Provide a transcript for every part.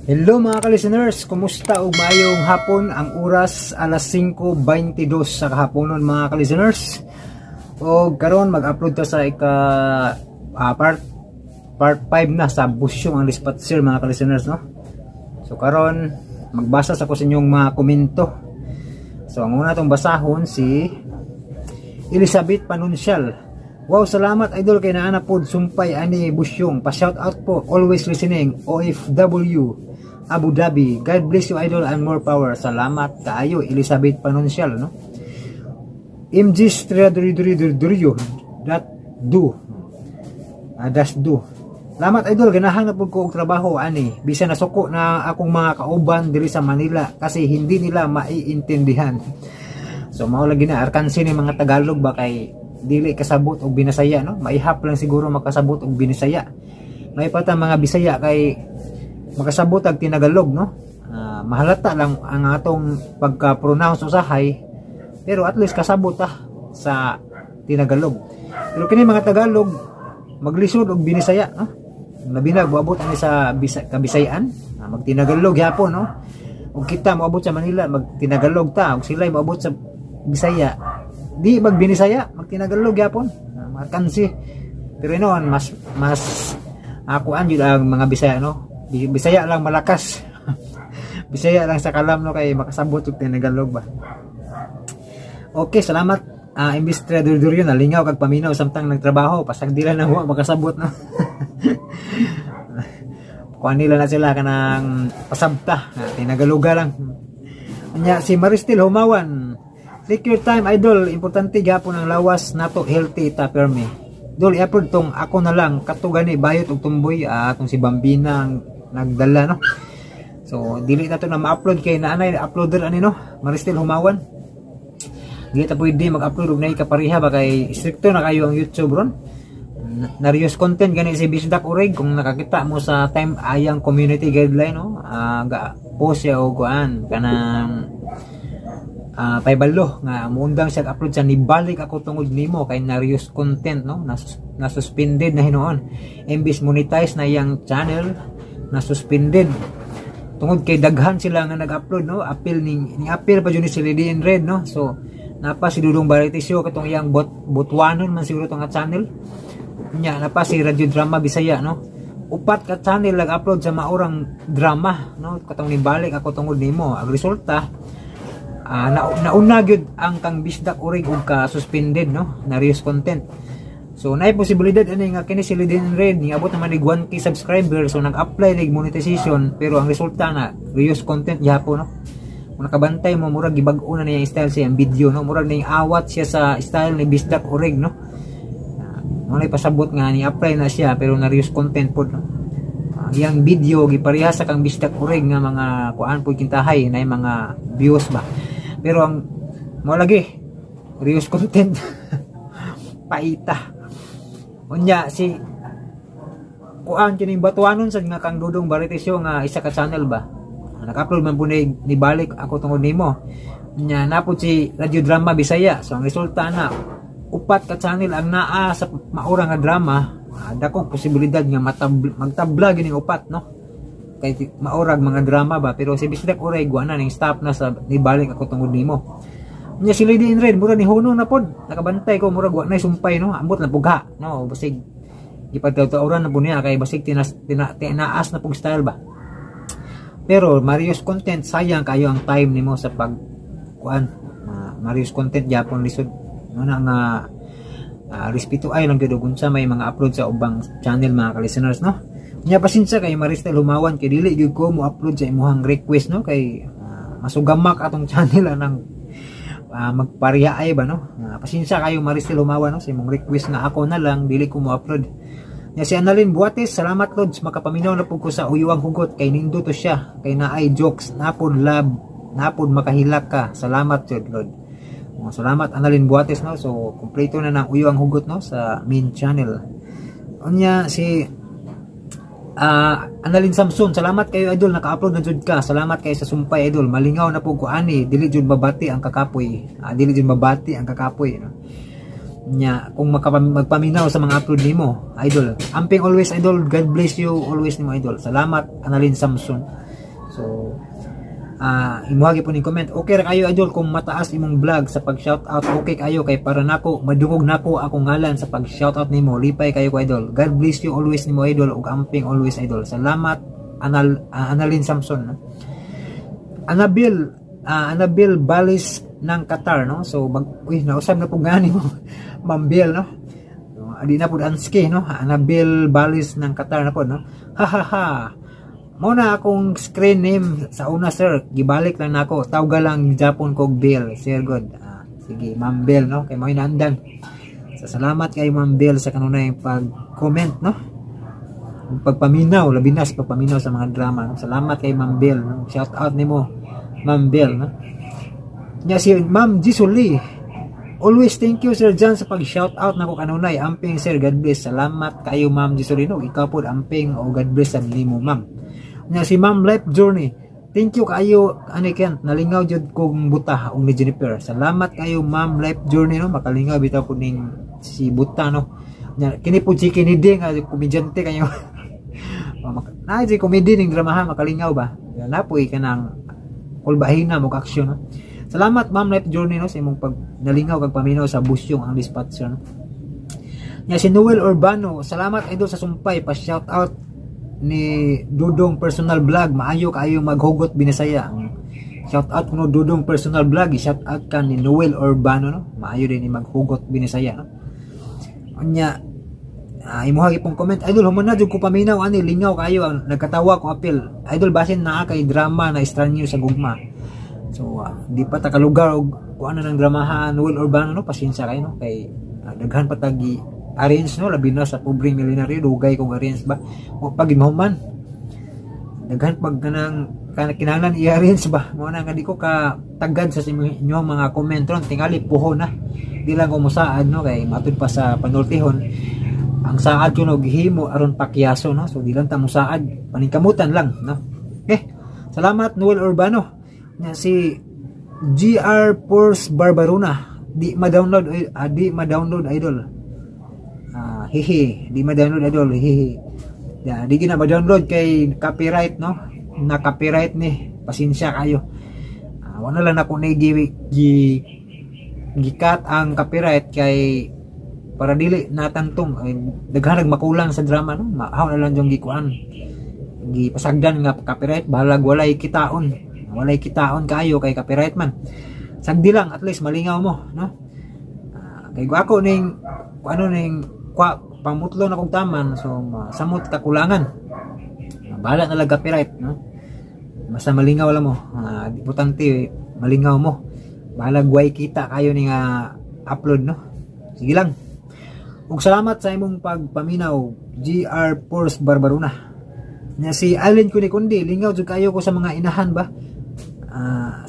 Hello, mga ka-listeners, kumusta ug maayong hapon. Ang oras, alas 5:22 sa kahaponon, mga ka-listeners. O karon mag-upload ta sa ika part part 5 na sa Busyong ang Dispatcher, mga ka-listeners, no. So karon magbasa sa ko sa inyong mga komento. So ang una tong basahon, si Elizabeth Panuncial. "Wow, salamat, idol, kay naa na pod sumpay ani Busyong. Pa shout out po, always listening, OFW Abu Dhabi. God bless you, idol, and more power." Salamat kaayo, Elizabeth Panuncial, no. MG Striaduridurio dot do. Ah, das do. "Salamat, idol, ganahan na pud ko og trabaho ani. Bisan nasuko na akong mga kauban diri sa Manila kasi hindi nila maiintindihan." So mao lagi na arkansi ni mga Tagalog ba kay dili kasabot og Binisaya, no? Maihap lang siguro makasabot og Binisaya. May pata mga Bisaya kay makasabot og Tinagalog, no? Ah, mahalata lang ang atong pagka-pronounce usahay, pero at least kasabot ta sa Tinagalog. Pero kini mga Tagalog maglisod og Binisaya, no? Labi na moabot ani sa Kabisayan, magtinagalog gyapon, no? Ug kita moabot sa Manila, magtinagalog ta, ug sila moabot sa Bisaya, di magbinisaya, magtinagalog gyapon. Mga kansi. Pero inoon mas mas akuan jud ang mga Bisaya, no? Bisaya lang malakas. Bisaya lang sa kalam, no, kay makasabot og Tinagalog ba. Okay, salamat. Imbis Trader, nalingaw kag paminaw samtang nagtrabaho, pasagdila na wa makasabot, no. Kuan nila na sila kanang pasabta, tinagaluga lang. Anya si Maristel Humawan. "Take your time, idol, importante gapon ang lawas nato, healthy ta permi. Dol, i-upload tong Ako Na Lang, kato gani Bayot og Tumboy," atong si Bambina ang nagdala, no. So dili na to na ma-upload kay naanay uploader ani, no. Maristel Humawan. Dili ta pwede mag-upload og naay kapareha ba kay stricto na kayo ang YouTube ron. Na-reuse content gani si Bisdak Urig, kung nakakita mo sa time ayang community guideline, no, ga post siya og kuan kanang paybalo nga muundang siya upload sa Nibalik Ako Tungod Nimo kay na-reuse content, no. Na suspended na hinuon, imbis monetize na iyang channel, na suspended tungod kay daghan sila nga nag-upload, no. Appeal ni appeal pa jud ni si Lady in Red, no. So napa si Dudong Baritisyo, katong iyang botwanon man siguro tong nga channel nya, napa si Radio Drama Bisaya, no. Upat ka channel nag-upload sa maurang drama, no, katong Nibalik Ako Tungod Nimo. Ang resulta, nauna gyud ang kang Bisdak Urig ug ka suspended, no, na reuse content. So naay posibilidad ani nga kini si Lady in Red niabot naman og 1K subscriber, so nag-apply nig monetization, pero ang resulta na reuse content gyapon, no. Kung nakabantay mo, murag gibag-o na niya yung style sa iyang video, no. Murag ning awat siya sa style ni Bisdak Urig, no. Mo pasabot nga ni apply na siya pero na reuse content pod, no. Ang iyang video gipareha sa kang Bisdak Urig nga mga kuan pod kintahay na mga views ba, pero ang mo lagi reuse content, paita. Unya si kuan kining batuanon sad nga kang Dudong Baritisyo nga isa ka channel ba, nag-upload man po ni Nibalik Ako Tungod Nimo. Nya napod si Radio Drama Bisaya. So ang resulta na upat ka channel ang naa sa maura nga drama, dakong posibilidad nga magtabla gining upat, no, kay maurag mga drama ba. Pero si Bisdak Uray wa na ning stop na sa Nibalik Ako Tungod Nimo. Nya si Lady in Red mura ni huno na pod. Nakabantay ko, murag wa na sumpay, no. Ambot na pugha, no, basig gipagtawtawran na po niya kay basig tinaas na pug style ba. Pero ma-reuse content, sayang kayo ang time nimo sa pag kuan, ma-reuse content gyapon, lisod no na nga respeto ay lang gyud og unsa may mga upload sa ubang channel, mga ka-listeners, no. Nya pasensya kay Maristel Humawan kay dili gyud ko mo upload sa imuhang request, no, kay masugamak atong channel anang magpareha ay ba, no. Pasensya kayo, Maristel Humawan, no, sa imong request nga Ako Na Lang, dili ko mo upload. Nya si Annalyn Buates, "Salamat, Lods, makapaminaw na pud ko sa Uyuang Hugot kay nindot to siya, kay naay jokes, napod love, napod makahilak ka. Salamat jud, Lord." Oh, salamat, Annalyn Buates, no. So kompleto na ng Uyuang Hugot, no, sa main channel. Unya si Annalyn Samson, "Salamat kayo, idol, naka-upload na jud ka. Salamat kayo sa sumpay, idol. Malingaw na po ko ani, dili jud mabati ang kakapoy." Dili jud mabati ang kakapoy, no. Nya kung magpaminaw sa mga upload nimo, idol. Amping always, idol. God bless you always nimo, idol. Salamat, Annalyn Samson. So imuha gyud po ning comment. Okay ra kayo, idol, kung mataas imong vlog sa pag shout out. Okay kayo kay para nako madungog nako akong ngalan sa pag shout out nimo. Lipay kayo ko, idol. God bless you always nimo, idol, ug amping always, idol. Salamat, Annalyn Samson, no? Anabil Balis ng Qatar, no? So uy, nausab na po gani mo, Ma'am Bill, no? So, adi na po anski, no? Anabil Balis ng Qatar na po, no? Ha ha ha. Mao na akong screen name sa una, sir. Gibalik lang nako. Tawga lang Japon kog Bill. Sir good. Sige, Ma'am Bill, no? Kay mo hinandan. So, salamat kay Ma'am Bill sa kanunay pag-comment, no? Pagpaminaw, labi na sa pagpaminaw sa mga drama, no? Salamat kay Ma'am Bill, no? Shout out nimo, Ma'am Bill, no? Nya si Ma'am Jisuli. Always thank you, Sir John, sa pag shout out nako kanunay. Amping, sir, God bless. Salamat kayo, Ma'am Jisuli, no. Ikaw po amping o God bless sa nimo, Ma'am. Nya si Ma'am Life Journey. Thank you kayo, ani Kent. Nalingaw jud kong buta og ni Jennifer. Salamat kayo, Ma'am Life Journey, no. Makalingaw bitaw po ning si buta, no. Nya kini po si Kinidi nga komedyante kayo. Oh, na si comedy ning dramaha, makalingaw ba? Napoy kanang kulbahina mo action, no. Salamat, Ma'am Life Journey, no, sa imong pag nalingaw kag paminaw sa Busyong ang Dispatcher, no. Nya si Noel Urbano, salamat, idol, sa sumpay pa shout out ni Dudong Personal Vlog, maayo kaayo maghugot Binisaya. Shout out kuno Dudong Personal Vlog, shout out ka ni Noel Urbano, no. Maayo din ni maghugot Binisaya, no. Unya imuha pong comment, idol, human na jud ko paminaw ani, lingaw kayo ang nagkatawa ko apil. Idol, basin naa kay drama na Estranyo sa Gugma. So di pa ta kalugar og kuan na ng dramahan, Noel Urbano, no. Pasensya kayo, no, kay daghan pa tagi arrange, no, labi na sa Pobreng Milyonaryo, dugay kong arrange ba. O pag mahuman daghan pag kanang kinahanglan i-arrange ba, mo na nga di ko ka tagad sa inyong mga comment ron. Tingali puho na, di lang ko mosaad, no, kay matud pa sa panultihon ang saad ko, no, gihimo aron pakyaso, no. So di lang ta mosaad, paningkamutan lang, no. Okay, salamat, Noel Urbano. Nya si GR Force Barbaruna, di ma-download, di ma-download, idol. Hihi, di ma-download, idol, hihi. Ya, di gina ma-download kay copyright, no, na copyright ni, pasensya kayo. Wala lang ako ni gi, gi gikat ang copyright kay para dili natantong ay daghan makulang sa drama, no. Maaw na lang yung gikuan, gipasagdan nga copyright, bahalag walay kitaon, walay kitaon kayo kay copyright man. Sagdi lang, at least malingaw mo, no. Kay ako ning ano ning kwa pangmutlo na kong taman, so samot kakulangan. Bahala na lang copyright, no, basta malingaw lang mo. Importante malingaw mo, bahalag way kita kayo ni nga upload, no. Sige lang. Ug salamat sa imong pagpaminaw, GR Force Barbaruna. Nya si Allen Kunikundi, lingaw jud kayo ko sa mga inahan ba?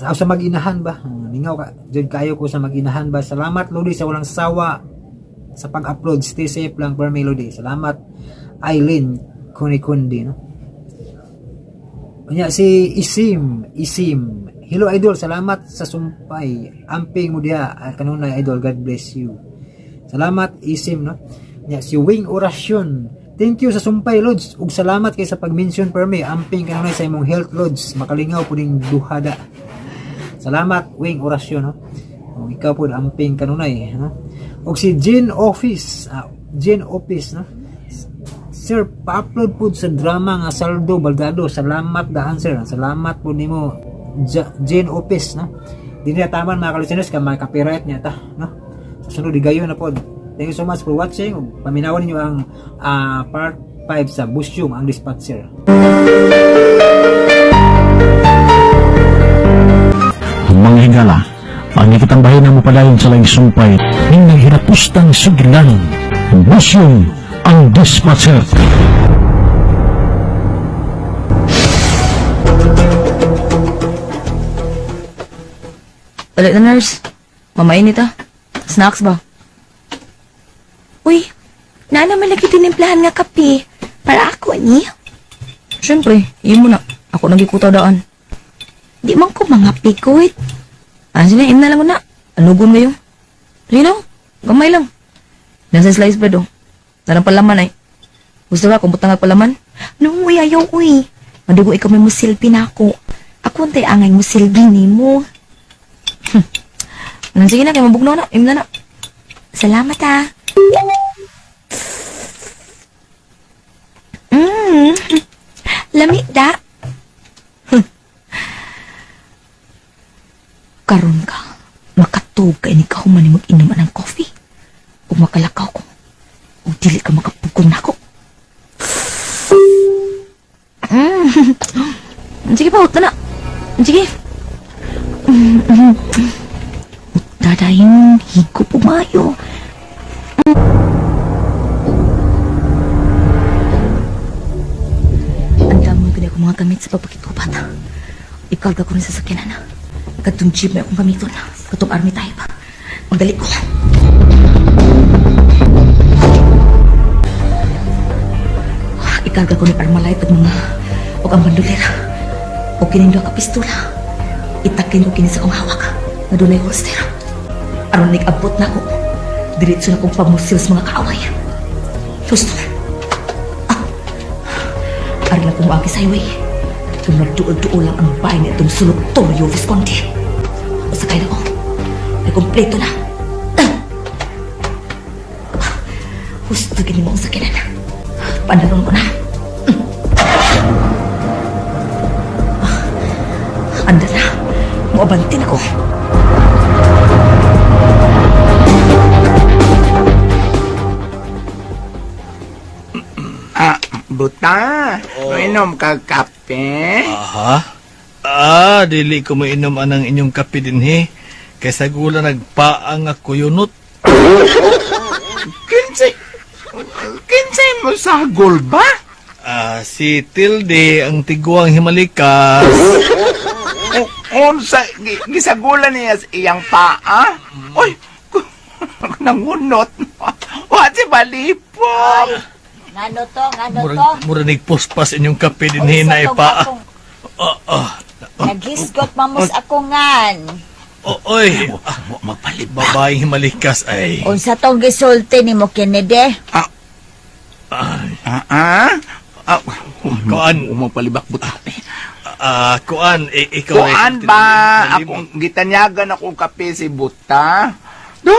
Sa mag-inahan ba? Lingaw ka jud kayo ko sa mag-inahan ba? Salamat, Lodi, sa walang sawa sa pag-upload. Stay safe lang per Melody. Salamat, Eileen Kunikundi, no. Nya si Isim, Isim. Hello, idol, salamat sa sumpay. Amping mo diha kanunay, idol. God bless you. Salamat, Isim, no. Nya si Wing Orasyon. Thank you sa sumpay, Lods. Ug salamat kay sa pag-mention per me. Amping kanunay sa imong health, Lods. Makalingaw po ning duhada. Salamat, Wing Orasyon, no. Ug ikaw po amping kanunay, no. Ug si Jean Office, Jean Office, no. Sir, pa-upload po sa drama nga Saldo Baldado. Salamat daan, sir. Salamat po nimo, Jane Office, no. Di na taman, mga ka-listeners, kay mga copyright niya ta, no. Sa sunod gayon na po. Thank you so much for watching. Ug paminawan ninyo ang part 5 sa Busyong ang Dispatcher. Mga higala, ang ikitambahin na mo padayon sa laing sumpay ning naghirapustang sugilanon. Busyong ang Dispatcher. Dali na, nurse. Mamainit ah. Snacks ba? Uy, naa naman lagi tinimplahan nga kape. Para ako ni. Siyempre, imo na. Ako nagikutaw daan. Di man ko mga pikot. Ah, sige, imo na lang na. Anugon kayo. Lino, gamay lang. Nasa slice bread oh. Narang palaman ay. Gusto ka kung butang palaman? No, uy, ayaw, uy. Madugo ikaw may musilbi na ako. Ako untay angay musilbi nimo. Sige na, kay mabugnaw na. Im na na. Salamat ah. Lami da. Karon ka, makatug ka ini kahuman ni mag-inom anang coffee. Ug makalakaw ko. Ug dili ka makapugong nako. Sige pa, huta na. Sige. Huta dayon, higo pumayo. Ang damo ko akong mga gamit sa pagpakitubat. Ikarga ko rin sa sakyanan. Katong jeep may akong gamiton. Katong army type. Magdali ko. Ikarga ko ni Armalite at mga og ang bandolera. O kining duha ka pistola. Itakin ko kini sa akong hawak. Nga dunay holster. Aron nag-abot na ko. Diretso na kong pamusil sa mga kaaway. Gusto na. Ah. Ari lang kong moagi sa highway. Kung nagduol-duol lang ang bahay ni itong sulok Torio Visconti. O sakay na ko. Ay, kompleto na. Ah. Gusto gini mo ang sakinan. Pandaron ko na. Anda na. Muabantin ako. Ah, buta. Mainom ka kape? Aha. Ah, dili ko mainom anang inyong kape dinhi. Kaysa gula nagpaang ako yunot. Kinsay, kinsay mo sagol ba? Ah, si Tilde ang tiguang himalikas. Unsa, gisagulan niya sa iyang paa? Uy, nangunot. Wa si balipong. Ngano to, ngano to? Murag, murag nagpuspas inyong kape dinhi Unsa na tong ipaa. akong- Oh, oh. Naghisgot mamos ako ngan. Oh, oy. Ah, Magpalibak. babaeng himalikas ay. Unsa tong gisulti nimo Kennedy? Ay, Ah, ah? Ah, Kuan. Magpalibak buta. ah, kuan, ikaw ay- Kuan ba? Akong gitanyagan akong kape si Buta. Do,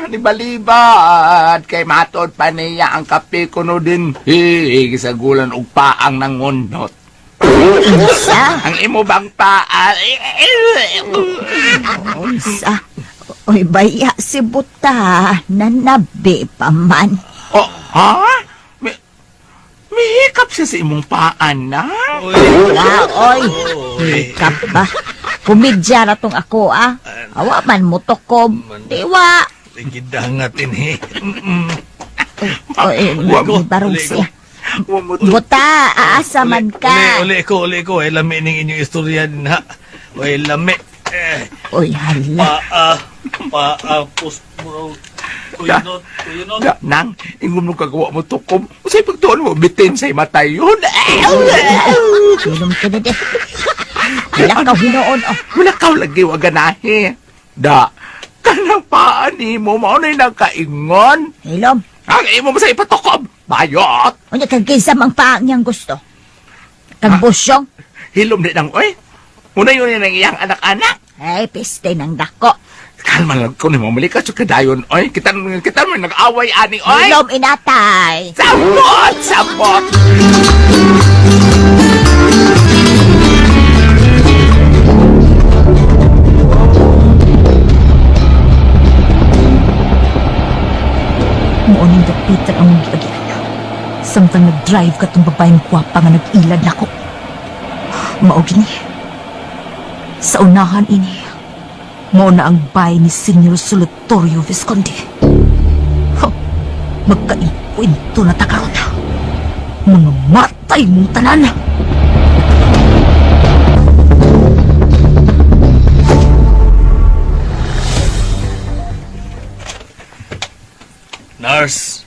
ni balibad kay matod pa niya ang kape kuno din. Hey, gisagulan og paang nangunot. Unsa? Ang imo bang paa? Unsa? Oy baya si Buta, nanabi pa man. Oh, ha? Mihikap siya sa imong paan na? Oy, Wa oy. oy. Kap ba? Kumidya ra tong ako ah. Awa man mo tokob. Diwa. Gidangat dinhi. Mm-mm. Oy, Uli ko, barong uli ko. siya. Wa mo to. Buta, aasa man ka. Uli, uli ko, uli ko. Ay, lami ning inyong istorya din ha. Oy, lami. Eh, Oy, hala. paa, paa, pus, bro. Kuyunot, kuyunot. Da, nang, ingom mo kagawa mo tukom. Usay pagtuon mo, bitin sa matay yun. Ilom Kennedy. Wala ka hinuon oh. Wala ka lagi wa ganahi. Da, kanang paa ni mo, mao na'y nagkaingon. Hilom. Ang imo mo sa ipatukob. Bayot! Unya kag kinsa mang paang niyang gusto. Kag busyong. Hilom din ang oy. Una yun ang iyang anak-anak. Ay, piste ng dako. Kalma lang ko ni mamali ka sa kadayon oy. Kita kita mo nag-away ani oy. Hilom inatay. Sabot, sabot. Muuning dapitan ang mong giagian. Samtang nag-drive ka tong babaeng gwapa nga nag-ilad nako. Mao gini. Sa unahan ini, mao na ang bay ni Senyor Solotorio Visconti. Ha, magkainkwento na ta karon. Mga matay mong tanan. Nurse.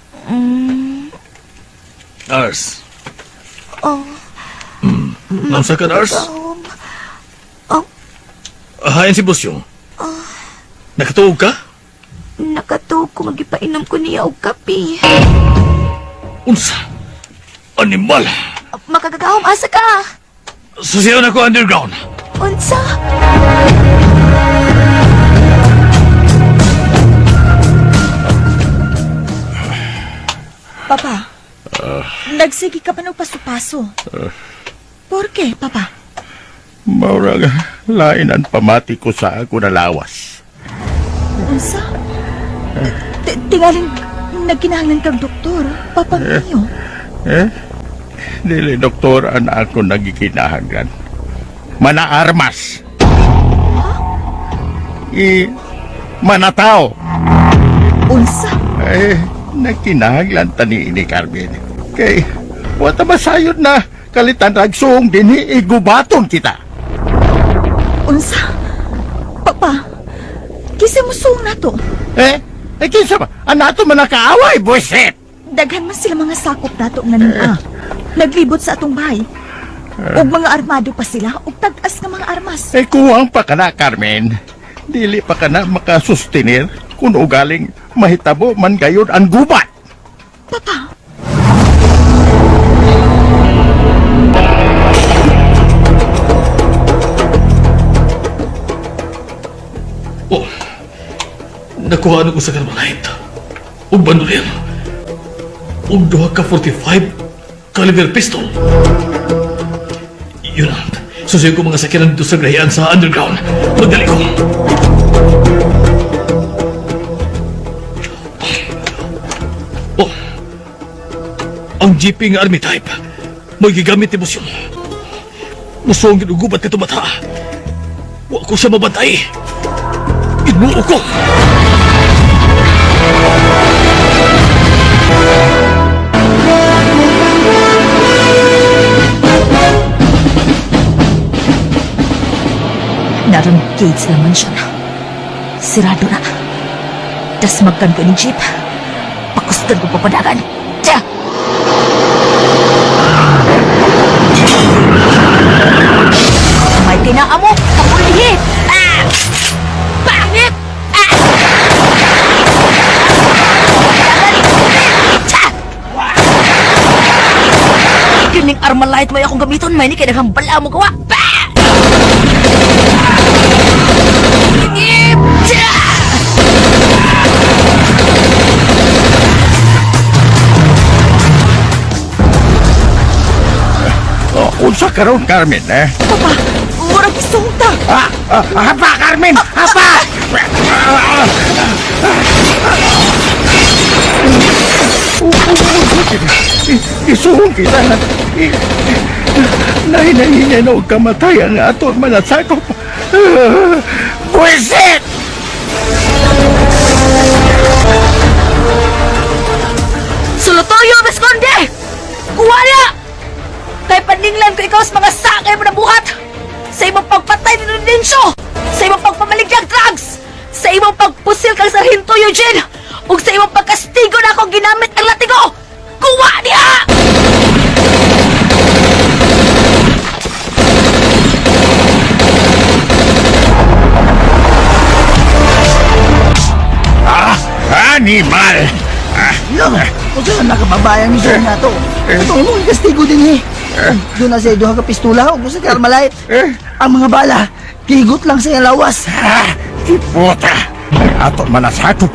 Nurse. Oh, Naunsa ka, nurse? Oh. Hain si Busyong. Nakatuog ka? Nakatuog ko magipainom ko niya og kape. Unsa? Animal! Makagagahom asa ka. Susiyon ako underground. Unsa? Papa, nagsige ka pa ng paso-paso. Por qué, Papa? Maurag, lain ang pamati ko sa ako na lawas. Unsa? Tingaling nagkinahanglan kag doktor, Papa mio. Eh? Dili, doktor, ang ako nagikinahanglan. Manaarmas. I, manatao. Unsa? Eh, nagkinahanglan tani ini, Carmen. Kay, wata masayod na kalitan ragsuong dinhi igubaton kita. Unsa? Papa, kisa mo suong nato. Eh, eh kinsa ba? Anato man nakaaway, buset! Daghan man sila mga sakop nato nga nin-a. Naglibot sa atong bahay. Ug mga armado pa sila, ug tag-as nga mga armas. Eh, kuwang pa ka na, Carmen. Dili pa ka na makasustenir kung ugaling mahitabo man gayon ang gubat. Papa, Oh, nakuha ko sa Carmelite. Ug bandolero. Ug duha ka 45 caliber pistol. Yun ang susuyo ko mga sakyanan dito sa grahian sa underground. Magdali ko. Oh, ang GP nga army type. May gigamit ni Busyon. Musong ginugubat ka tumata. Wa ko siya mabantay. Ginoo ko! Naroon gates naman siya na. Sirado na. Tas magkan ko ni jeep. Pakustan ko papadagan. Tiya! May tinaamo! Pakulihi! Ah! Pangit! Ah! Tiya! Kining armalite may akong gamiton, may ni kay daghang bala mo gawa. Bah! Oh, unsa karon, Carmen, eh? Papa, murag isungta. Ah, ah, hapa, Carmen! Hapa! Isuhong kita na. Nahinahinay na huwag kamatay ang ato manasakop. Buwisit! Sulutoyo, Visconde! Kuwala! Kay paninglan ko ikaw sa mga sakay mo na buhat! Sa imong pagpatay ni Nunencio! Sa imong pagpamaliglag drugs! Sa imong pagpusil kang Sargento Eugene! Ug sa imong pagkastigo na akong ginamit ang latigo! Kuwa niya! Ah, animal! Ah, Long, unsa na nakababayan ni Sir nato? Ito imong ikastigo din eh. Doon na siya duha ka pistola ug usa ka armalite. Ang mga bala, gigot lang sa iyang lawas. Ah, puta! Ang ato manasakop.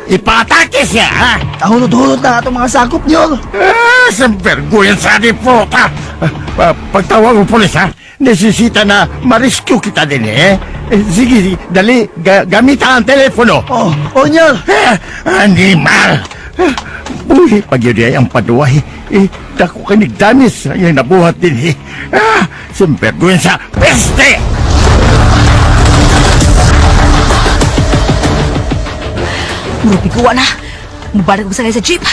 Ipatake siya, ha? Kahulot-hulot na atong mga sakop niyo. Ah, sampergüenza ni puta! Ah, pagtawag mo pulis, ha? Nesesita na ma-rescue kita din, eh. Eh, sige, sige, dali, gamita ang telepono. Oh, oh nyor. Eh, animal! Eh, buhi pag yun ay ang paduway. Eh, dako ka nigdamis. Ay, nabuhat din, eh. Ah, sampergüenza, peste! Murag biguan na. Mubarak ko sakay sa jeep.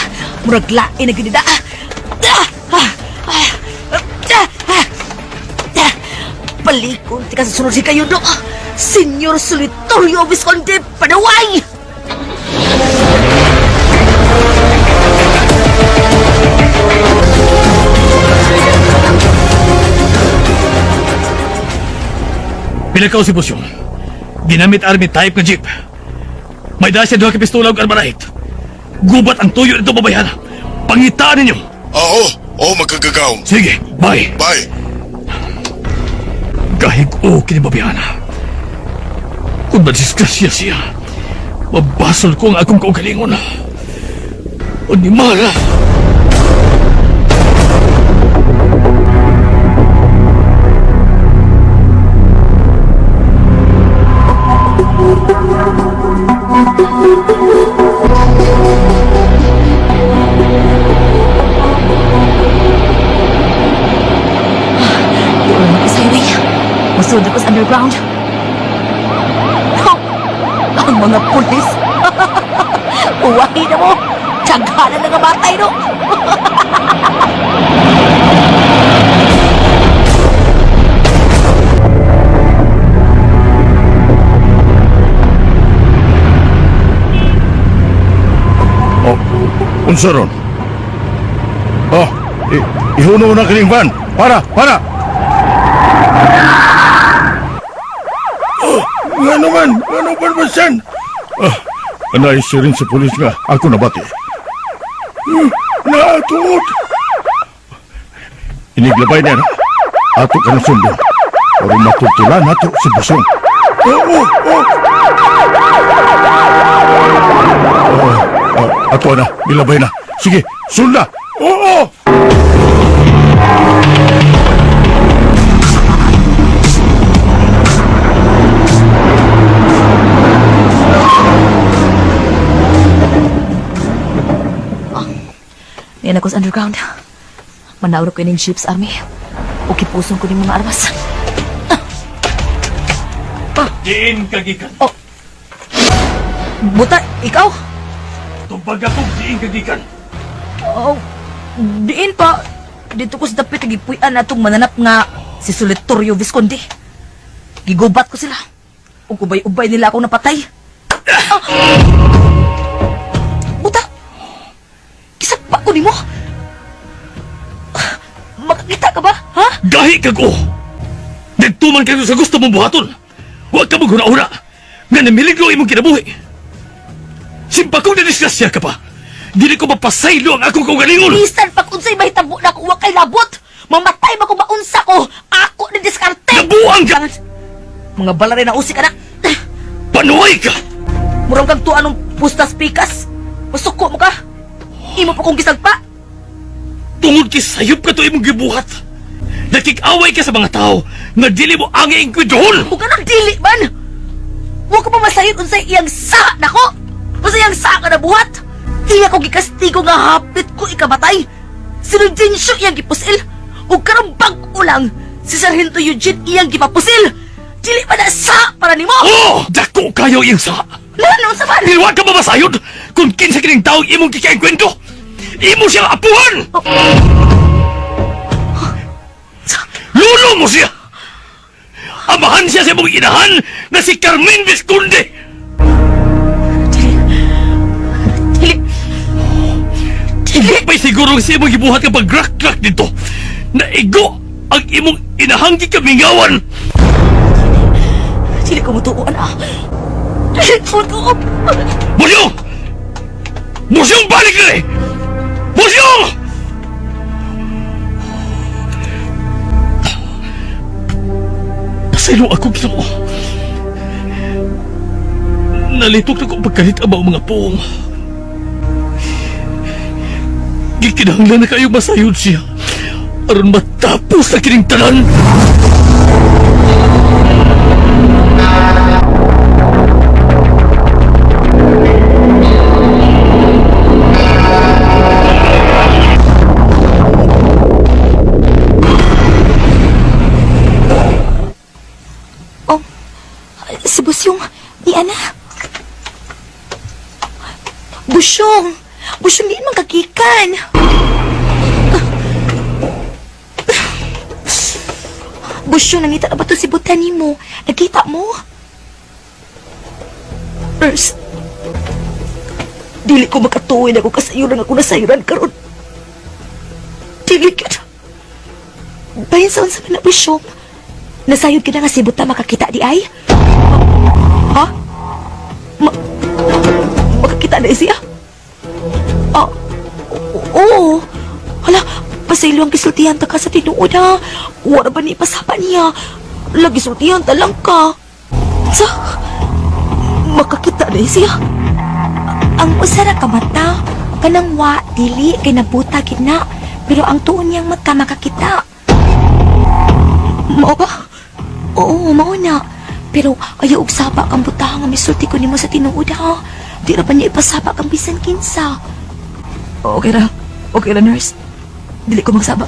Murag lain na ginida. Ah! Ah! Ah! Ah! Ah! Ah! Palikon ti ka sa sunod si kayo do. Senyor Solitorio Visconde Padaway! Pinakaw si Busyon. Ginamit army type nga jeep. May dala siya duha ka pistola ug armalite. Gubat ang tuyo nito babayan. Pangitaan ninyo. Oo, oo, magkagagaw. Sige, bye. Bye. Kahig-o kini babiyana. Kung madisgrasya siya, mabasol ko ang akong kaugalingon. O ni Mara. Doon ako sa highway. Masud ako sa underground. Oh, ang mga pulis. Uwahi na mo. Tiyaghanan na nga batay, no? Oh, unsa ron? Oh, ihuno na kining van. Para, para. Oh, nga naman, nga naman basan. Ah, anay sirin sa pulis nga, ako nabati. Naatuod. Iniglabay niya na. Ato ka na sundon. Pero matutulan nato si Busong. Oo, oo. Oh, ato na, nilabay na. Sige, sunda. Oo! Yan ako sa underground. Manawro ko yung jeeps army. Okay, pusong ko yung mga armas. Diin kagikan. Oh. Buta, ikaw? Tubag ako, diin kagikan. Oh, diin pa. Dito ko sa dapit gipuy-an atong mananap nga si Solitorio Visconde. Gigubat ko sila. Ug ubay-ubay nila akong napatay. Ah! Buta! Kisagpa ko nimo. Makakita ka ba? Ha? Gahi kag o! Nagtuman kayo sa gusto mong buhaton. Huwag ka maghuna-huna nga namiligro imong kinabuhi. Simpa kong nadisgrasya ka pa. Dili ko mapasaylo ang akong kaugalingon. Bisan pag unsay mahitabo na ako, wa kay labot. Mamatay ba ko maunsa ko? Ako ni diskarte. Nabuang ka! Mga bala rin na usik anak. Panuay ka! Murang kag tuan ng pustas pikas. Masuko mo ka. Imo pa kong gisagpa. Tungod kay sayop ka to imong gibuhat. Nakig-away ka sa mga tao nga dili mo ang iingkwidrohon. Huwag ka nang dili man. Huwag ka pa masayod unsay iyang sa nako. Unsay iyang sa ka nabuhat. Iya ko gikastigo nga hapit ko ikamatay. Sinudensyo iyang gipusil. Ug karong bag-o lang si Sargento Eugene iyang gipapusil. Dili pa na sa para nimo. Oh! Dako kayo iyang sa! Lano sa man. Pero huwag ka mamasayod kung kinsa kining taong imong kikaingkwento. Imo siyang apuhan! Lulo mo siya! Amahan siya sa imong inahan na si Carmen Visconde! Dili. Dili pa'y siguro sa imong gibuhat ka pag-rak-rak dito. Naigo ang imong inahang gikamingawan! Dili ko mutuon ah. Dili ko mutuon. Busyong! Busyong, balik na eh! Busyong! Pasaylo ako, Ginoo. Nalitok na ko pagkalit ang mga poong. Gikinahanglan na kayo masayod siya. Aron matapos na kining tanan. Oh, si Busyong, di ana. Busyong! Busyong, di man kagikan. Busyong, nangita na ba to si Butani mo? Nakita mo? Ernst, dili ko makatuwin ako kasayuran ako nasayuran karon. Dili ka. Bayan sa unsa man na, Busyong. Nasayod ka na nga si Buta makakita di ay? Ha? Makakita na siya? Ah, oo. Hala, pasaylo ang gisultihan ta ka sa tinuod ha. Wala ba ni pasapa niya? Lagi sultihan talang ka. Sa? Makakita na siya. Ang usa ra ka mata, kanang wa dili kay nabuta gid na, pero ang tuon niyang mata makakita. Mao ba? Oo, mao na. Pero ayaw og saba kang butaha nga misulti ko nimo sa tinuod ha. Di ra pa niya ipasaba kang bisan kinsa. Okay ra. Okay ra, nurse. Dili ko magsaba.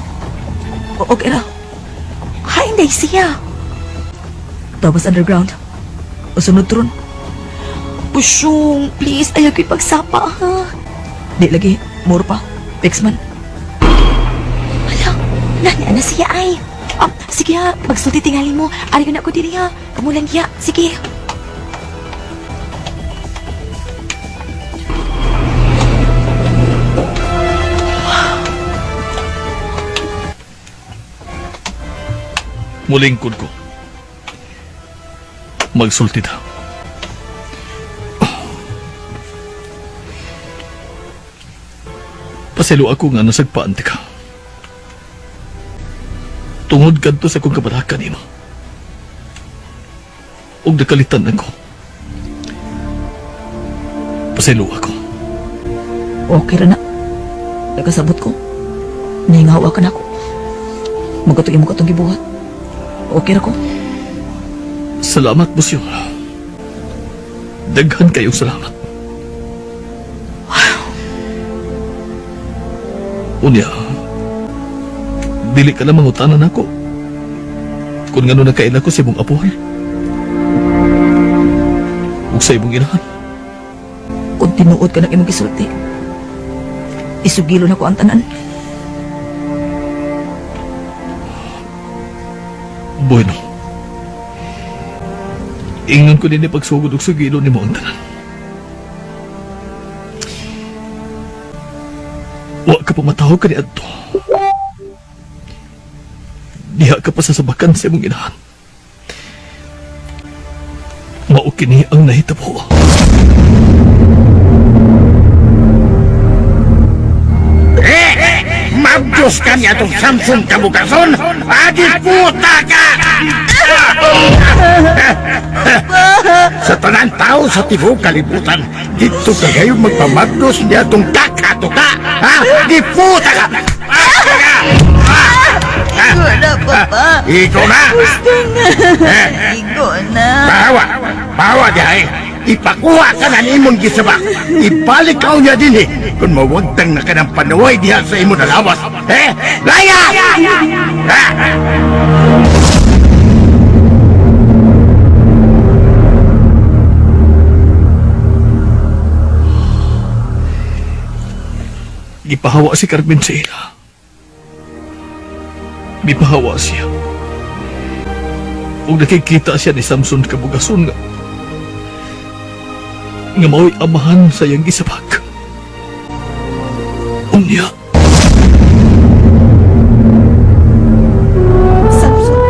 Okay ra. Hain day siya. Tapos underground. O sunod ron. Pusyong, please ayaw ko'y pagsapa ha. Di lagi. Muro pa. Fix man. Hala, nani na siya ay. Sige ha, magsulti tingali mo. Ari na ko diri ha. Kamulang giya. Sige. Mulingkod ko. Magsulti ta. Paselo ako nga nasagpaan ti ka. Tungod kadto sa kong kabalakan nimo. Ug nakalitan ako. Paselo ako. Okay ra na. Nakasabot ko. Nahingawa ka na ako. Magkatuloy mo katong gibuhat. Okay ra ko. Salamat, Busyo. Daghan kayong salamat. Unya, dili ka na mangutanan ako. Kung ngano nakaila ko sa imong apuhan. Ug sa imong inahan. Kung tinuod ka ng imong gisulti, isugilo na ko ang tanan. Bueno. Ingnon ko din ni pagsugod og sugilo nimo ang tanan. Wa ka pa matawag ka ni adto. Diha ka pa sasabakan sa imong inahan. Mao kini ang nahitabo. Mabdiyos ka niya itong Samson Kabugason! Adi puta ka! Sa tanan tao sa tibuok kalibutan, dito ka ngayon magpamagdos niya itong kakatuka! Ha? Di puta ka! Igo na, papa. Ikaw na! Gusto na. Igo na. Bawa! Bawa dihay! Ipakuha ka na nimong gisabak! Ibalik ka niya din eh! Kung mawagtang na ka ng panuway diha sa imong nalawas! Eh! Laya! Ha? Gipahawa si Carmen sa ila. Gipahawa siya. Ug nakikita siya ni Samson Kabugason nga nga mao'y amahan sa iyang gisabak. Unya, Samson,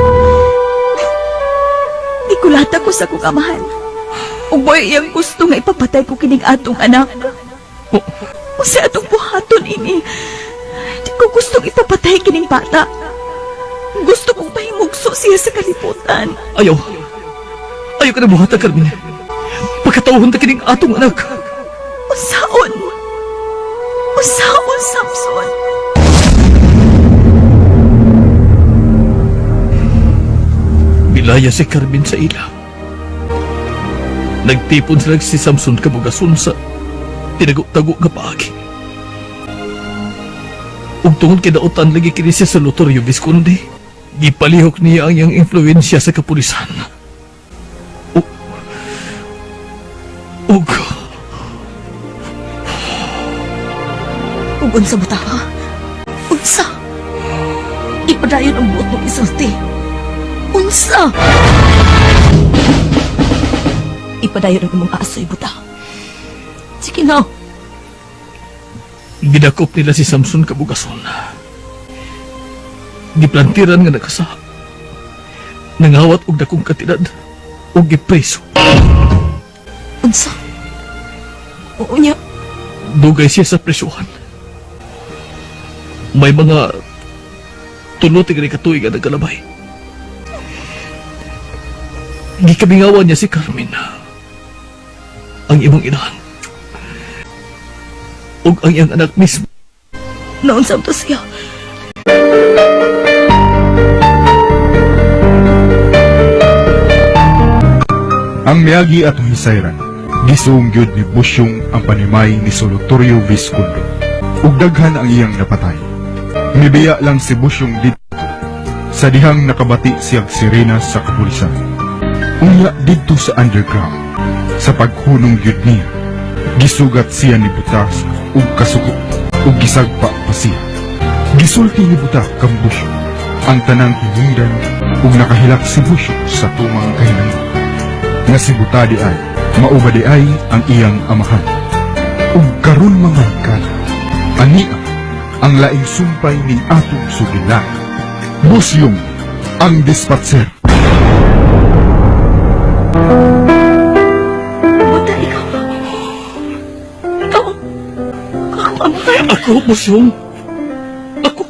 Nikulata ko sa kong amahan. Ug boy iyang gusto nga ipapatay ko kining atong anak. O sa atong buhaton ini. Di ko gustong ipapatay kining bata. Gusto kong pahimugso siya sa kalibutan. Ayaw. Ayaw ka na buhata, Carmen. Pagkatawhon ta kining atong anak. Usaon. Usaon, Samson. Bilaya si Carmen sa ila. Nagtipon sila si Samson Kabugason sa tinago-tago nga paagi. Ug tungod kay dautan lagi kini siya sa Lotorio Visconde, gipalihok niya ang iyang influensya sa kapulisan. Ug ug Ug unsa mo ta, ha? Unsa? Ipadayon ang buot mong isulti. Unsa? Ipadayon ang imong asoy, buta. Sige na. Gidakop nila si Samson Kabugason. Giplantiran nga nakasa. Nangawat og dakong katidad og gipreso. Unsa? Oo niya. Dugay siya sa presyuhan. May mga tulo tigri katuig nga nagkalabay. Gikabingawan niya si Carmen. Ang imong inahan. Ug ang iyang anak mismo. Naunsa to siya. Ang miagi atong hisayran, gisuong gyud ni Busyong ang panimay ni Solotorio Viscondo. Ug daghan ang iyang napatay. Mibiya lang si Busyong didto sa dihang nakabati siyag sirena sa kapulisan. Unya didto sa underground, sa paghunong gyud niya, gisugat siya ni Butas ug kasuko ug gisagpa pa siya. Gisulti ni Buta kang Busyong ang tanang hinungdan ug nakahilak si Busyong sa tumang kahinangdan nga si Buta di ay, mauba di ay ang iyang amahan. Ug karon mga higala, ania ang laing sumpay ning atong sugilan. Busyong ang dispatser. Buta, ikaw. Ikaw. Ako amahan. Ako, Busyong. Ako.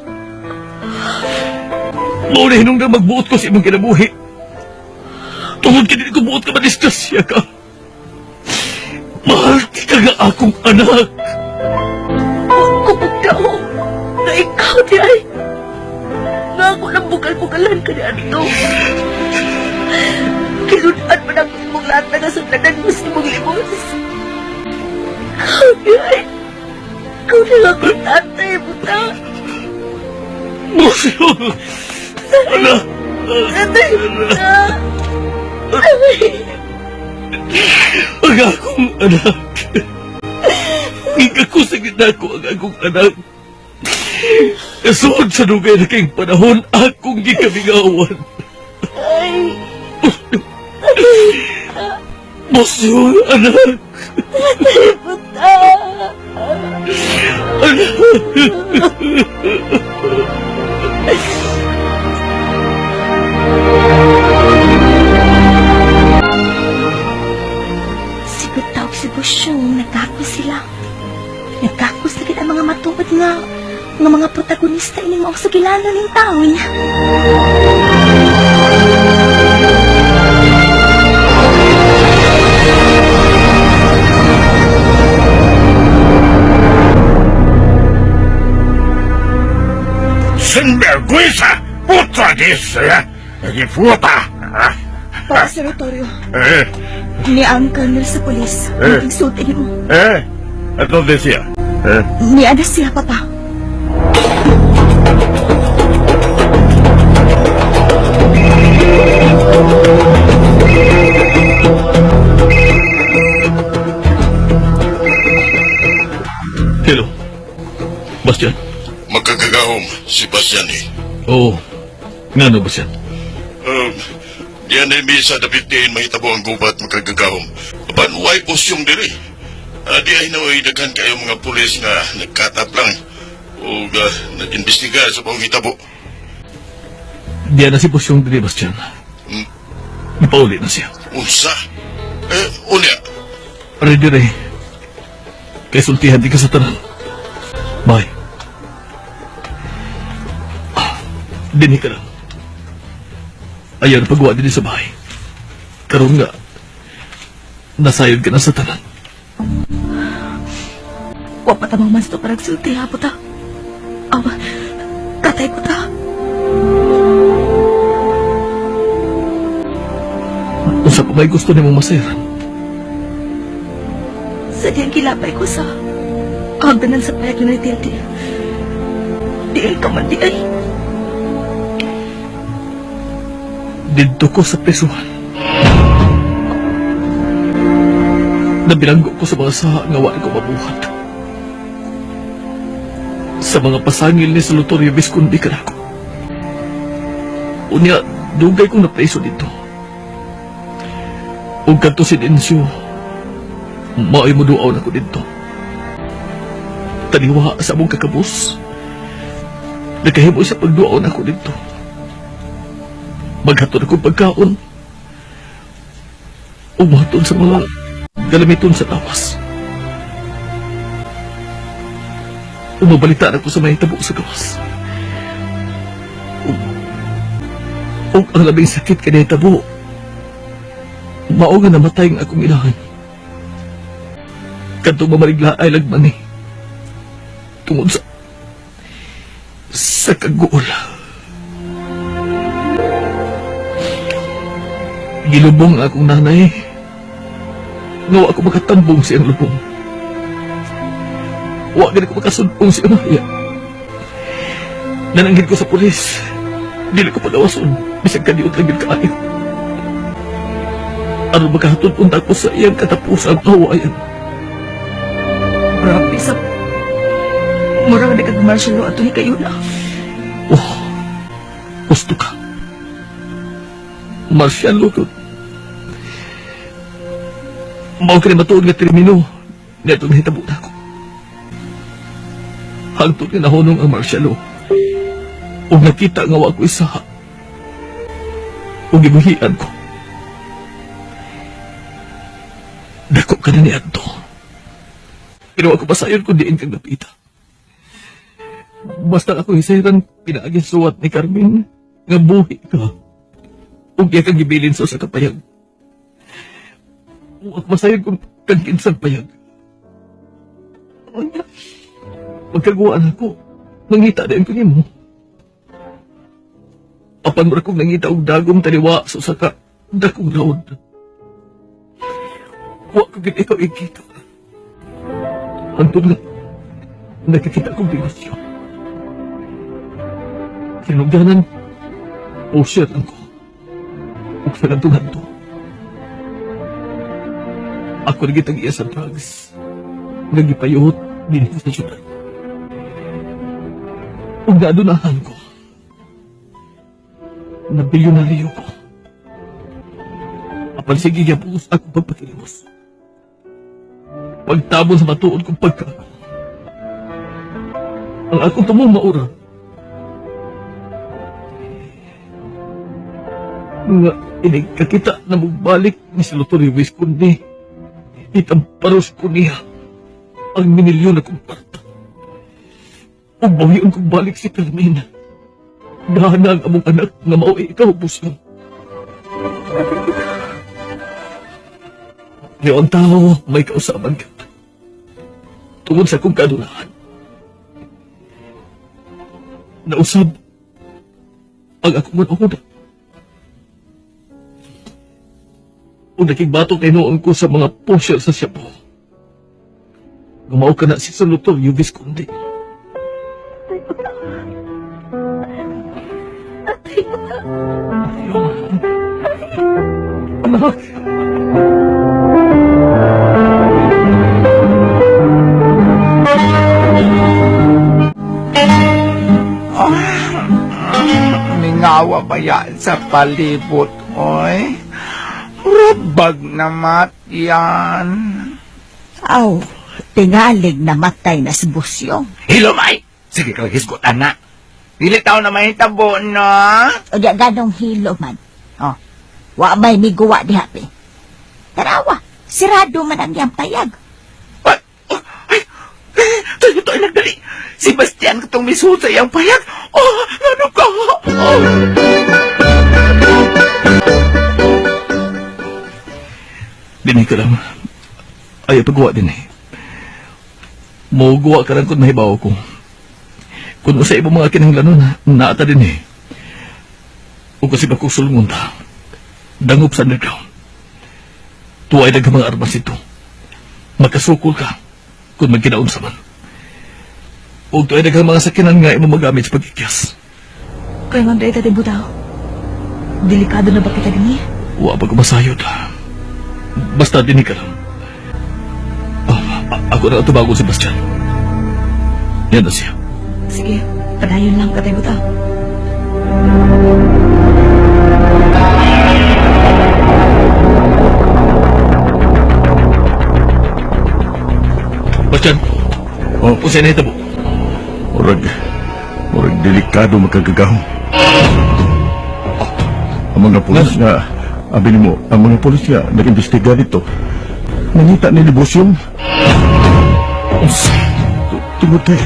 Mao na hinungdan magbuot ko sa imong kinabuhi. Tungod kay dili ko buot ka madisgrasya ka. Mahal ka nga akong anak. Ako pagdao. Na ikaw di ay. Nga ako nang bukal-bukalan ka ni Anto. Kinunan man ako imong lahat na nasudlanan mo sa imong limos. Ikaw di ay. Ikaw na akong tatay, buta. Busyong! Anak! Tatay, buta. Ay. Ang akong anak. Ikakusig na ako ang akong anak. Suod sa dugay na kayong panahon, akong gikamingawan. Ay. Busyong, anak! Tatay, buta. Anak! Sigutaw si Busyong, nagkakos sila. Nagkakos na gid ang mga matuod nga nga mga protagonista ining maong sugilanon ning taon. Sinvergüenza! Puta this! Puta! Pa, Sir Otorio, Eh, ni ang colonel sa polis. Eh. Ang sulti nimo. eh, ¿dónde siya? Eh, Ni ana siya, papa. Hello. Bastian? Magkagagahom, si Bastian eh. Oo. Ngano, Bastian? Diyan ay may sa dapit diin mahitabo ang gubat magkagagahom. Apan way posyong diri. Di ay naway daghan kayo mga pulis nga nagkatap lang o nag-imbestiga sa pong hitabo. Diyan na si Busyong diri, Bastian. Ipauli na siya. Unsa? Eh, unya. Ready, re. Kay sultihan di ka sa tanan. Bye. Dinhi ka lang. Ayaw na pagwa din sa bahay. Karon nga, nasayod ka na sa tanan. Wa pa tamang man sa parang sulti, ha, puta. Awa, tatay, puta. Unsa pa may gusto nimong masayran? Sa diyang kilapay ko sa hagdanan sa payag na nagtilti. Di ay ka man, di ay. Didto ko sa presuhan. Nabilanggo ko sa mga saha nga wa ko mabuhat. Sa mga pasangil ni Solotorio Visconti kanako. Unya, dugay kong napreso dito. Ug kadto si Dencio, mao'y muduaw na ko dito. Taliwa sa among kakabus. Nakahimo sa pagduaw na ko dito. Maghatod akong pagkaon. Umuhatod sa mga galamiton sa tawas. Umabalita na ko sa may tabo sa gawas. Ug ang labing sakit kay tabo. Mao nga namatay ang akong ilahan. Kadtong mamarigla ay lagman eh. Tungod sa kaguol. Gilubong ang akong nanay. Nga wa ako makatambong siyang lubong. Wa gani ko makasudpong siyang haya. Nananggid ko sa pulis. Dili ko pagawason. Bisag kadiot lang yun kaayo. Aron makahatod unta ko sa iyang katapusang kawayan. Grabe sa... Murang na kag-martial law ato kayo na. Oh, gusto ka. Martial law ko. Mao kini matuod nga termino nga itong nahitabo na ako. Hangtod nga nahunong ang martial law. Ug nakita nga wa ko isa. Ug gibuhian ko. Dako ka na ni Anto. Pero ako pasayon kung diin kang napita. Basta ako hisayran pinaagi suwat ni Carmen nga buhi ka. Ug iya kang gibilin sa usa ka payag. Ug ako masayon kung kang kinsang payag. Magkaguan ako. Nangita din ko nimo. Apan mura kong nangita og dagom taliwa sa usa ka dakong laod. Wa ko gid ikaw ikita. Hantod nga nakakita kong negosyo. Kinugdanan, pusher lang ko. Ug sa ngadto-ngadto. Ako na gitang iya sa drugs. Nagipayuhot din sa syudad. Ug naadunahan ko. Na bilyonaryo ko. Apan sige gyapos akong pagpakilimos. Pagtabon sa matuod kong pagkaako. Ang akong tumong maura. Nga inigkakita na mugbalik ni si Lotorio Visconde. Itamparos ko niya ang minilyon na kong kwarta. Ug bawion kong balik si Carmen. Gana ang among anak nga mao ikaw, Busyong. Pero ang tao, may kausaban ka. Tungod sa akong kadulaan. Nausab ang akong manunod. O nakigbatok na noon ko sa mga pusher sa Cebu. Gumaw ka na si Salutorio Visconde. Anak! Mingawa ba yan sa palibot, oy? Murabag na matyan. Aw, tingalig namatay na si Busyong. Hilomay! Sige ka, hisgot, anak. Dili tao na mahitabo, no? O di ganong hilo man. Oh, wa may miguwa diha, be. Tarawa, sirado man ang iyang payag. Ay, ay, tayo tayo nagdali. Si Bastian katong misuod sa iyang payag. Oh, ano ka? Oh. Dinhi ka lang. Ayaw pagguwa din eh. Muguwa ka lang kung mahibaw ko. Kung sa ibang mga kinahanglanon, naata din eh. O kasi ba kung sulungon ta, dangop sa underground. Tuway daghang mga armas ito. Makasukol ka kung magkinaon sa man. O tuway daghang mga sakinan nga imo magamit sa pagkikyas. Kaya nga dahil tatay butaw. Delikado na ba kita dinhi? Wa pa ko masayod. Basta dinhi ka lang. Oh, ako na tubago si Bastian. Yan na siya. Sige, padayon lang katay butaw. Bastian, Oh, unsay nahitabo? Murag delikado makagagahom. Ang mga pulis nga, abi nimo, ang mga pulis nga nag-imbestiga dito. Nangita ni Libosyong. Tungod kay,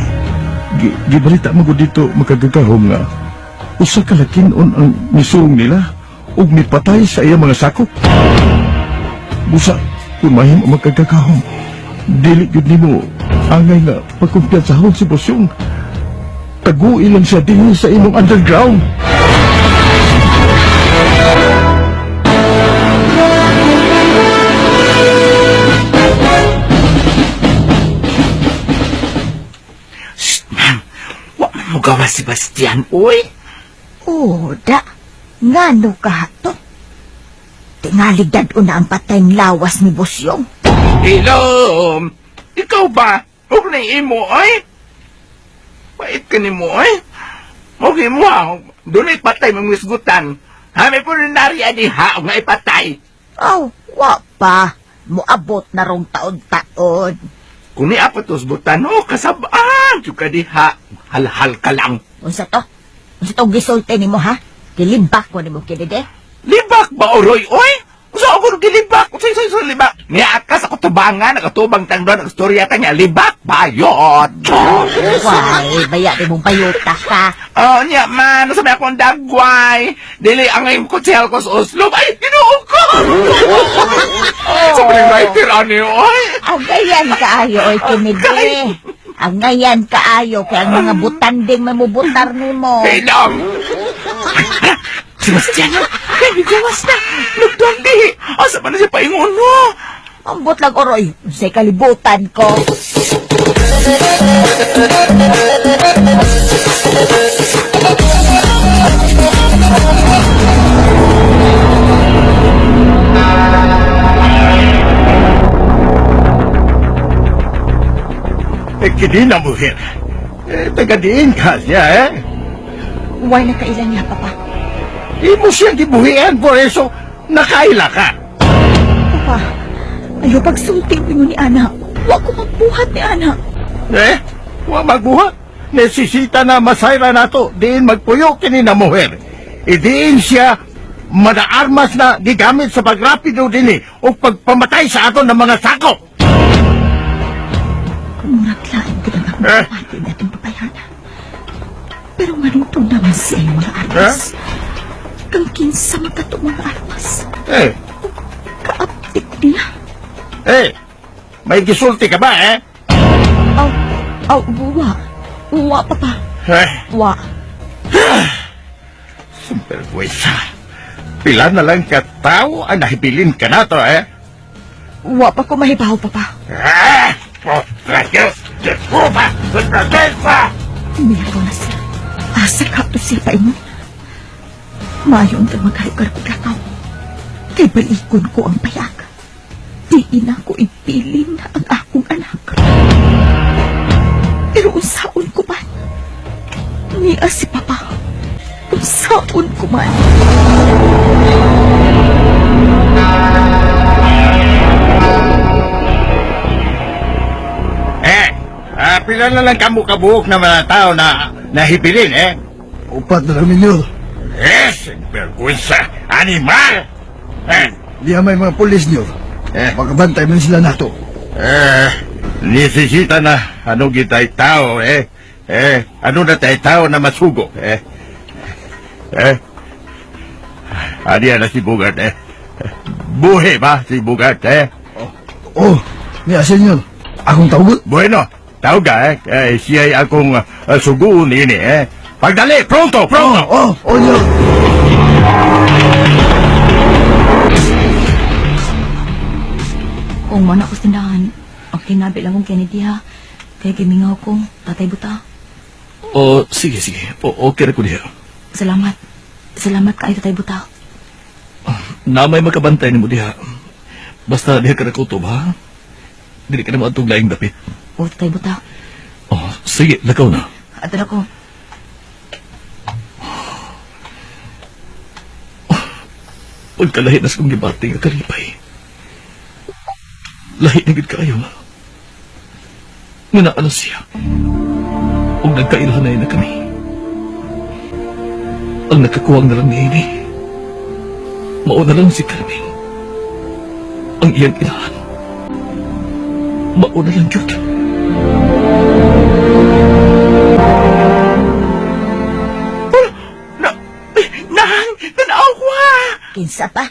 gibalita mo ko dito makagagahom nga usa ka lakinon ang misuong nila ug mipatay sa iyang mga sakop. Busa, kung mahimo magkagakahom, dili gyud nimo angay nga pagkumpiyansahon si Bosyong. Tagui lang siya dinhi sa imong underground. Shh, ma'am. Wa man mo gawa si Bastian, uy. Oh, da. Ngano ka to? Tingalig dad-o na ang patayng lawas ni Busyong. Hello. Ikaw ba? Huwag na imo, ay. Pait ka ni mo, ay. Okay mo, ha. Doon ay patay mong isgutan. Ha, may pulinarya di ha, nga ipatay. Oh, wa pa. Muabot na rong taon-taon. Kung ni apatos butan, oh, kasabaan. Juga di ha. Halhal ka lang. Unsa to? Unsa tong gisulti nimo ha? Gilibak ko nimo kini de. Libak ba, oroy, oy? Usa ako nung gilibak. Usa, usa, usa, libak. Niya ka sa kutubangan, nakatubang tang doon, nagstorya ta niya, libak, bayot. Why, baya di mong bayota ka. Oh, niya man, nasa may akong dagway. Dili ang ngayong kutsel ko sa Oslo. Ay, ginoo ko! Sa oh. Writer, ano yun, oy? Ang gayan kaayo oy kini de. Ang ngayan kaayo kay ang mga butanding mamubutar nimo. Hilom! Sebastian, ay, bigawas na. Nagdandi. Asa pa na siya paingon, no? Ambot lang oroy, unsay kalibutan ko. Eh, kini na muher. Eh, taga-diin ka siya, eh. Why na kailan niya, Papa? Imo siyang gibuhian, por eso nakaila ka. Papa, ayaw pagsulti mo ni Ana. Wa ko magbuhat ni Ana. Eh, wa magbuhat. Nesisita na masayra nato, diin magpuyo kini na muher. Idiin siya madaarmas na gigamit sa pagrapido dinhi o pagpamatay sa aton ng mga sakop. Murag lain ko ang akong Eh? pati na itong babayana. Pero manutong naman siya yung mga armas. Kang kinsa man katong mga armas. Eh, Kaaptik niya. eh, may gisulti ka ba, eh? Aw, aw, wa. Wa, Papa. Eh, Wa. sinvergüenza. Pila na lang ka tao ang nahibilin ka na to, eh? Wa pa ko mahibaw, Papa. Ah! Putra Diyos! Desculpa! Sinvergüenza! Milakaw na siya. Asa ka to siya paingon. Mayon ka maghalugar ko lakaw. Kay balikon ko ang payag. Di na ko ibilin ang akong anak. Pero unsaon ko man? Niya si Papa. Unsaon ko man? Eh, pila na lang kamo kabuok na mga tao na nahibilin, eh? Upat na lang ninyo. Eh, sinvergüenza! Animal! Eh, Diya may mga pulis niyo. Eh. Makabantay man sila nato. eh, nesisita na ano gitay tao, eh? Eh, ano na tayo tao na masugo, eh? Eh, Adiya na si Bugart, eh? Buhi ba si Bugart, eh? Oh, niya senyor. Akong tawag. Bueno, tawag ka, eh. Eh, siya'y akong suguon ini, eh. Pagdali, pronto, pronto! Oh, oh, nyo. Kung man ako tindahan, okay na lang kong Kennedy ha. Kaya gimingaw ko, Tatay Buta. O, sige, sige. O, okay ra ko diha. Salamat. Salamat kaayo, Tatay Buta. Na may makabantay nimo diha. Basta diha ka nakutob, ha? Dili ka na moadtong laing dapit. O, Tatay Buta. Oh, sige, lakaw na. Ato na ko. Pagkalahi na sa kong gibati nga kalipay. Lahi na gid kaayo. Nga naa na siya. Ug nagkailhanay na kami. Ang nakakuwang na lang niini. Mao na lang si Carmen. Ang iyang inahan. Mao na lang yun. Na, eh, nang, tanawa! Kinsa pa?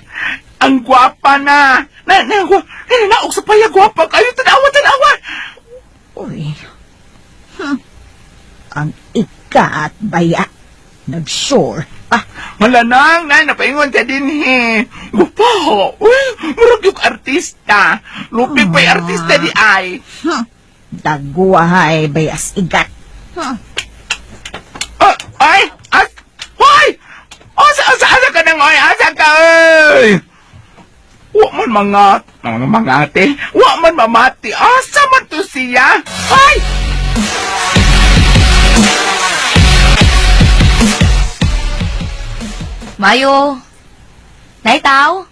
Ang gwapa na! Na, na, na, naog sa payag, gwapa kayo. Tanawa, tanawa. Uy. Ang ikaat baya. Nag-sure pa. Wala nang, na, napaingon ka din he. Gupa ho. Uy, murag yung artista. Lupi pa'y artista di ay. Dagwahay bayas igat. Ah, ay, as, hoy! Asa, asa, asa ka nang, oy, asa ka, oy! Wa man mga, mga mga ate, wa man mamati, asa man to siya? Ay! Mayo. Naitaw.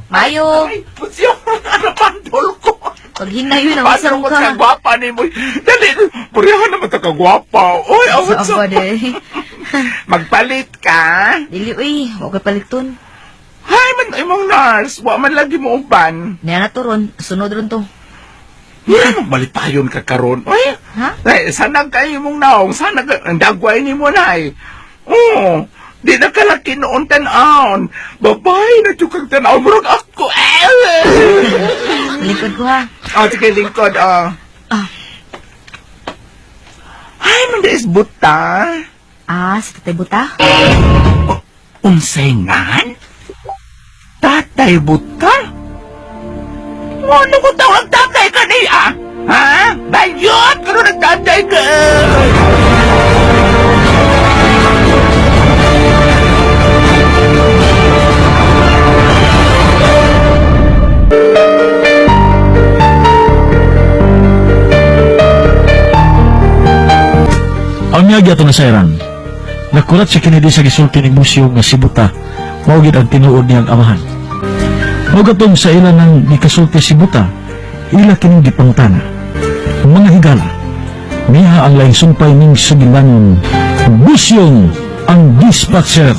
Mayo. Ay, pusyo, ano pandol ko? Pag hinayon ang Paano isang mo ka. sa gwapa ni mo? Dali, purihan naman ta kagwapa. Uy, awat sa... Saan ba de? Magpalit ka? Dili uy, wa ko'y paliton. Hay man, imong nurse, wa man lagi mo uban. Niya na to ron, sunod ron to. Wala magbalipayon ka karon. Uy, Ha? Ay, sana kayo mong naong, sana ka, ang dagway ni mo na eh. Oo, di na kalaki noon tanaon. Babay na tiyong tanaon, murag ako. Eh! Likod ko ha. Oh, sige, lingkod, oh. Ah. Ay, man is buta. Ah, sa Tatay Buta? Unsay ngan? Tatay buta? Ano ko tawag tatay ka niya? Ha? Bayot! Pero nagtatay ka! Ang miyagi ato nasayran. Nakurat si Kennedy sa gisulti ni Busyong nga si Buta, mao gid ang tinuod niyang amahan. Mao gatong sa ila nang gikasulti si Buta, ila kining gipangtana. Mga higala, niya ang laing sumpay ning sugilanon. Busyong ang dispatcher.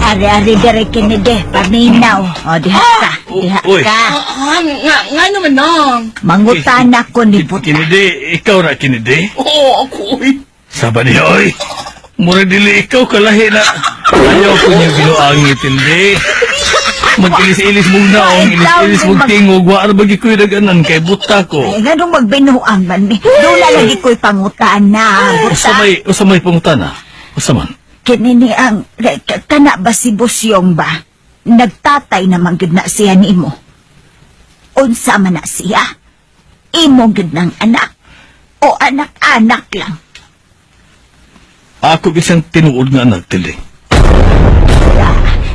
Ari-ari dere kinide, paminaw. O, diha ka, diha Uy. ka. Ah, nga, nga naman nang. Mangutana ko ni Buta. Kinidi, ikaw na kinidi. Oo, ako uy. Saba niya, oy. Mura dili ikaw kalahi na. Ayaw ko niya binuangit, hindi. Mag-ilis-ilis mong naong, ilis-ilis mong tingog, wa na bagi ko'y naganan kay buta ko. Ay, nganong magbinuang man mi. Doon na lagi ko'y pangutana, Usa Buta. may, usa may pangutana. Usa man. Kini ni ang, kana ba si Busyong ba? Nagtatay naman gyud na siya nimo. Unsa man na siya? Imo gyud ng anak. O anak-anak lang. Ako bisang tinuod nga anak, tili.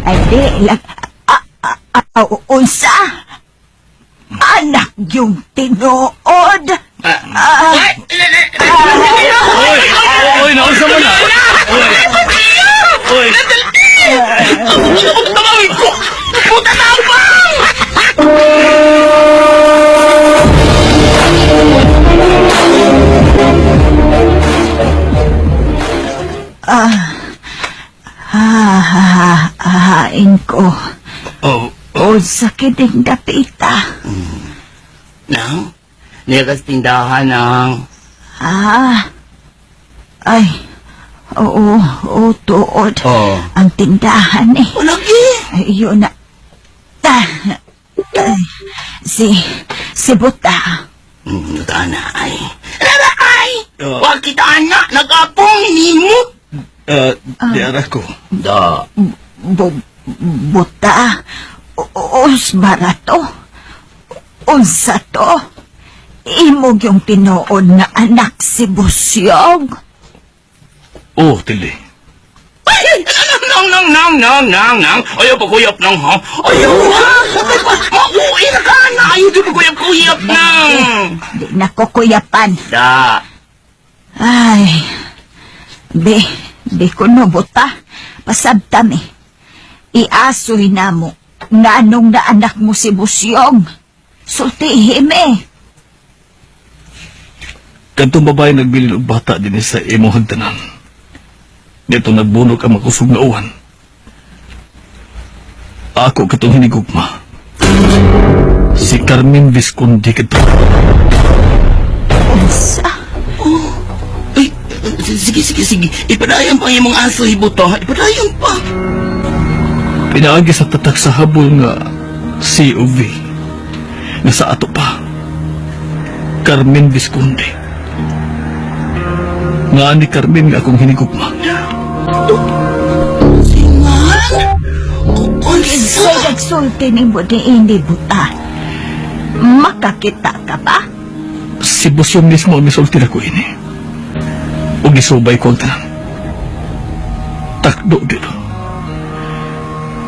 Ay, di, lang. Unsa? Anak yung tinuod. Ah, Oy! Oy, naunsa man na? Oy! Oy! Tumawin ko! Puta na ba? ah, hain ko. Oh, Unsa kining dapita? Nang, niya tindahan nang. Ah. Ay. Oo, oo, tuod. Oo. Ang tindahan eh. Lagi. Ay, yun na. Ah, ay, si Buta. Ana ay. Rara ay! Wag kita anak, nag-apong nimo. di ara ko. Da. Buta. Os barato. Unsa to? Imog yung tinuod na anak si Busyong. Oh, tili. Ay, nang, nang, nang, nang, nang, nang. Ayaw pa kuyap nang, ha? Ayaw, ha? Mauwi na ka na. Ayaw di pa kuyap kuyap nang. Di na ko kuyapan. Da. Ay, di ko no, buta. Pasabtam eh. Iasoy na mo. Nganong na anak mo si Busyong. Sultihim eh. Kadtong babae nagbilin og bata dinhi sa imong hagdanan. Dito nagbunok ang makusog na uwan. Ako katong hinigugma. Si Carmen Visconde kadto. Unsa? Ay, sige, sige, sige. Ipadayon pa ang imong aso, hibuto. Ipadayon pa. Pinaagi sa tatak sa habol nga COV nga sa ato pa Carmen Visconde. Nga ni Carmen nga akong hinigugma. Singan? Unsa? Unsay nagsulti nimo niini, Buta? Makakita ka ba? Si Busyong mismo ang misulti na ko ini. Ug gisubay ko ang tanan. Takdo dito.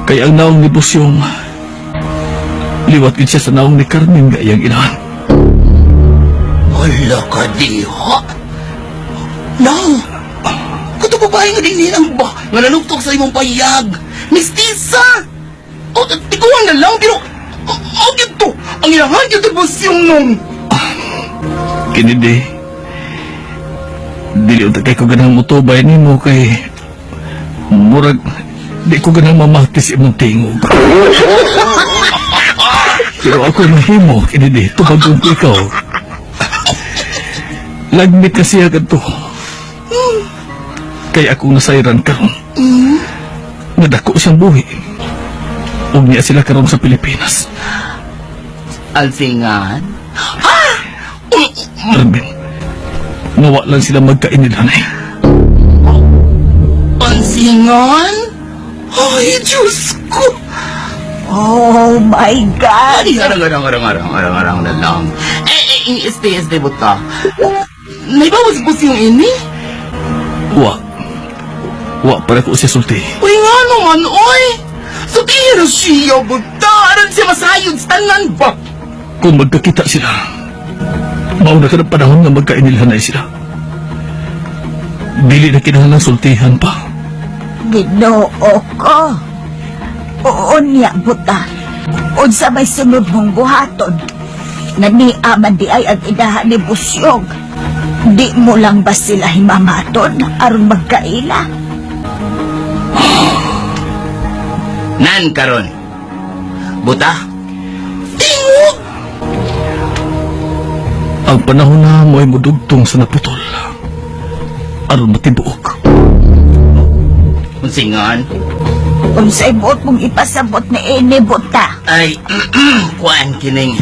Kay ang naong ni Busyong, liwat gid siya sa naong ni Carmen nga iyang inahan. Hala ka diha. Nang, kato babae nga din ang ba, nga nanuktok sa imong payag. Mistisa! O, tikuhan na lang, pero, o, to, ang inahan gyud Busyong nung. Kini di, dili unta kay ko ganang mutubay nimo kay murag di ko ganang mamati sa imong tingog. Pero ako mahimo, kini di, tubagon ko ikaw. Lagmit na siya kadto. Kay akong nasayran karon. Nadako siyang buhi. Ug niya sila karon sa Pilipinas. Alsingan? Carmen, nawa lang sila magkainilhanay. Alsingan? Ay, Diyos ko! Oh my God! Ay, arang, arang, arang, arang, arang, arang na lang. Eh, eh, este, este, buta. Naibawas po siyang ini? Wa. Wa para ko siya sulti. Uy, nga naman, oy! So, na siya, buta! Aran siya masayod sa tanan ba? Kung magkakita sila, mauna ka ng panahon nga magkainilhanay sila. Dili na kinahanglang sultihan pa. Ginoo ko. Oo niya, Buta. Unsa may sunod mong buhaton? Naniaman di ay ang inahan ni Busyong. Di mo lang ba sila himamaton aron magkaila? Nan karon. Buta? Tingog! Ang panahon na mo ay mudugtong sa naputol. Aron matibuok. Unsingan? Unsay buot mong ipasabot ni ini, Buta? Ay, kuan kining.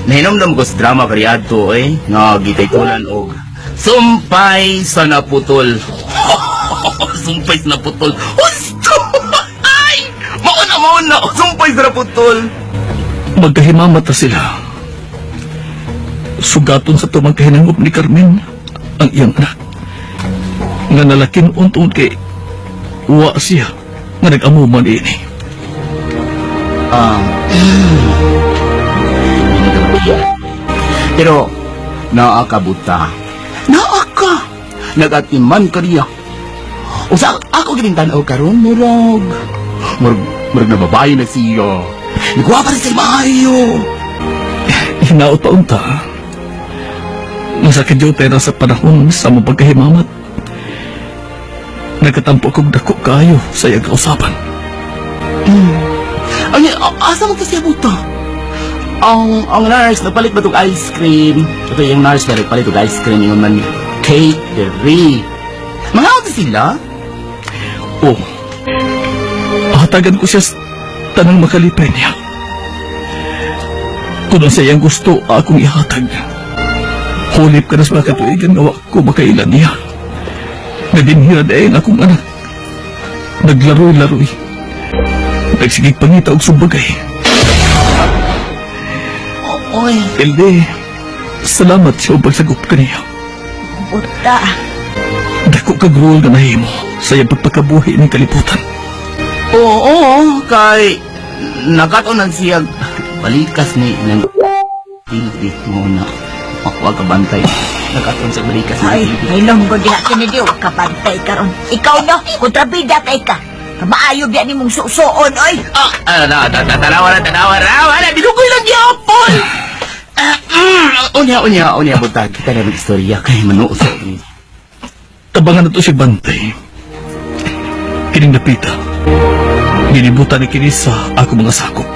Nahinomdom ko sa drama kariadto eh, nga gitaytulan og Sumpay sa naputol. Sumpay sa naputol. Husto! Ay! Mauna, mauna! Sumpay sa naputol. Magkahimamat na sila. Sugaton sa tumang kahinangop ni Carmen ang iyang anak. Nga nalakin untong kay wa siya nga nag-amuman ini. Pero, naa ka buta. Naa ka! Nagatiman ka riya. Usa, ako gining tan-aw karon, murag. Murag, murag na babae na siya. Nagwapa rin sa maayo. Hinaot pa unta. Nga sa kadyotay ra sa panahon sa mapagkahimamat. Nagkatampo kog dako kaayo sa iyang kausapan. Ay, asa man kasi buta? Ang nurse, nagpalit ba tong ice cream? Ito yung nurse na nagpalit og ice cream, yung man cake, diri. Mga unsa sila? Oh, hatagan ko siya sa tanang makalipay niya. Kung ang iyang gusto, akong ihatag. Hulip ka na sa mga katuigan nga wa ko makailan niya. Nadinhira dayon akong anak. Naglaroy-laroy. Nagsigig pangita og sumbagay. Oy, Elde, salamat sa pagsagup kaniya. Buta. Dako kag role nga nahimo sa iyang pagpakabuhi ng kalibutan. Oo, kay nakatunan siya balikas ni ng TV mo na. Wag ka bantay. Nakatuon sa balikas ni Ay, TV. ay longgo diha kini di wa ka bantay karon. Ikaw no, kontrabida kay ka. Maayo biya nimong susuon oy. Ah, ah, na, na, na, tanawa na, tanawa na, wala, binugoy lang gyapon. Ah, unya, unya, unya, buta, kita na istorya kay manuusap ni. Tabangan na to si Bantay. Kining napita. Ginibutan ni kini sa ako mga sakop.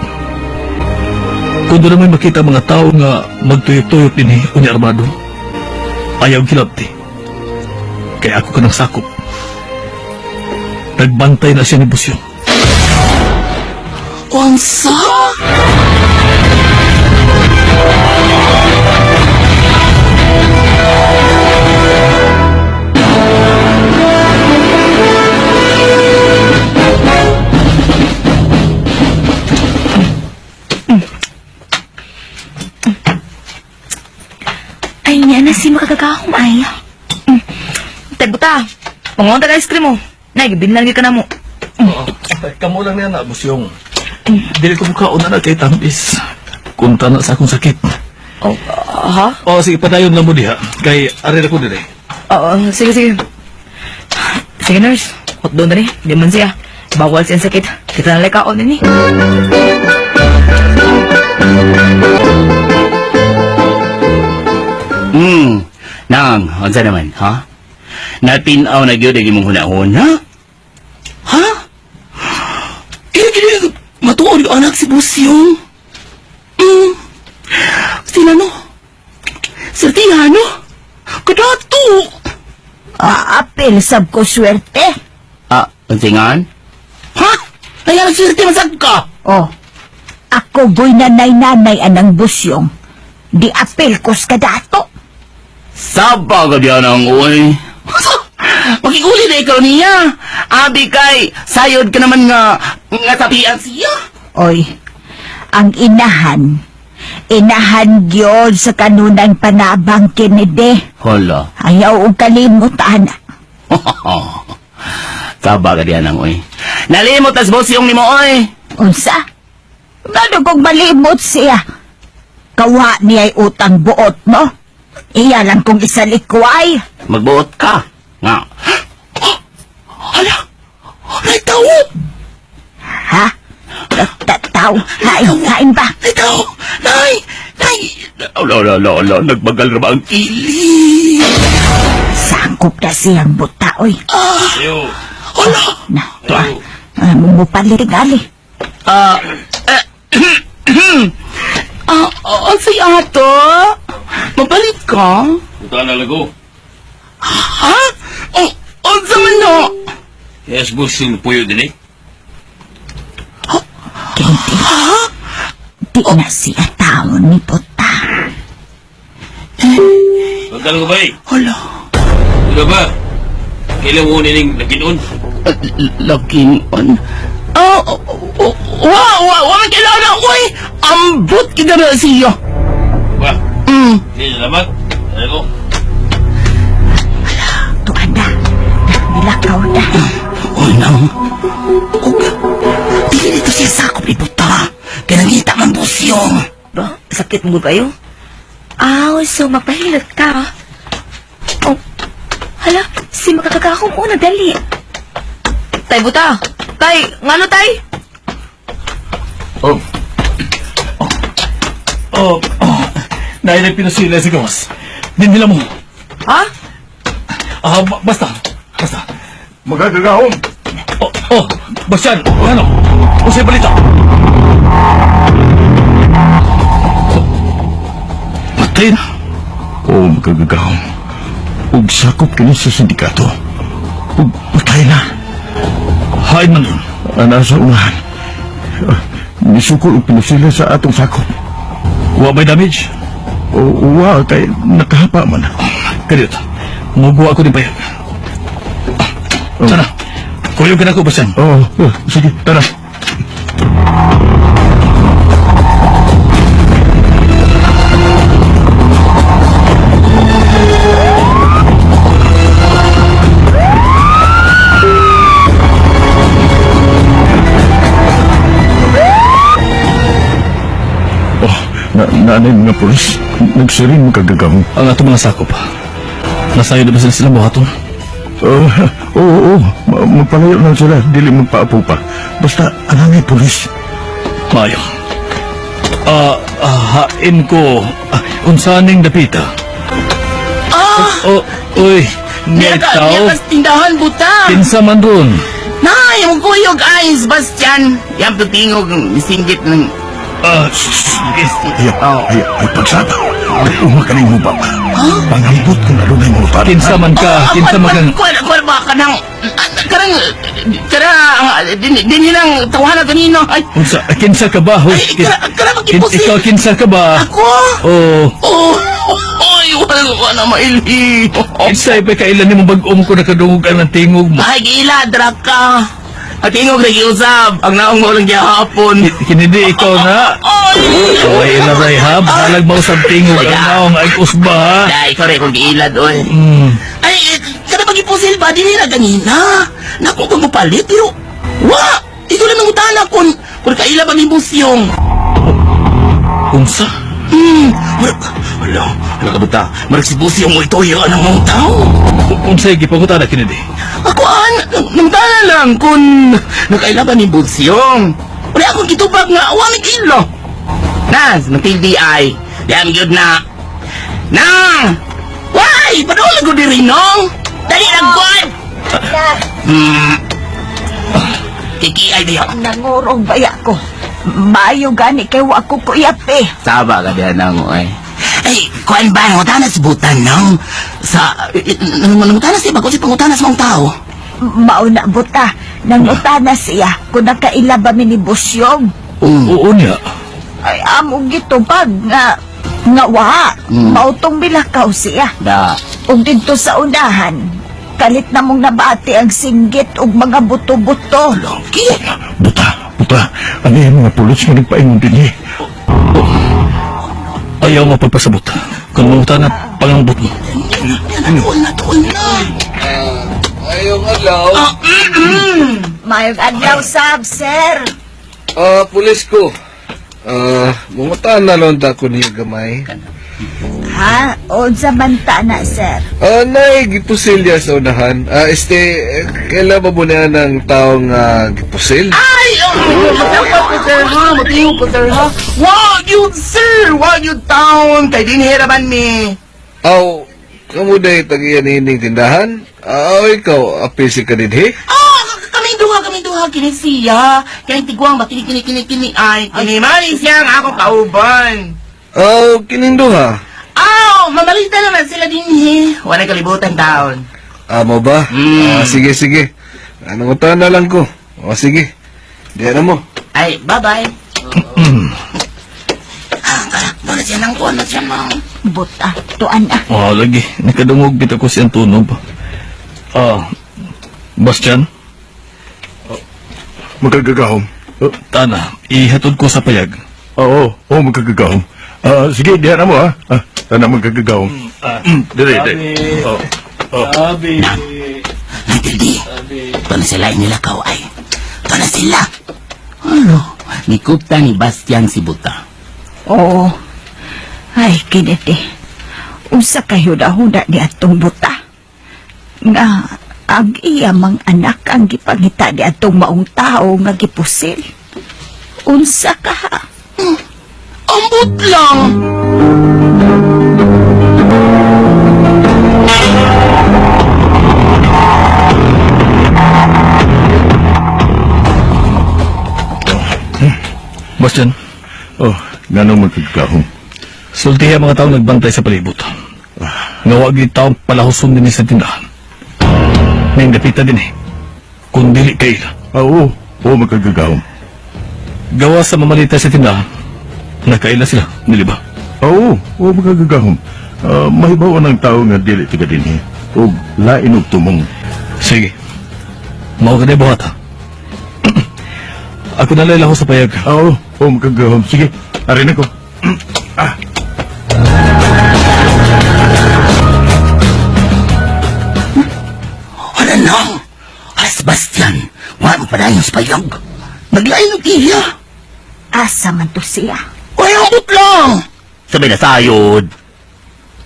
Kung doon na may makita mga tao nga magtuyok-tuyok din unya armado, ayaw kilabti. Kaya ako kanang sakop. Nagbantay na siya ni Busyong. Unsa? Ay, niya na si makagagahom ay. Tay buta, mangonta ka ice cream mo. Nay, gibinlan gyud ka na mo. Kamo lang niya na, Busyong. Dili ko mukha una na kay Tamis. Kunta na sa akong sakit. Oh, ha? O, sige, padayon lang mo diha. Kay, ari na ko dire. Oo, sige, sige. Sige, nurse. Hot doon na ni. Di man siya. Bawal siyang sakit. Kita na lang kaon ni. Nang, unsa naman, ha? Natinaw na gyud ang imong hunahon, ha? Ha? Kaya kaya matuod yung anak si Busyong. Sila no? Sertihan no? Kadato! Aapil sab ko swerte. Ah, unsingan? Ha? Kaya swerte masag ka! Oh, ako goy nanay-nanay anang busyong. Di apil ko sa kadato. Saba ka diyan ang uy. Makikuli na ikaw niya. Abi kay, sayod ka naman nga, nga tapian siya. Oy, ang inahan, inahan gyud sa kanunang panabang kinide. Hala. Ayaw og kalimot, ana. Saba ka diyan ang uy. Nalimot tas bosyong nimo oy. Unsa? Ngano kong malimot siya? Kawa niya'y utang buot, no? Iya lang kong isalikway. Magbuot ka. Nga. Hala! Ay, tao! Ha? Tataw? Hain, hain ba? Ay, tao! Nay! Nay! Ala, ala, ala, ala. Nagbagal na ba ang kili? Sangkop na siyang buta, oy. Ayo. Hala! Na, to ah. Ah, Mupalitig ali. Ah, eh, ah, ah, say ato? Mabalit ka? Buta na lago. Ha? Oh, unsa man no? Yes, Busyong, puyo din eh. Kente. Di na siya tao ni buta. Bagal ko ba eh? Hala. Ano ba? Kailan mo nining naginon? Looking on. Oh, oh, oh, wa, wa, wa, man kailangan, uy! Ambot kita na siya. Ba? Mm. Sige, salamat. Ano ko? Tuan na. Nilakaw na. Uy, nang. Ug, dili dito siya sakop ni Buta. Kaya nangita man busyong. Ba, sakit mo kayo? Aw, so magpahilot ka. Oh, hala, si makakagahom una, dali. Tay buta. Tay, ngano tay? Oh. Oh, oh. Nailag pinasila si Gawas. Dinila mo. Ha? Ah, basta. Basta. Magagagahom! Oh, oh, Bastian, ano? Usay balita. Patay na! Oo, magagagahom. Ug sakop kini sa sindikato. Ug patay na! Hain man ron. Ana sa unahan. Ah, Nisukol og pinasila sa atong sakop. Wa may damage? O, wa, kay nakahapa man. Kadiyot. Muguwa ko din payag. Ah, Sana. Kuyog ka na ko, Bastian. Oo, oh, sige, tara. Oh, na naanay mga pulis. Nagsirin mga kagagahong. Ang atong mga sakop. Nasayo na ba sila sila buhaton? Oo, oo, oo. Magpalayo lang sila. Dili magpaapo pa. Basta, anangay pulis. Maayo. Ah, ah, hain ko. Ah, unsaning dapita? Ah! Oh, uy, Niya may ka, niya tao. ka sa tindahan, buta. Kinsa man ron. Nay, mong kuyog ay, Sebastian. Yang tutingog, singgit ng Ayaw, ayaw, ay pagsaba. Ay, uma ka na imong baba. Pangambot kung adunay mga utana. Kinsa man ka, kinsa man kang... Kuan, kuan ba kanang kanang kana din din nang tawanan kanino. Ay, Unsa, kinsa ka ba? Hoy, Ay, kana magipusil. Ikaw kinsa ka ba? Ako? Oh, Oh, oy, wala wala mailhi. kinsa pa kailan nimo bag-om ko nakadungog ang tingog mo. Ay, gila, dra ka. At tingog na giusab, ang naong mo lang gihapon. Kinidi ikaw na. Oy! Oy, ilaray ha, bahalag mo sa tingog ang naong ay usba ha. Dai, ikaw rin kung giilad, oy. Ay, eh, kada pag-ipusil ba, di nila ganina. Naku, kung mapalit, pero, wa! Ito lang nangutana kung kaila ba ni Busyong. Unsa? Wala, wala, wala ka buta. Marag si Busyong mo ito, yung anong mong tao. Unsay gipangutana kinidi? Ako, an, nangutana lang kung nakaila ba ni Busyong. Wala akong gitubag nga, wa may kilo. Nas, ng TDI. Damn good na. Nang! Why? Padula ko diri nong. Dali lang god. Na, Kiki ay diyo. nangurong baya ko. Maayo gani kay wa ko kuyap eh. Saba ka diyan nang oy. Ay, kuan ba nangutana si butan nang sa nangutana siya bago si pangutana sa mga tao. Mauna buta, nangutana siya kung nakaila ba mi ni Busyong. Oo niya. Ay, among gitubag nga nga wa. Mautong bilakaw siya. Da. Ug didto sa unahan, kalit na mong nabati ang singgit ug mga buto-buto. Longki. Buta, buta. Ano yung mga pulos nga nagpaingon din eh? Ayaw mapagpasabot. Kung mangutana, pangambot mo. Tuol na, tuol na. Ayong adlaw. Mayong adlaw sab, sir. Ah, pulis ko. Ah, mungutan na lang ta ko niyo gamay. Ha? Unsa man ta na, sir? Ah, nay gipusilya sa unahan. Ah, este, eh, kailan ba mo na ng taong gipusil? Ay, oh, magdapat ko sir ha, matiyo ko sir ha. Wag yun sir, wag yun town, kay dinhiraman mi. Aw, kamo day tagiyan ining tindahan? Aw, ikaw, apisi ka dinhi? Ah, kami duha, kini siya. Kini tiguang ba, kini, kini, kini, kini, ay, kini mali siya ang akong kauban. Aw, kining duha. Aw, mamalita naman sila dinhi. Wala kalibutan taon. Amo ba? Mm. Ah, sige, sige. Anong na lang ko? O, sige. Diyan na mo. Ay, bye-bye. Ah, tara, doon na siya nang kuwan na siya, ma'am. Buta, tuan na. Oh, lagi. Nakadungog bitaw ko si Antonov. Ah, Bastian, Magkagagahom. Oh, tana, ihatod ko sa payag. Oo, oo, magkagagahom. Ah, sige, diyan na mo ha. Ah, tana magkagagahom. Dili, dili. Oh, oh. Sabi. Nantildi, ito na sila inilakaw ay. Ito na sila. Ano? Nikupta ni Bastian si Buta. Oo. Ay, kiniti. Unsa kay huda-huda ni atong buta. Nga, ang iya mang anak ang gipangita ni atong maong tao nga gipusil. Unsa ka ha? Ambot lang! Bastian, Oh, nganong magkagagahom? sultihi ang mga taong nagbantay sa palibot. Nga wag yung taong palahuson din sa tindahan. May napita din eh. Kung dili kaila. Ah, oo, oo, magkagagahom. Gawa sa mamalita sa tindahan. Nakaila sila, dili ba? Ah, Oo, oo, magkagagahom. Ah, mahibaw ang tao nga dili taga dinhi. Og lain og tumong. Sige. Mao ka na buhat ha. Ako na lang sa payag. Ah, Oo, oo, magkagagahom. Sige, arin ako. Ah. Ano nang? Alas Bastian, wala mo pa sa payag. Naglain og iya. Asa man to siya? Uy, ambot lang! Sabi na sayod.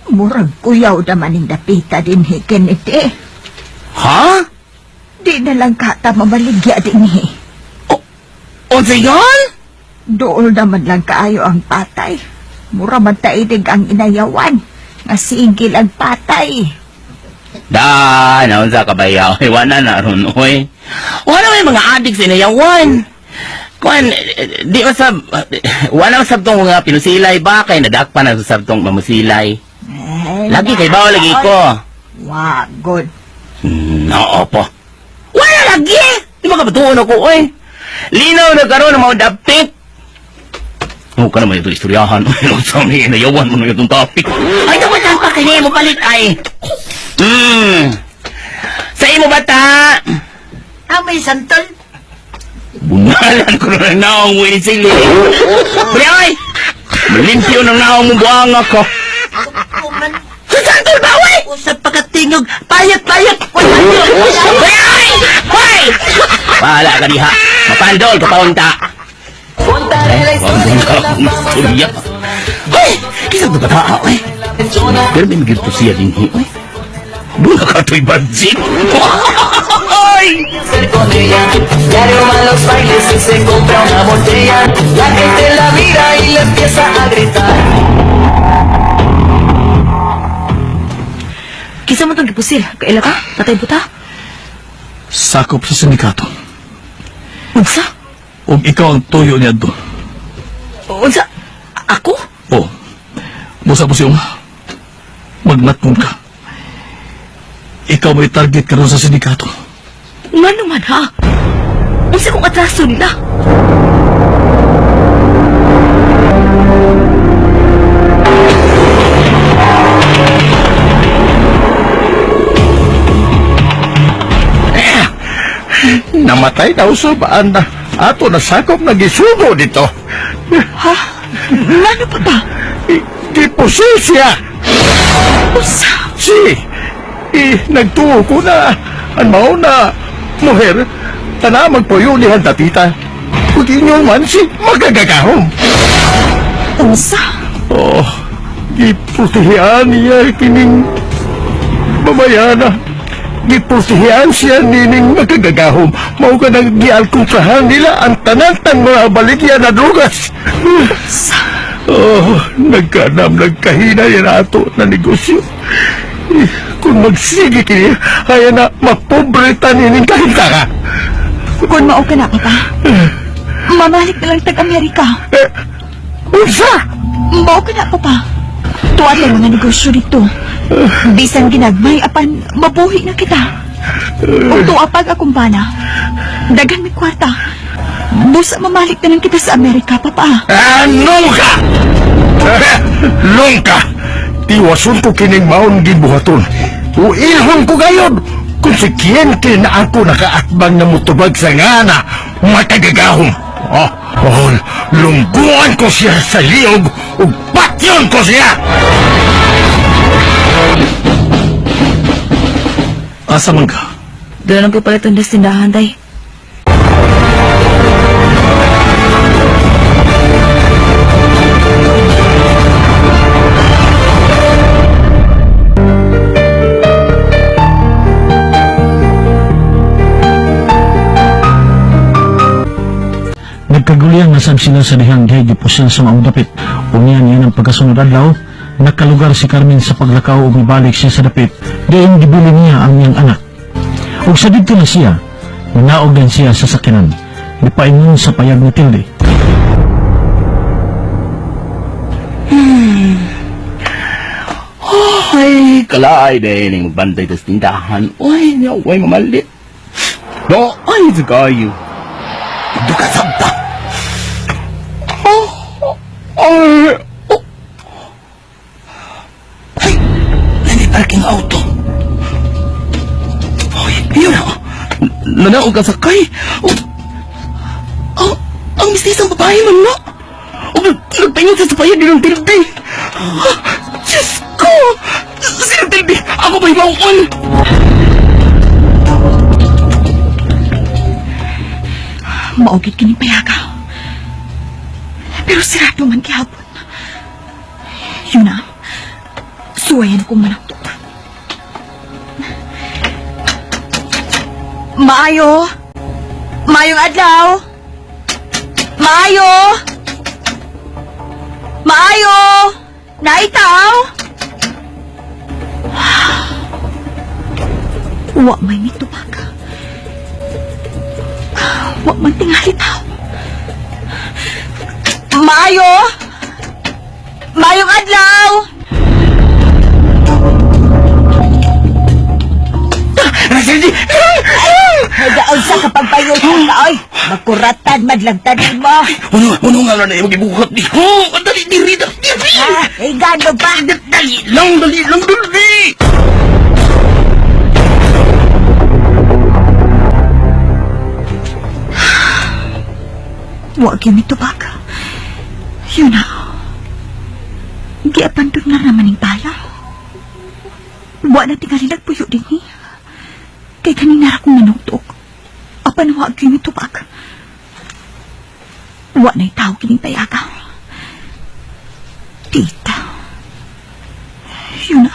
Murag kuyaw naman ning dapita din hi, Kennedy. Ha? Di na lang kata mamaligya din hi. Unsa yun? Dool naman lang kaayo ang patay. Mura man taidig ang inayawan. Nga sigil ang patay. Da, naunsa ka ba yaw? Wala na ron, oy. Wala may mga adik sa inayawan. Kuan, di masab, wala masab tong mga pinusilay ba? Kay nadakpan na sab tong mamusilay. Lagi kay bawa lagi ko. Wa, good. Oo po. Wala lagi! Di ba kabatuon ako, oy? Linaw na karon ang mga dapit. Huwag ka naman ito istoryahan. Uy, sa ni inayawan mo na itong topic. Ay, dapat ang pakinig mo palit ay. Sa imo bata! Amay santol. Bunalan ko na ng naong mo ini sili. Pre, ay! Malimpyo ng naong mo buang ako. Kuman. Sa santol ba, uy? Usap pagkatingog. Payat, payat. Uy, Pre, ay! Hoy! Bahala ka diha. Mapandol ka paunta. Ay, ka akong istorya. Hoy! Kisa ito bata, oy. Pero may magirto siya din, oy. Doon ka to'y budget. Hoy! Diario va a los bailes y se compra una botella. La gente la mira y le empieza a gritar. Kinsa man tong gipusil? Kaila ka? Tatay buta? Sakop sa sindikato. Unsa? Ug ikaw ang tuyo niya do. Unsa? Ako? Oh. Busa po siyong magmatmon ka. Ikaw may target karon sa sindikato. Nga naman ha? Unsa kong atraso nila? Namatay daw sa baan na ato nasakop na gisugo dito. Ha? Ngano pa ba? Gipusil siya. Unsa? Si, nagtuo ko na ang mao na muher tana magpuyo ni dapita. Kung inyo man si magagagahom. Unsa? Oh, giprotehean niya kining babayana. Giprotehean siya nining magagagahom. Mao ka nang gialkontrahan nila ang tanan-tan mga baligya na drugas. Oh, nagkanam, nagkahina yan ato na negosyo. Eh, kung magsige kini, kaya na mapobre tanining kahinta ka. Kung mao ka na, Papa. Mamalik na lang tag-Amerika. Eh, unsa? Mao ka na, Papa. Tuwan lang mga negosyo dito. Bisan ginagmay, apan mabuhi na kita. Ug tuwa pag akong bana. Daghan may kwarta. Busa mamalik na lang kita sa Amerika, Papa. Ano ka? Longka! Tiwason ko kining maon gibuhaton. Uilhon ko gayon! Kung si kiyente na ako nakaatbang na mutubag sa ngana, matagagahom. Oh, oh, lungguan ko siya sa liog ug patyon ko siya! Asa man ka? Doon lang ko pala itong tindahan, day. Nagkaguliyang nasab sila sa dihang dihay gipusil sa maong dapit. Unya niya ng pagkasunod adlaw, nakalugar si Carmen sa paglakaw ug mibalik siya sa dapit. Diin gibili niya ang iyang anak. Ug sa didto na siya, nanaog din siya sa sakinan. Gipaingon sa payag ni Tilde. Ay, kalaay din ang magbantay tas tindahan. Uy, niya, uy, mamalit. Do, ay, sa kayo. Duka sabta. Oh, ay, oh. Ay, nani parking auto. Ay, yun na. Nanaog ka sakay. Oh, oh, ang mistisang babae man na. Oh, nagpaingon sa sapayag din ng tilde. Ah, Diyos ko! Sino tilde? Ako ba'y mauon? Maugit kining payaga. Pero sirado man gihapon. Yun na. Suwayan kong manakto. Maayo! Maayong adlaw! Maayo! Maayo! Naitaw! Wa may mitubag. Wa man tingali tao. Maayo? Maayong adlaw! Nagaon sa kapagpayo ka, oy! Makuratan, madlagtan mo! Uno, uno nga na imong gibuhat ni. Oh, dali diri diri. Ha? Eh, gano ba? Dali lang, dali lang, dali. Wa gyud mitubag. Yun na. Giabandon na naman ning bala. Wa na tingali nagpuyo dinhi. Kay kanina ra kong nanugtok. Apan wa gyud mitubag. Wa na'y tao kining payaga. Tita. Yun na.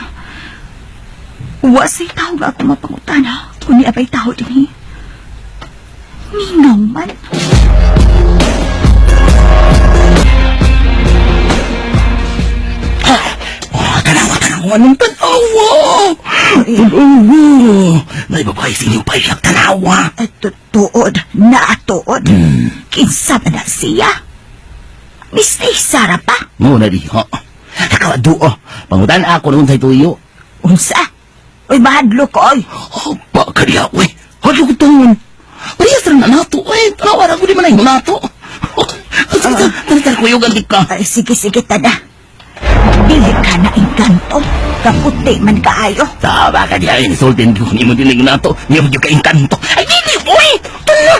Wa sa'y tao nga ako mapangutana kung niabay tao dinhi. Mingaw man. Oh, tanawa, tanawa, nung tanawa. Tanawa. May babae sa inyong payag, tanawa. Tuod, naatuod. Kinsa man na siya? Miss Sara pa? Mo na di, ha? Nakaduo. Pangutan ako noon sa tuyo. Unsa? Uy, mahadlo ko, oy. Oh, ba ka diha, uy. Hadlo ko tungon. Parehas ra na nato, uy. Tanawa ra ko di man ay nato. Sige, tara, tara, kuyog ang ka. Ay, sige, sige, tada. Dili ka na engkanto. Kaputi man kaayo. Tama ka diha, inisultin ko. Ni mo dinig nato. Ni mo ka engkanto. Ay, dili, uy. Tala.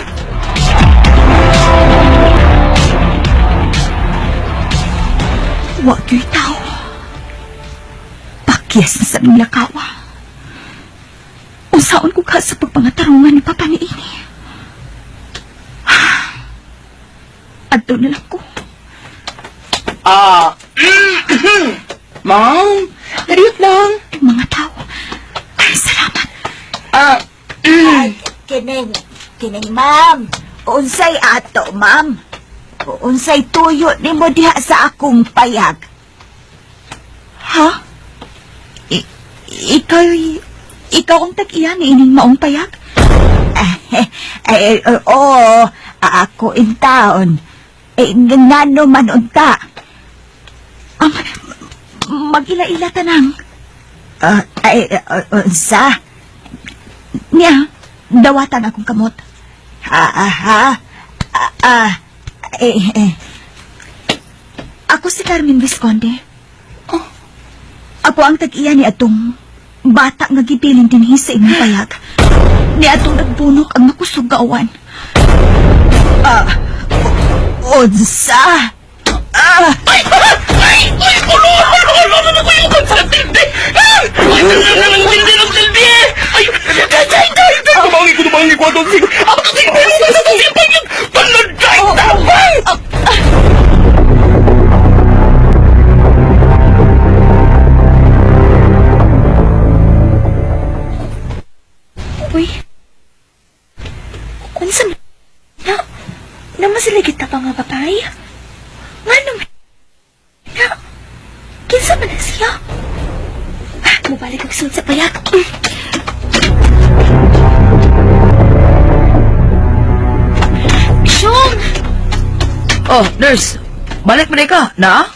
Wa gyud tao. Pakyas na sa lakawa. Unsaon ko ka sa pagpangatarungan ni Papa ni ini? Adto na lang ko. Ah, ma'am, dariyot lang. Mga tao. Ay, salamat. Ah, Ay, kining, kining ma'am. Unsay ato, ma'am? Unsay tuyo nimo diha sa akong payag? Ha? Ikaw, ikaw ang tag-iya ni ining maong payag? Ay, ay, oo, ako in taon. Eh, ngano man unta? Mag-ila-ila tanang. Ah, ay, unsa? Niya, dawatan akong kamot. Ha, ah, ha? Ah, ah, eh, eh. Ako si Carmen Visconde. Oh, ako ang tag-iya ni atong bata nga gibilin dinhi sa imong payag. Ni atong nagbunok ang makusog nga uwan. Ah, unsa? Ah! Ay! Ay! Ay! Ulo! Ulo! Ulo! Ulo! Ulo! Sa tildi! Ay! Ay! Ang tildi! Ang tildi! Ay! Ay! Ay! Ay! Ay! Tumangi ko! Tumangi ko! Atong sigo! Ako sigo! Ako sigo! Panaday! Tabang! Uy. Unsa na? Na, naman sila kita pa nga babae? Nga naman. Na, kinsa man na siya? Ah, mabalik og sulod sa payag. Syong! Oh, nurse. Balik man ka, na?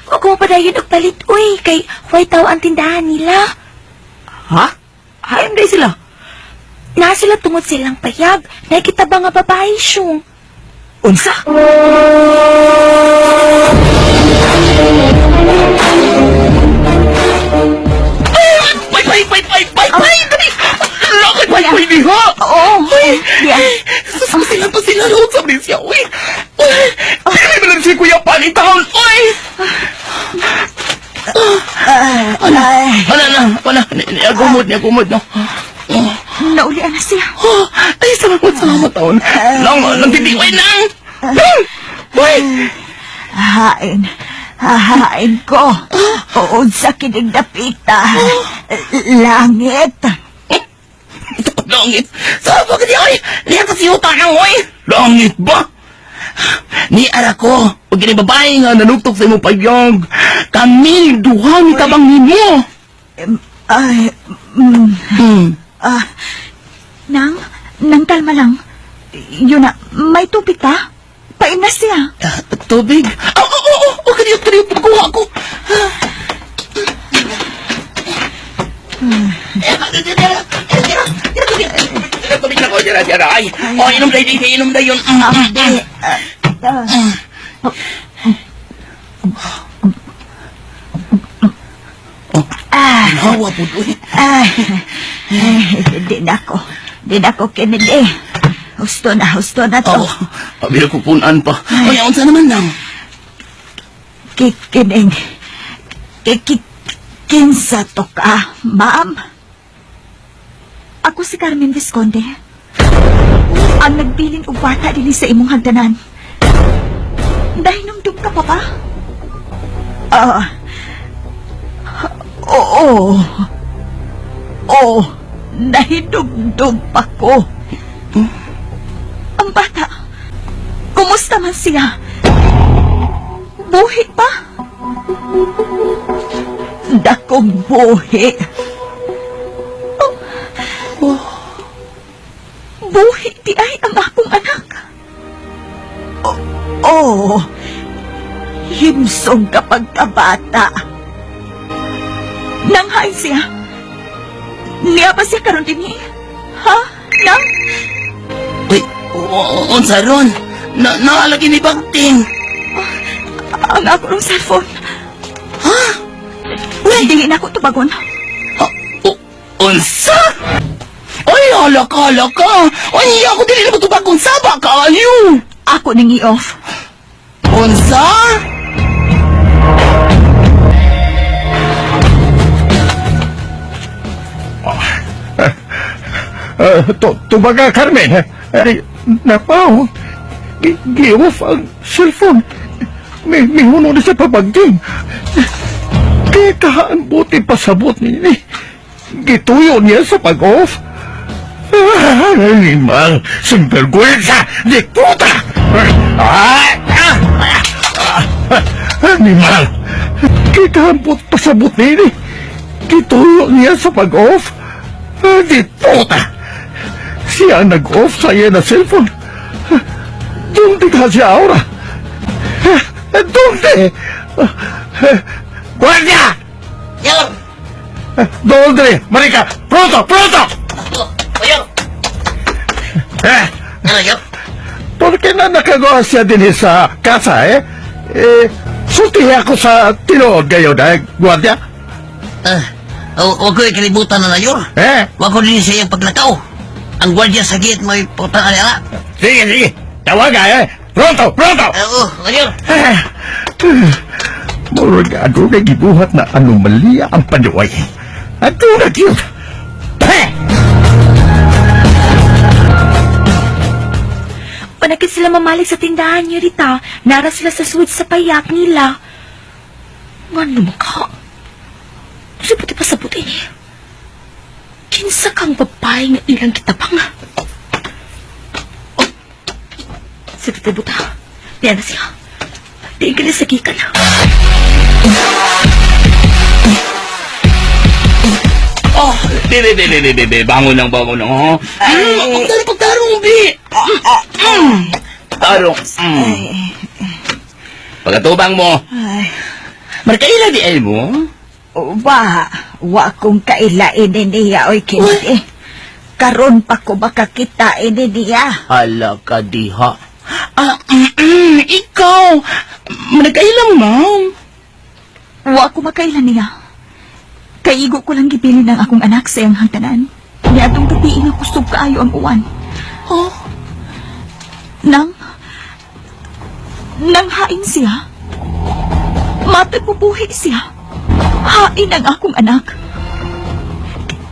Huwag ko mapadayon og palit, uy, kay white tao ang tindahan nila. Ha? Hayon day sila. Na sila tungod silang payag. Nakita ba nga babae, Syong? Unsa? Bay! Bay! Bay! Bay! Bay! Bay! Dali! Lakad! Bay! Bay! Diha! Oo, yeah. Sus, sila pa sila loob sa siya. Uy! Uy! Dili man lang si Kuya Panitaon! Uy! Ay, Wala na! Wala! Niagumod! Niagumod no? Naulian na siya. Oh, ay, salamat, salamat taon. Nang, nang titi, uy, nang! Nang! Uy! Hain. Hahain ko. Unsa kining dapita. Langit. Langit! Sa ka di, oy! Niya kasi utang ang, oy! Langit ba? Ni ara ko, pag kini babae nga nanugtok sa imong payag, kami duha ni tabang nimo. Ay, ah, Nang, nang kalma lang. Yun na, may tubig ta? Pain na siya. Tubig? Oh, oh, oh, oh, oh, kaniyot, kaniyot, magkuha ako. Tubig na ko, dira, dira. Ay, oh, inom dayon, inom dayon. Ah, Hawa po, uy. Ay, ay, di na ako. Di na ako, Kennedy. Husto na to. Oh, pabila ko punan pa. Ay, unsa naman nang? Kikining. Kinsa to ka, ma'am? Ako si Carmen Visconde. Ang nagbilin og bata dinhi sa imong hagdanan. Dahinumdum ka pa ba? Ah. Oo. Oo. Nahidugdug pa ko. Ang bata. Kumusta man siya? Buhi pa? Dakong buhi. Buhi di ay ang akong anak. Oo. Himsog kapag kabata. Nanghain siya. Niya ba siya karon dinhi? Ha? Nang? Uy, unsa ron? Na naalagi ni Bagting. Ang ako ng cellphone. Ha? Uy, dili na ako tubagon. Unsa? Ay, hala ka, hala ka. Ay, ako dili na matubag saba kaayo. Ako nang i-off. Unsa? Tubaga, Carmen. Ay, napaw. Gi-off ang cellphone. May huno na sa pabagting. Kaya kahaan buti pasabot ni. Gituyo niya sa pag-off. Ah, animal, sinvergüenza, de puta! Ah, ah, ah, animal, kikahambot pasabot nini. Gituyo niya sa pag-off. Ah, di puta! Siya ang nag-off sa iya na cellphone. Donde ka siya ahora? Donde? Guardia! Yor! Donde? Marica! Pronto! Pronto! Mayor! Eh! Ano, Yor? Por que na nakagawa siya din sa kasa, eh? Eh, sultihi ako sa tinuod gayon, eh, guardia? Ah, huwag ko ikalibutan na na, Yor. Eh? Huwag ko din sa iyang paglakaw. Ang gwardiya sa gate may putang alala. Sige, sige. Tawaga, eh. Pronto, pronto! Oo, Mayor. Eh, Murag adunay gibuhat na anomalya ang panuway. Adunay gyud. Eh! Panakit sila mamalik sa tindahan niyo, Rita. Nara sila sa suwid sa payak nila. Nga naman ka. Kasi puti pa sa buti ni. Kinsa kang babae nga ilang kitabang. Oh. Sa titibuta. Diyan na siya. Diyan ka na sa gikan. Oh, be, be, be, be, be, be, bangon lang, bangon lang, oh. Pagtarong, pagtarong, be. Tarong. Pagkatubang mo. Ay, Markaila di ay mo? wa, wa kong kailain niya, oy, Kennedy. Karon pa ko makakita ini niya. Hala ka diha. Ah, ikaw. Nagkaila mo, ma'am. Wa ko makailan niya. Kaigo ko lang gibilin ang akong anak sa iyang hagdanan. Niadtong gabi nga kusog kaayo ang uwan. Oh? Nang nang hain siya. Matagpupuhi siya. Hain ang akong anak.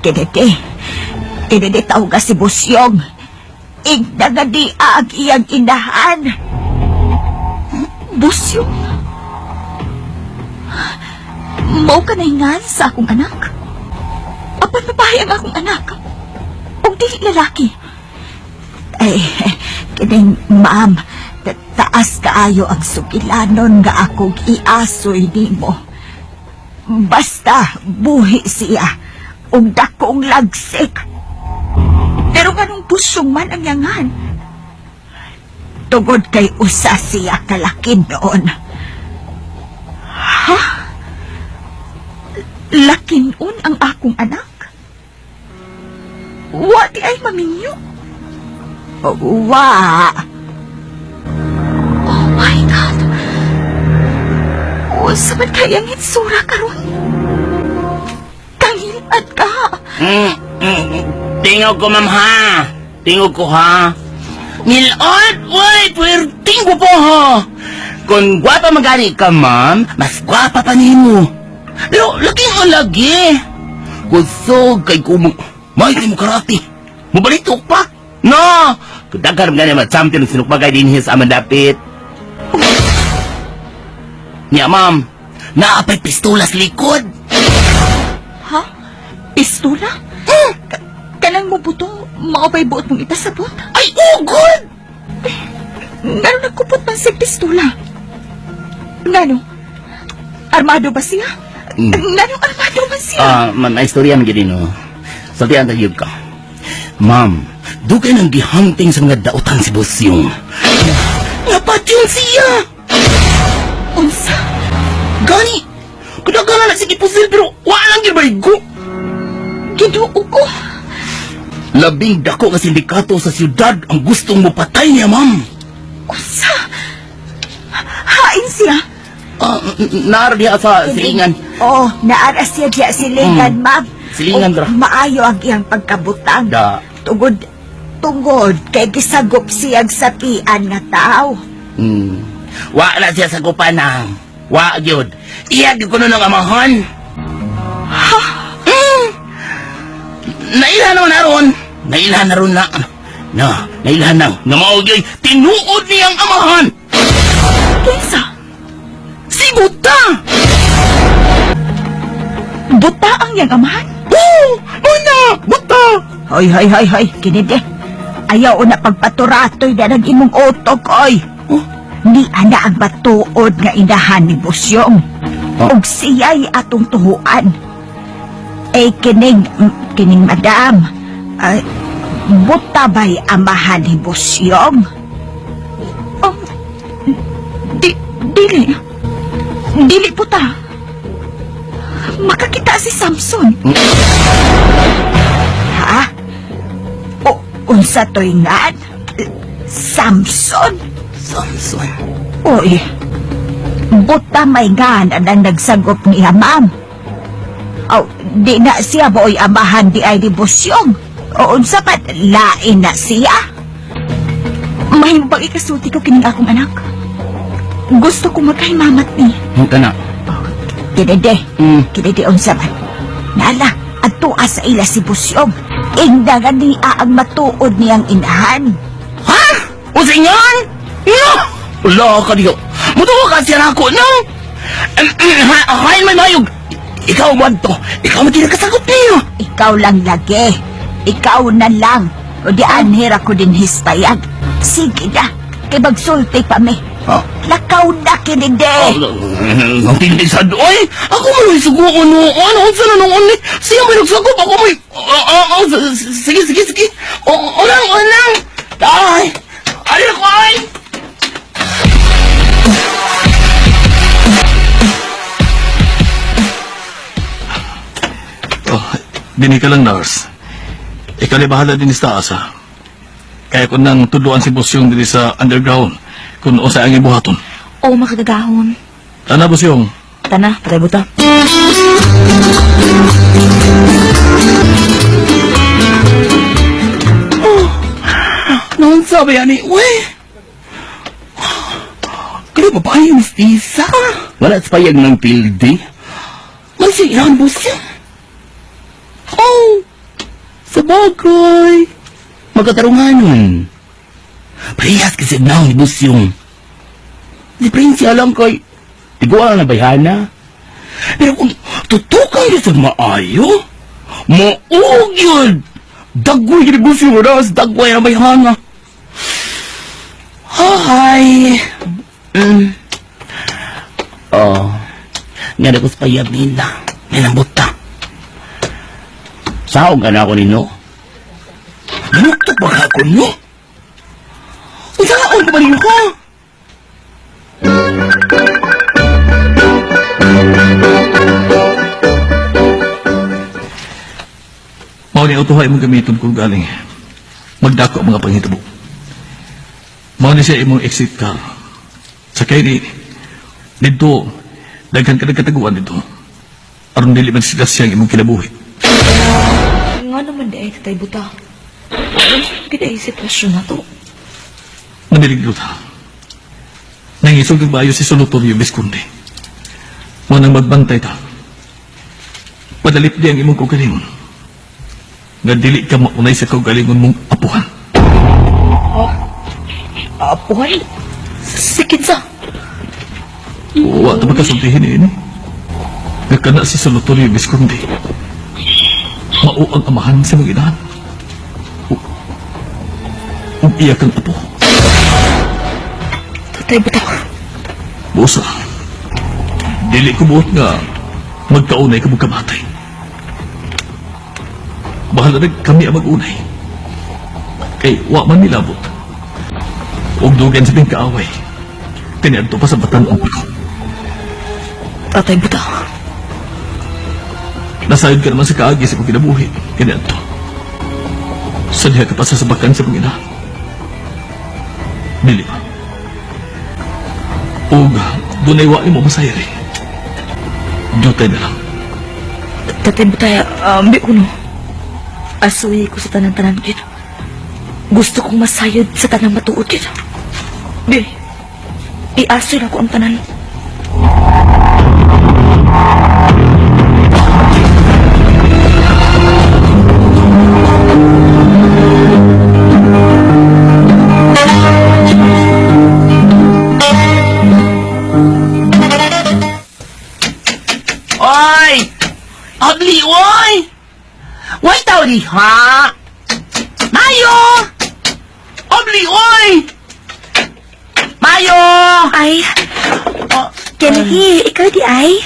Kennedy, Kennedy tawag ka si Busyong. Igdagadi ang iyang inahan. Busyong. Mao ka nahingan sa akong anak. Apan babae ang akong anak. Og dili lalaki. Ay, kining ma'am, taas kaayo ang sugilanon nga akong iasoy nimo. Basta buhi siya ug dakong lagsik. Pero nganong busyong man ang yangan? Tugod kay usa siya kalakin noon. Ha? Lakinon ang akong anak? Wa di ay maminyo. Wa. Oh my God. Unsa man kay ang hitsura karon? Kangilad ka. Tingog ko, ma'am, ha? Tingog ko, ha? Nilot, uy, puwerting ko po, ha? Kung gwapa magani ka, ma'am, mas gwapa pa nimo. Pero, lagi ang lagi. Kusog kay kumong, may mo karate. Mabalitok pa. No! Kudaghan nga naman, champion ng sinukbagay din sa amandapit. Niya, ma'am, naapay pistola sa likod. Ha? Pistola? Kanang mo buto, mao ba'y buot mong ipasabot? Ay, ugod! Ngano nagkupot man sa pistola? Ngano? Armado ba siya? Ngano armado man siya? Ah, ma'am, ay istorya man gyud no. Sultian ta gyud ka. Ma'am, dugay nang gihunting sa mga dautan si Bosyong. Napatyon siya. Unsa? Gani. Kadaghan na sige pusil pero wa lang gyud baigo. Ginoo ko. Labing dako nga sindikato sa siyudad ang gustong mopatay niya, ma'am. Unsa? Hain siya. Ah, naara diha sa silingan. Oh, naara siya diya silingan, ma'am. Silingan, Og ra. Maayo ang iyang pagkabutang. Da. Tungod kay gisagop siyang sapian nga tao. Wa na siya sa kupanang. Wa gyud. Iya gyud kuno ng amahan. Ha? Nailhan naman aron. Nailhan na ron na. Na, nailhan na. Nga mao gyud tinuod niyang amahan. Kinsa? Si Buta. Buta ang iyang amahan? Oo, oh, na, Buta. Hoy, hoy, hoy, hoy, kinide. Ayaw na pagpaturatoy na ng imong utok, oy. Oh. Ni ana ang matuod nga inahan ni Busyong. Oh. Ug siya'y atong tuhuan. Eh, kining, kining madam, ay, buta ba'y amahan ni Busyong? Oh, dili. Dili puta. Makakita si Samson. Ha? O, unsa to'y ngan? Samson? Samson. Uy, buta may ngan ang nagsagop niya, ma'am. Aw, di na siya boy amahan di ay di Busyong. O unsa pa, lain na siya. Mahimo bang ikasulti ko kining akong anak? Gusto ko magkahimamat ni. Ang kana. Kinide, kinide unsa man. Nala, adtua sa ila si Busyong. Ingna nga niya ang matuod niyang inahan. Ha? Usingan? No! Wala ka diyo. Mutuwa ka siya na ako, no? Hain may mayog. Ikaw man to. Ikaw man kinakasagot niyo. Ikaw lang lagi. Ikaw na lang. O di anhir ako din histayag. Sige na, kay magsulti pa mi. Oh. Lakaw na kinide. Ang tindi sa oy! Ako man ay suguon noon. Unsa na noon ni? Siya may nagsagop. Ako may... Oh, sige, sige, sige. Unang, unang. Ay! Ay, ako, ay! Oh, dini ka lang, nurse. Ikaw na bahala din sa taas, ha? Kaya ko nang tudloan si Bosyong diri sa underground kung unsa ang ibuhaton. Oo, makagagahon. Tana, Bosyong. Tana, patay buta. Noon sabi yan eh, uy! Kaya babae yung mistisa. Wala sa payag ng pildi. Man siya ilan siya. Oh! Sa bagay. Magkatarunganon. Parehas kasi na ni Busyong. Di Prince alam kay Tiguan na bayhana. Pero kung tutukan yun sa maayo, maug yun! Dagway yun ni Busyong ras, dagway na bayhana. Hi! Oh, nga na ko sa payab nila. May nambuta. Saog ka na ako nino. Ganuktok ba ka ako no? Unsaon ka ba ninyo ka? Mao ni auto imong gamiton kung galing. Magdako ang mga panghitabo. Mao ni siya imong exit car. Sakay ni didto daghan ka nagkataguan didto. Aron dili man sila siyang imong kinabuhi. Nga naman di ay Tatay Buta. Ano gid ay sitwasyon na to? Namiligro ta. Nangisog ng bayo si Solotorio Visconde. Mo nang magbantay ta. Padalit di ang imong kaugalingon. Nga dili ka maunay sa kaugalingon mong apuhan. Apuhan? Si Kinsa? Wa ta magkasultihin ini. Nga kana si Solotorio Visconde. Mao ang amahan sa mga inahan. Ug iya kang apo. Tatay Buta. Busa. Dili ko buot nga magkaunay ka mong kamatay. Bahala na kami ang mag-unay. Kay wa man nilabot. Ug dugan sa ting kaaway. Kaniadto pa sa batan-on pa ko. Tatay Buta. Nasayod ka naman sa kaagi sa imong kinabuhi. Kaniadto. Sa diha ka pa sa sabakan sa mga ina. Dili ba? Ug dunay wa nimo masayri. Jutay na lang. Tatay Buta, ambi ko no. Asuyi ko sa tanan-tanan gid. Gusto kong masayod sa tanang matuod gid. Di, iasoy na ko ang tanan. Oy! Abli, oy! Way tao di ha? Mayo! Abli, oy! Mayo! Ay, Kennedy, ikaw di ay?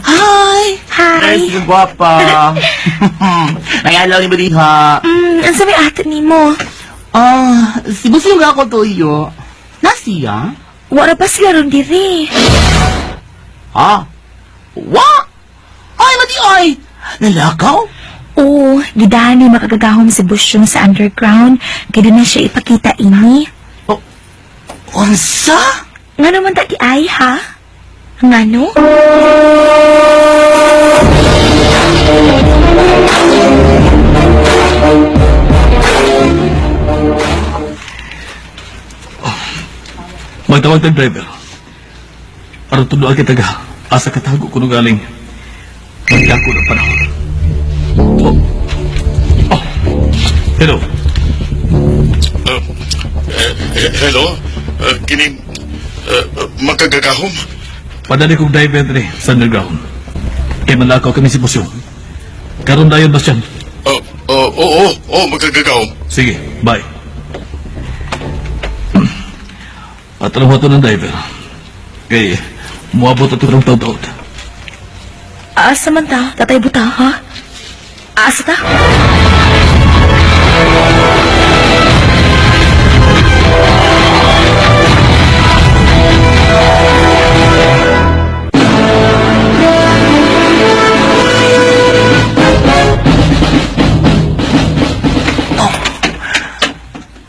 Hi! Hi! Nurse, guwapa. Nangalaw ni ba di ha? Ang sabi ate ni mo? Ah, si Busong ako tuyo. Nasiya? Wala pa sila ron diri. Ha? Wa? Ay, mati ay! Nalakaw? Oo, gidahan ni makagagahom si Busyong sa underground. Kaya doon na siya ipakita ini. Oh, Unsa? Nga naman ta di ay, ha? Ngano? Magtawag tag driver. Aron tuloy kita ga. Asa katago kuno galing. Magdako ng panahon. Oh. Oh. Hello. Hello? Kining makagagahom? Padali kong driver diri sa underground. Kay manlakaw kami si Busyong. Karon dayon ba siya? Oo, oo, makagagahom. Sige, bye. At ano to ng driver? Kay muabot ato ng taw-taw. Asa man ta, Tatay Buta, ha? Asa ta?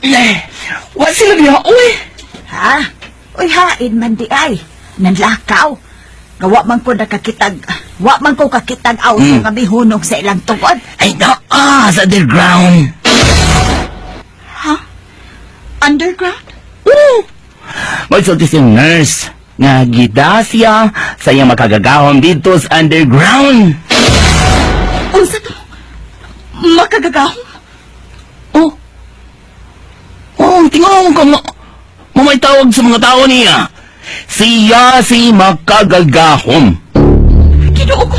Le, wa sila diha, oy! Ha? Uy, hain man di ay. Nanlakaw. Gawa man ko nakakitag, wa man ko kakitag auto nga mihunong sa ilang tungod. Ay, naa, sa underground. Ha? Underground? Oo! Magsulti si nurse nga gida siya sa iyang makagagahom dito sa underground. Unsa to? Makagagahom? Oh. Oh, tingnan ko nga. Mamay tawag sa mga tao niya. Siya si makagagahom. Ginoo ko.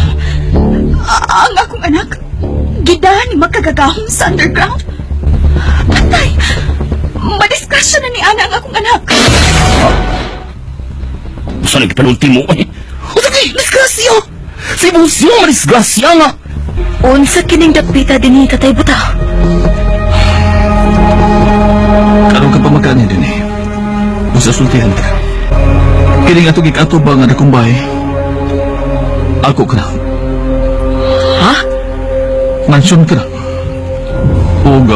Ang akong anak, gida ni makagagahom sa underground. Patay! Madisgrasya na ni Ana ang akong anak. Gusto nagpanulti mo eh. O sige, disgrasya! Si Busyo, madisgrasya nga. Unsa kining dapita dinhi, Tatay Buta? Karon ka pa magkaani din eh. Basta sultihan ka. Kining atong ikatubang nga dakong bahay. Ako ka na. Ha? Mansyon ka na. Ug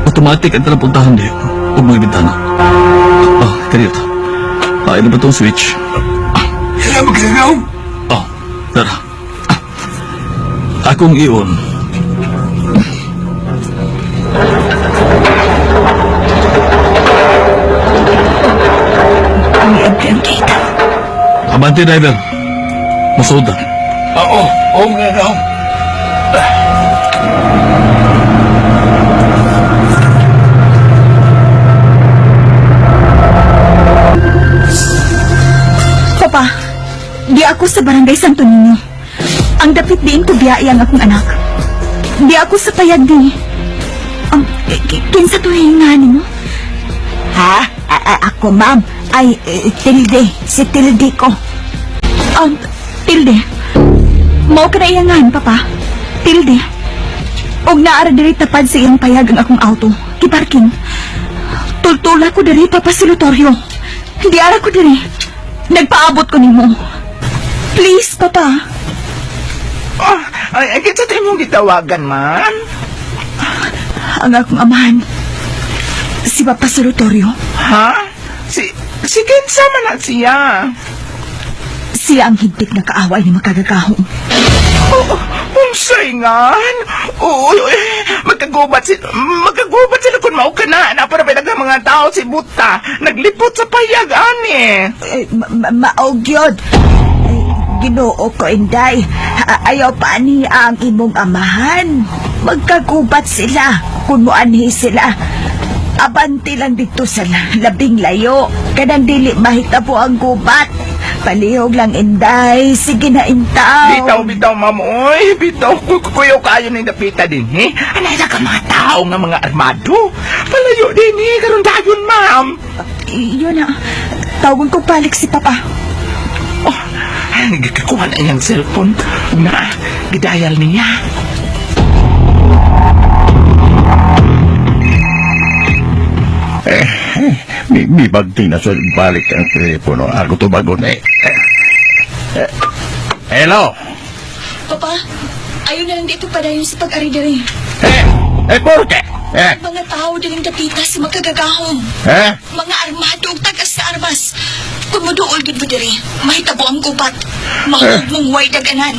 automatic ang tanang puntahan diyo. Ug mga bintana. Ah, kanina ta. Ah, ino ba tong switch? Kailangan magkasagaw? Oh, tara. Ah, akong iyon. Ang ang gate. Abante, driver. Musuda. Oo, oo nga raw. Papa, di ako sa barangay Santo Niño. Ang dapit diin ko biyai ang akong anak. Di ako sa payag di. Ang kinsa to hinga nimo? Ha? Ako, ma'am. Ay, Tilde. Si Tilde ko. Tilde. Mao ka na iyangan, Papa. Tilde. Og naara diri tapad sa iyang payag ang akong auto. Giparking. Tultula ko diri, Papa Silutorio. Hindi ara ko diri. Nagpaabot ko nimo. Please, Papa. Oh, ay, ay, kinsa tayo mong gitawagan, ma'am? Ang akong amahan. Si Papa Silutorio. Ha? Si kinsa man na siya? Siya ang hintik na kaaway ni makagagahong. Oh, unsay ngan? Oo, eh, magkagubat sila kung mao ka na. Napara pa ang mga tao si Buta. Naglipot sa payag, ani. Eh, maog yun. Ay, Ginoo ko, Inday. Ayaw pa niya ang imong amahan. Magkagubat sila. Kung muanhi sila. Abante lang dito sa labing layo. Kanang dili mahitabo ang gubat. Palihog lang, Inday. Sige na, intaw. Bitaw, bitaw, ma'am. Oy, bitaw. Kuyo kayo ni dapita din, eh. Anay na ka mga tao nga mga armado. Palayo din, eh. Karon dayon, ma'am. Yun na. Tawagan ko balik si Papa. Oh, ay, nagkakakuha na iyang cellphone. Na, gidayal niya. Eh, may bagting na sa balik ang telepono. Ako to bago na eh. Eh, Hello? Papa, ayaw na lang dito padayon sa pag-ari diri. Eh, eh, por qué? Eh, Mga tao diring dapita sa makagagahong. eh? Mga armado ug tagas sa armas. Kung moduol gid mo diri, mahitabo ang gubat. Mahog mong way daganan.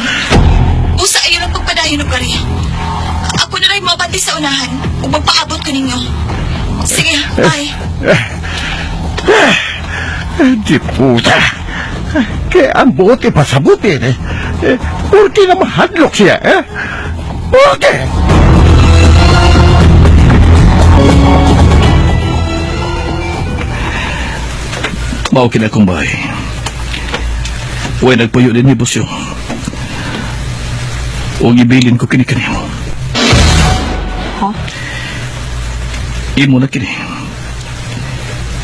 Usa ayo lang pagpadayon og ari. Ako na lang mabati sa unahan ug magpaabot ko ninyo. Sige, bye. Di puta. Kaya ang buti pa sa buti eh. Eh, por qué na mahadlok siya, eh? Por qué? Mao kini akong bahay. Uy, nagpuyo din ni Busyo. Huwag ibilin ko kini kanimo. Ha? Imo na kini.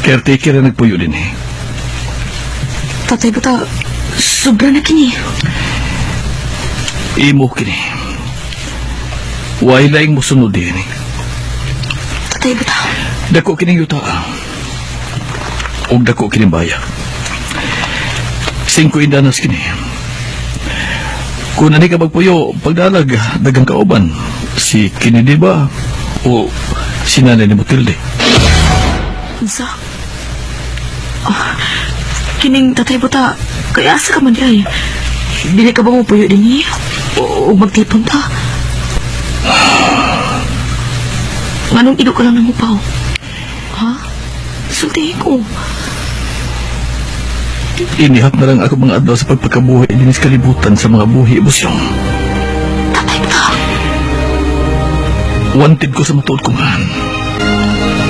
Caretaker na nagpuyo din eh. Tatay Buta, sobra na kini. Imo kini. Way laing mosunod din eh. Tatay Buta, Dako kining yuta. Og dako kining baya. Singko indanas kini. Kung nani ka magpuyo, pagdalag, dagang kauban. Si Kennedy ba? O si nanay ni Matilde? unsa? Oh, kining Tatay Buta, kaya asa ka man di ay? Dili ka ba mo puyo din eh? O, o magtipon ta? Nganong ido ka lang ng upaw? Ha? Sultihin ko. Inihap na lang ako mga adlaw sa pagpagkabuhi dinis kalibutan sa mga buhi, busyong. Tatay Buta, Wanted ko sa matuod kong han.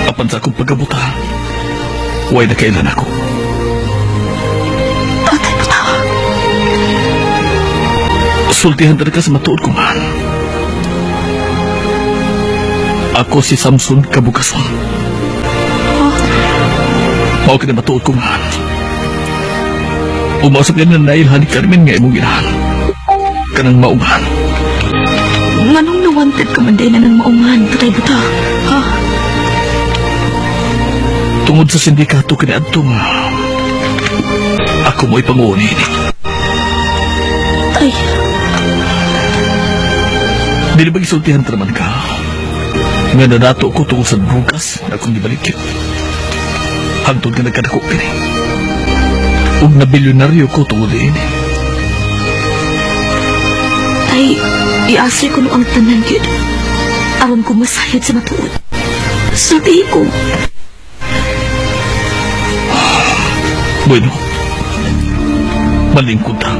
Apan sa akong pagkabuta, way na kailan ako. Tatay Buta. Sultihan talaga sa matuod kong han. Ako si Samson Kabukason. Mao ka na matuod kong han. Umasap niya na nailhan ni Carmen nga imong ginahan. Kanang maungan. Nganong nawanted ka man din na ng maungan, Tatay Buta? Ha? Tungod sa sindikato kaniadto nga ako mo'y pangunin. Tay, Dili ba gisultihan ta naman ka? Nga nadato ko tungod sa drugas na akong gibalikyo. Hangtod nga nagkadako kini. Ug na bilyonaryo ko tungod diini. tay, iasay ko no ang tanan gyud. Aron ko masayod sa matuod. Sultihi ko. Bueno, malingkod ta.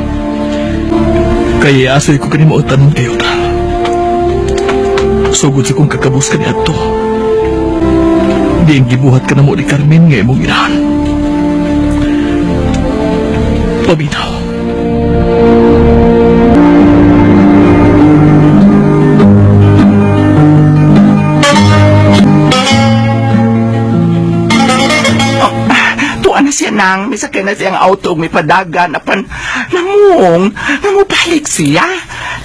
Kaya iasoy ko kanimo ang tanan kayo ta. Sugod sa kong kakabos kaniadto. Diin gibuhat ka na mo ni Carmen nga imong inahan. Paminaw. Tuwa na siya nang, may sakay na siyang auto, ug may padagan, apan namong, namubalik siya.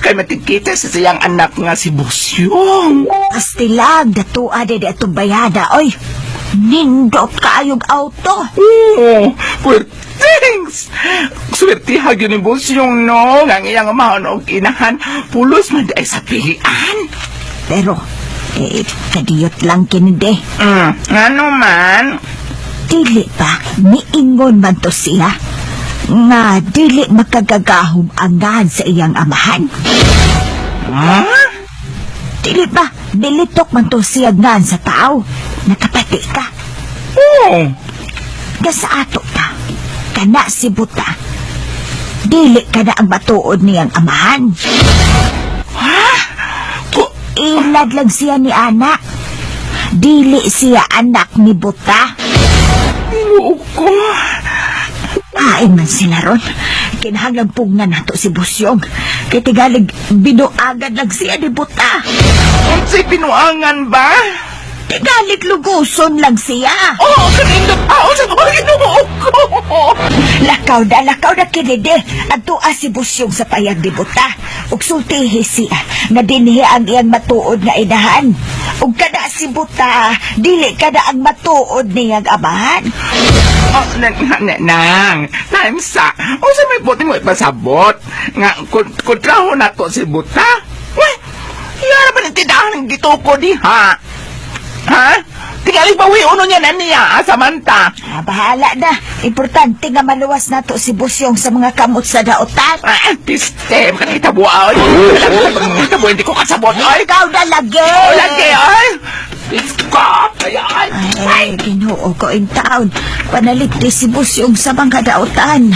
Kay matigkita sa siyang anak nga si Busyong. Pastilag, datua de atong bayada, oy. Nindot kaayog auto. Oo, thanks. Swertiha gyud ni Busyong, no? Nga ang iyang amahan og inahan, pulos man di ay sa pilian. Pero, eh, kadiyot lang kinide. Ano man? Dili ba, niingon man to siya. Nga, dili makagagahom angan sa iyang amahan. Ha? Dili ba, nilitok man to siya ngan sa tao. Nakapati ka. Oo. Nga sa ato pa, kana si Buta. Dili ka na ang matuod niyang amahan. Ha? Ilad lang siya ni anak. Dili siya anak ni Buta. Ginoo ko. Hain man sila ron. Kinahanglang pugnan nato si Busyong. Kay tigalig binuagad lang siya ni Buta. Unsay binuangan ba? Tigalig luguson lang siya. Oo, kanindot. Ah, unsa ko Ginoo ko. Lakaw na kinide. Adtoa si Busyong sa payag ni Buta. Ug sultihi siya nga dinhi ang iyang matuod nga inahan. Ug kada si Buta, dili kada ang matuod niyang amahan. Oh, nang, nang, nang, time sa. Unsa may buti mo ipasabot? Nga, kontraho na to si Buta. Weh, yara ba ng tindahan ng gituko diha? Ha? Tingali ba uno niya na niya, ah, Samantha? Ah, bahala na. Importante nga maluwas nato si Busyong sa mga kamot sa daotan. Ah, piste, makakita buwa, oy. Makakita buwa, hindi ko kasabot, oy. Ikaw na lagi! Oh, lagi, oy. Piste ko, kaya, ay. Ay, Ginoo ko in town. Panaligti si Busyong sa mga daotan.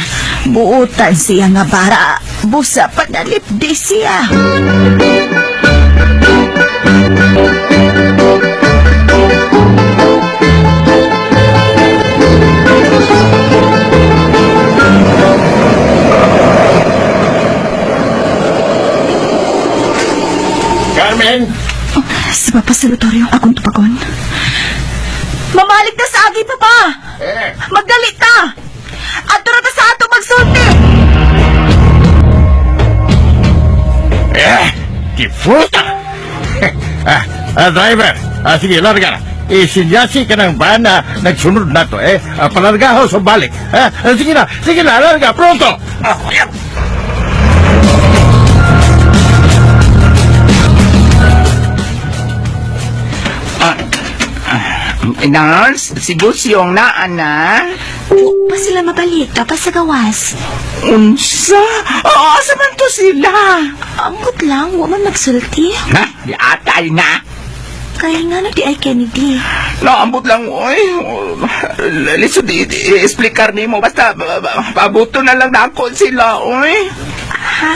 Buotan siya nga bara. Busa panalipdi siya. Carmen! Sa Papa Salutoro, akong tupagon. Mamalik ta sa agi, Papa! Eh! Magdali ta! Adto ra ta sa ato magsulti! Eh! Di fruta! Driver! Sige, larga na. Isinyasi ka ng van na nagsunod na to, eh. Palarga ho sa balik. Sige na, larga, pronto! Yan. Nurse, si Busyong na, ana. Pa sila mabalik, pa sa gawas. Unsa? Oo, asa man to sila? Ambot lang, wa man magsulti. Ha? Di atay na. Kaya nga no di ay Kennedy. Naambot lang, oy. Lisod i-explicar nimo. Basta, pabuto na lang nako sila, oy. Ha?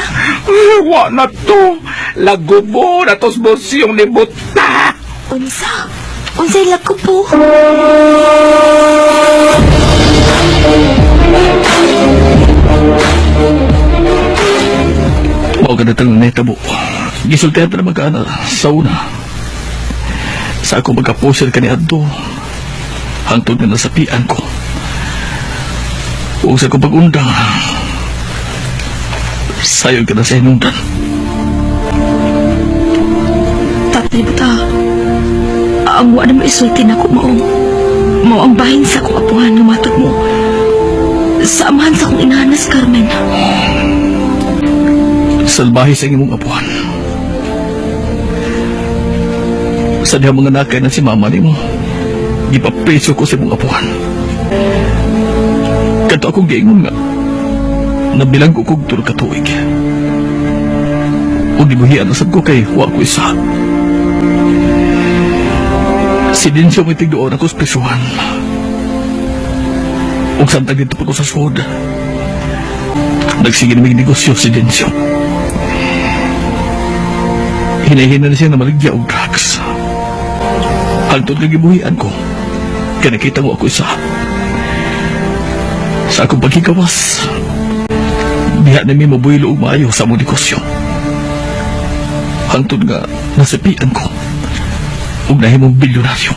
Wa na to. Lagubo na tos Busyong ni Buta. Unsa? Unsay lagubo? Mao ka na tanong nahitabo. Gisultihan ta na magkaana sa una. Sa ako magkapusil ka ni Adto. Hangtod nga nasapian ko. Huwag sa akong pag-undang. Sayon ka na sa hinungdan. Tatay buta. Ang wa na maisulti na ko maong. Mao ang bahin sa akong apuhan nga matod mo. Sa amahan sa akong inahan na si Carmen. Salbahe sa imong apuhan. Sa diha mga nakay na si mama nimo, gipapreso ko sa imong apuhan. Kadto akong giingon nga, nabilang ko kog tulo ka tuig. Ug gibuhian na sab ko kay wa ko isa. Si Dencio may tigdoon ako sa prisuhan. Ug samtang dito pa ko sa sud, nagsige na negosyo si Dencio. Hinahina na siya na maligya og drugs. Hangtod nga gibuhian ko, kaya nakita mo ako isa. Sa akong pagkikawas, diha na mi mabuylo og maayo sa among negosyo. Hangtod nga nasapian ko, ug nahimong bilyonaryo.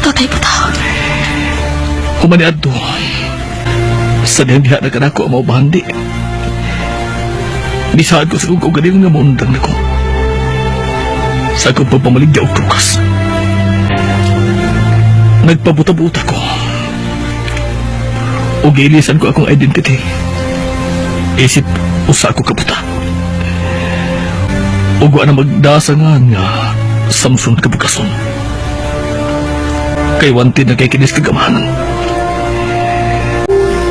Tatay Buta. Human ni adto, sa dihang diha na kanako ang maubahandi. Nisaad ko sa kong kaugalingon nga maundang nako. Sa akong pagpamaligya og drugas. Nagpabuta-buta ko. O giilisan ko akong identity. Isip usa ako kabuta. Ug wa na magdasa nga nga Samson kabukason. Kay wanted na kay kinis kagamahanan.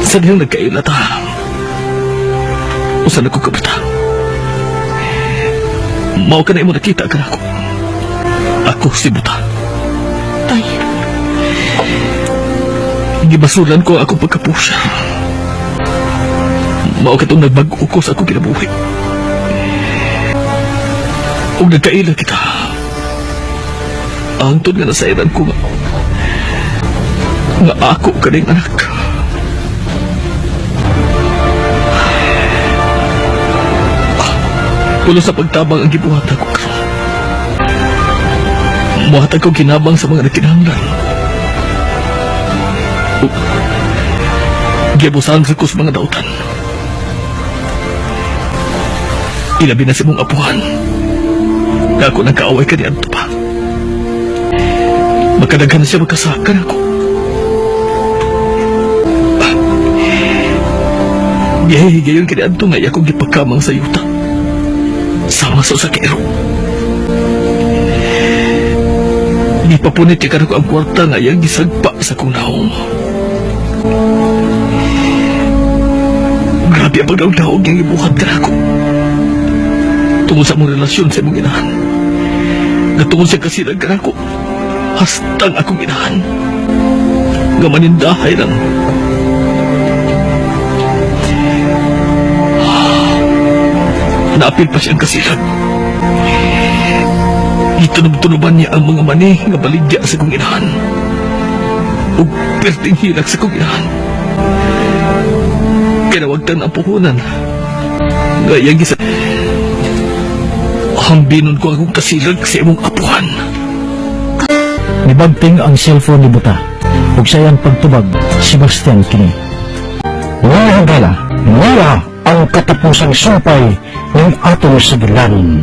Sa dihang nagkaila ta. Usa na ko kabuta. Mao ka na imo nakita ka nako. Ako si Buta. Tay. Gibasulan ko ang akong pagkapusya. Mao katong nagbag-o ko sa akong kinabuhi. Ug nagkaila kita. Ang nga nasairan ko nga nga ako kaning anak. Pulo sa pagtabang ang gibuhat ako karon. Muhatag ko kinabang sa mga nagkinahanglan. Ug giabusan sa ko sa mga dautan. Ilabi na sa mong apuhan. Nga ako nagkaaway ka ni Anto pa. Magkadaghan na siya magkasakan ako. Gihihigayon ka ni Anto nga iya akong gipakamang sa yuta. Sama sa usa ka iro. Gipapunit kay kanako ang kwarta nga iyang gisagpa sa akong naong. Grabe ang pagdaog-daog niyang ibuhat kanako. Tungod sa among relasyon sa imong inahan. Nga tungod sa kasilag kanako, hastang akong inahan. Nga manindahay lang. Naapil pa siyang kasilag. Gitunob-tunoban niya ang mga mani nga baligya sa kong inahan. Ug perting hilak sa kong inahan. Kinawagtan ang puhunan. Nga iyang gisa... Hambinon ko akong kasilag sa imong apuhan. Nibagting ang cellphone ni Buta. Ug sayan pagtubag, Sebastian kini. Mga higala, niya ang katapusang sumpay ng atong sugilanon.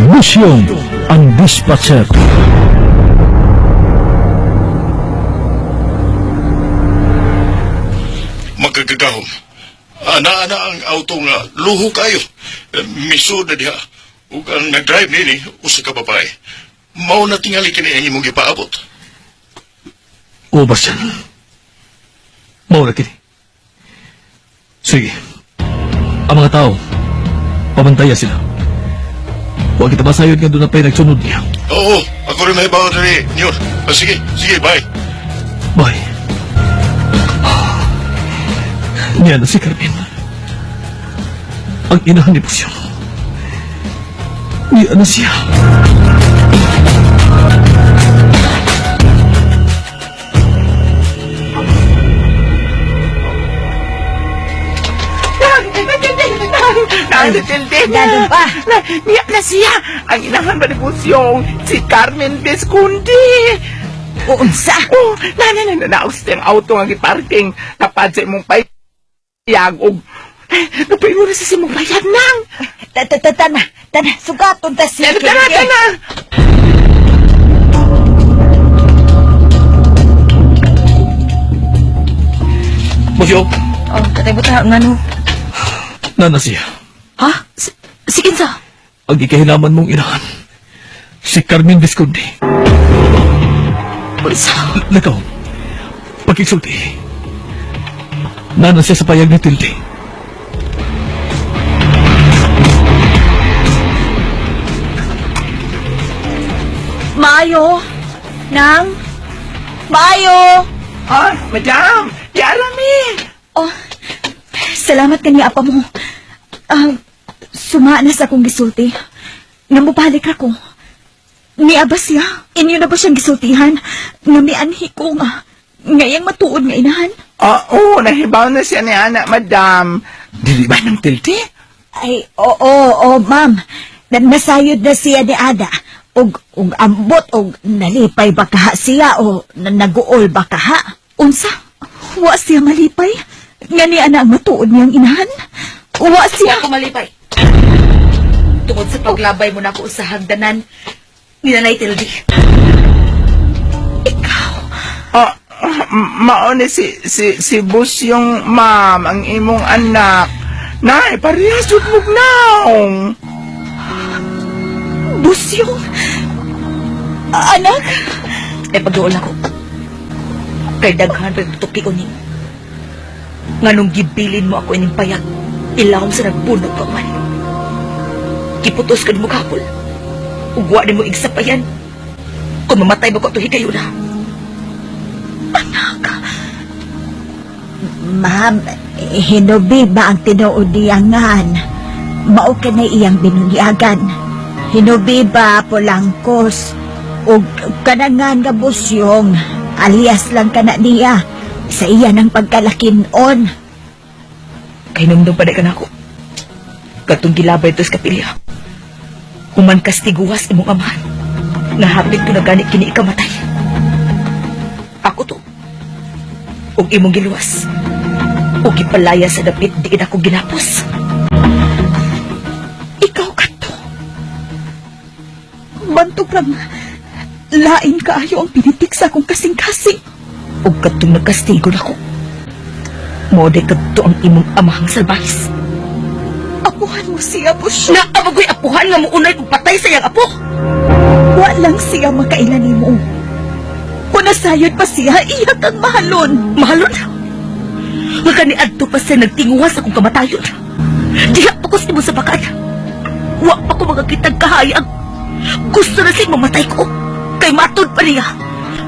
Musyong ang dispatcher. Magkagagahom. Ana-ana ang auto nga luho kayo. Misud na diha. Ug ang nag-drive nini usa ka babae. Mao na tingali kini ang imong gipaabot. O, Bastian. Mao na kini. Sige. Ang mga tao, pabantaya sila. Huwag kita masayod nga doon na pa'y nagsunod niya. Oo, ako rin may baon diri, Nyor. Ah, sige, sige, bye. Bye. Niya na si Carmen. Ang inahan ni Busyong. Niya na siya. Nanditindi. Nandun pa. Niya na siya. Ang inahan ba ni Busyong? Si Carmen Viscundi. Unsa? Oh, na na na na ang auto nga giparking tapad sa imong payag og napaingon na sa imong payag nang. Tana, tana, sugaton ta siya. Tana, tana. Musyo, Oh, Tatay Buta, ngano? nana siya. Ha? Si kinsa? Ang ikahinaman mong inahan. Si Carmen Visconde. Unsa? Lakaw. Pagkisulti. Nana siya sa payag ni Tilde. Maayo! Nang? Maayo! Ah, madam! Yarami! Oh, salamat kani apa mo. Ah, suma na sa akong gisulti. Namubalik ra ko. Niya ba siya? Inyo na ba siyang gisultihan? Nga mianhi ko nga. Ngayang matuod nga inahan? Ah, oo, nahibaw na siya ni anak, madam. Dili ba ng tilti? Ay, oo, oo, ma'am. Nasayod na siya ni Ada. Og ambot, og nalipay ba kaha siya o naguol ba kaha? Unsa? Wa siya malipay? Nga ni ana ang matuod niyang inahan? Wa siya. Ako malipay. Tungod sa paglabay mo na ako sa hagdanan ni Nanay Tilde. Ah, mao ni si Busyong ma'am, ang imong anak. Nay, parehas jud mo naong. Busyong? Anak? Ay pagduol ako. Kay daghan pa'y tuki ko ni. Nganong gibilin mo ako ining payag, ilawom sa nagbunog pa man. Kiputos ka mo kapol. Ugwa ni mo igsapayan. Kung mamatay mo ko ito higayon na. Ma'am, hinubi ba ang tinuod niyangan? Mao ka na iyang binunyagan. Hinubi ba pulangkos? O kanangan nga busyong, alias lang kana niya sa iya ng pagkalakinon. Kay numdum pa ka nako. Katong gilabay to sa kapilya. Human kastiguas imong amahan. Nahapit ko na gani kini ikamatay. Ako to. Og imong giluwas. Og gipalaya sa dapit diin ako ginapos. Ikaw kato. Bantog lang, lain kaayo ang pinitik sa akong kasing-kasing. Og katong nagkastigo nako. Mao day kadto ang imong amahang salbahis. Apuhan mo siya, Busyong. Naabagoy apuhan nga muunay og patay sa iyang apo. Wa lang siya makaila nimo. Kung nasayod pa siya, iya kang mahalon. Mahalon. Nga kaniadto pa siya nagtinguha sa akong kamatayon. Diha pa ko sa imo sa bakan. Wa pa ko makakitag kahayag. Gusto na siyang mamatay ko. Kay matod pa niya.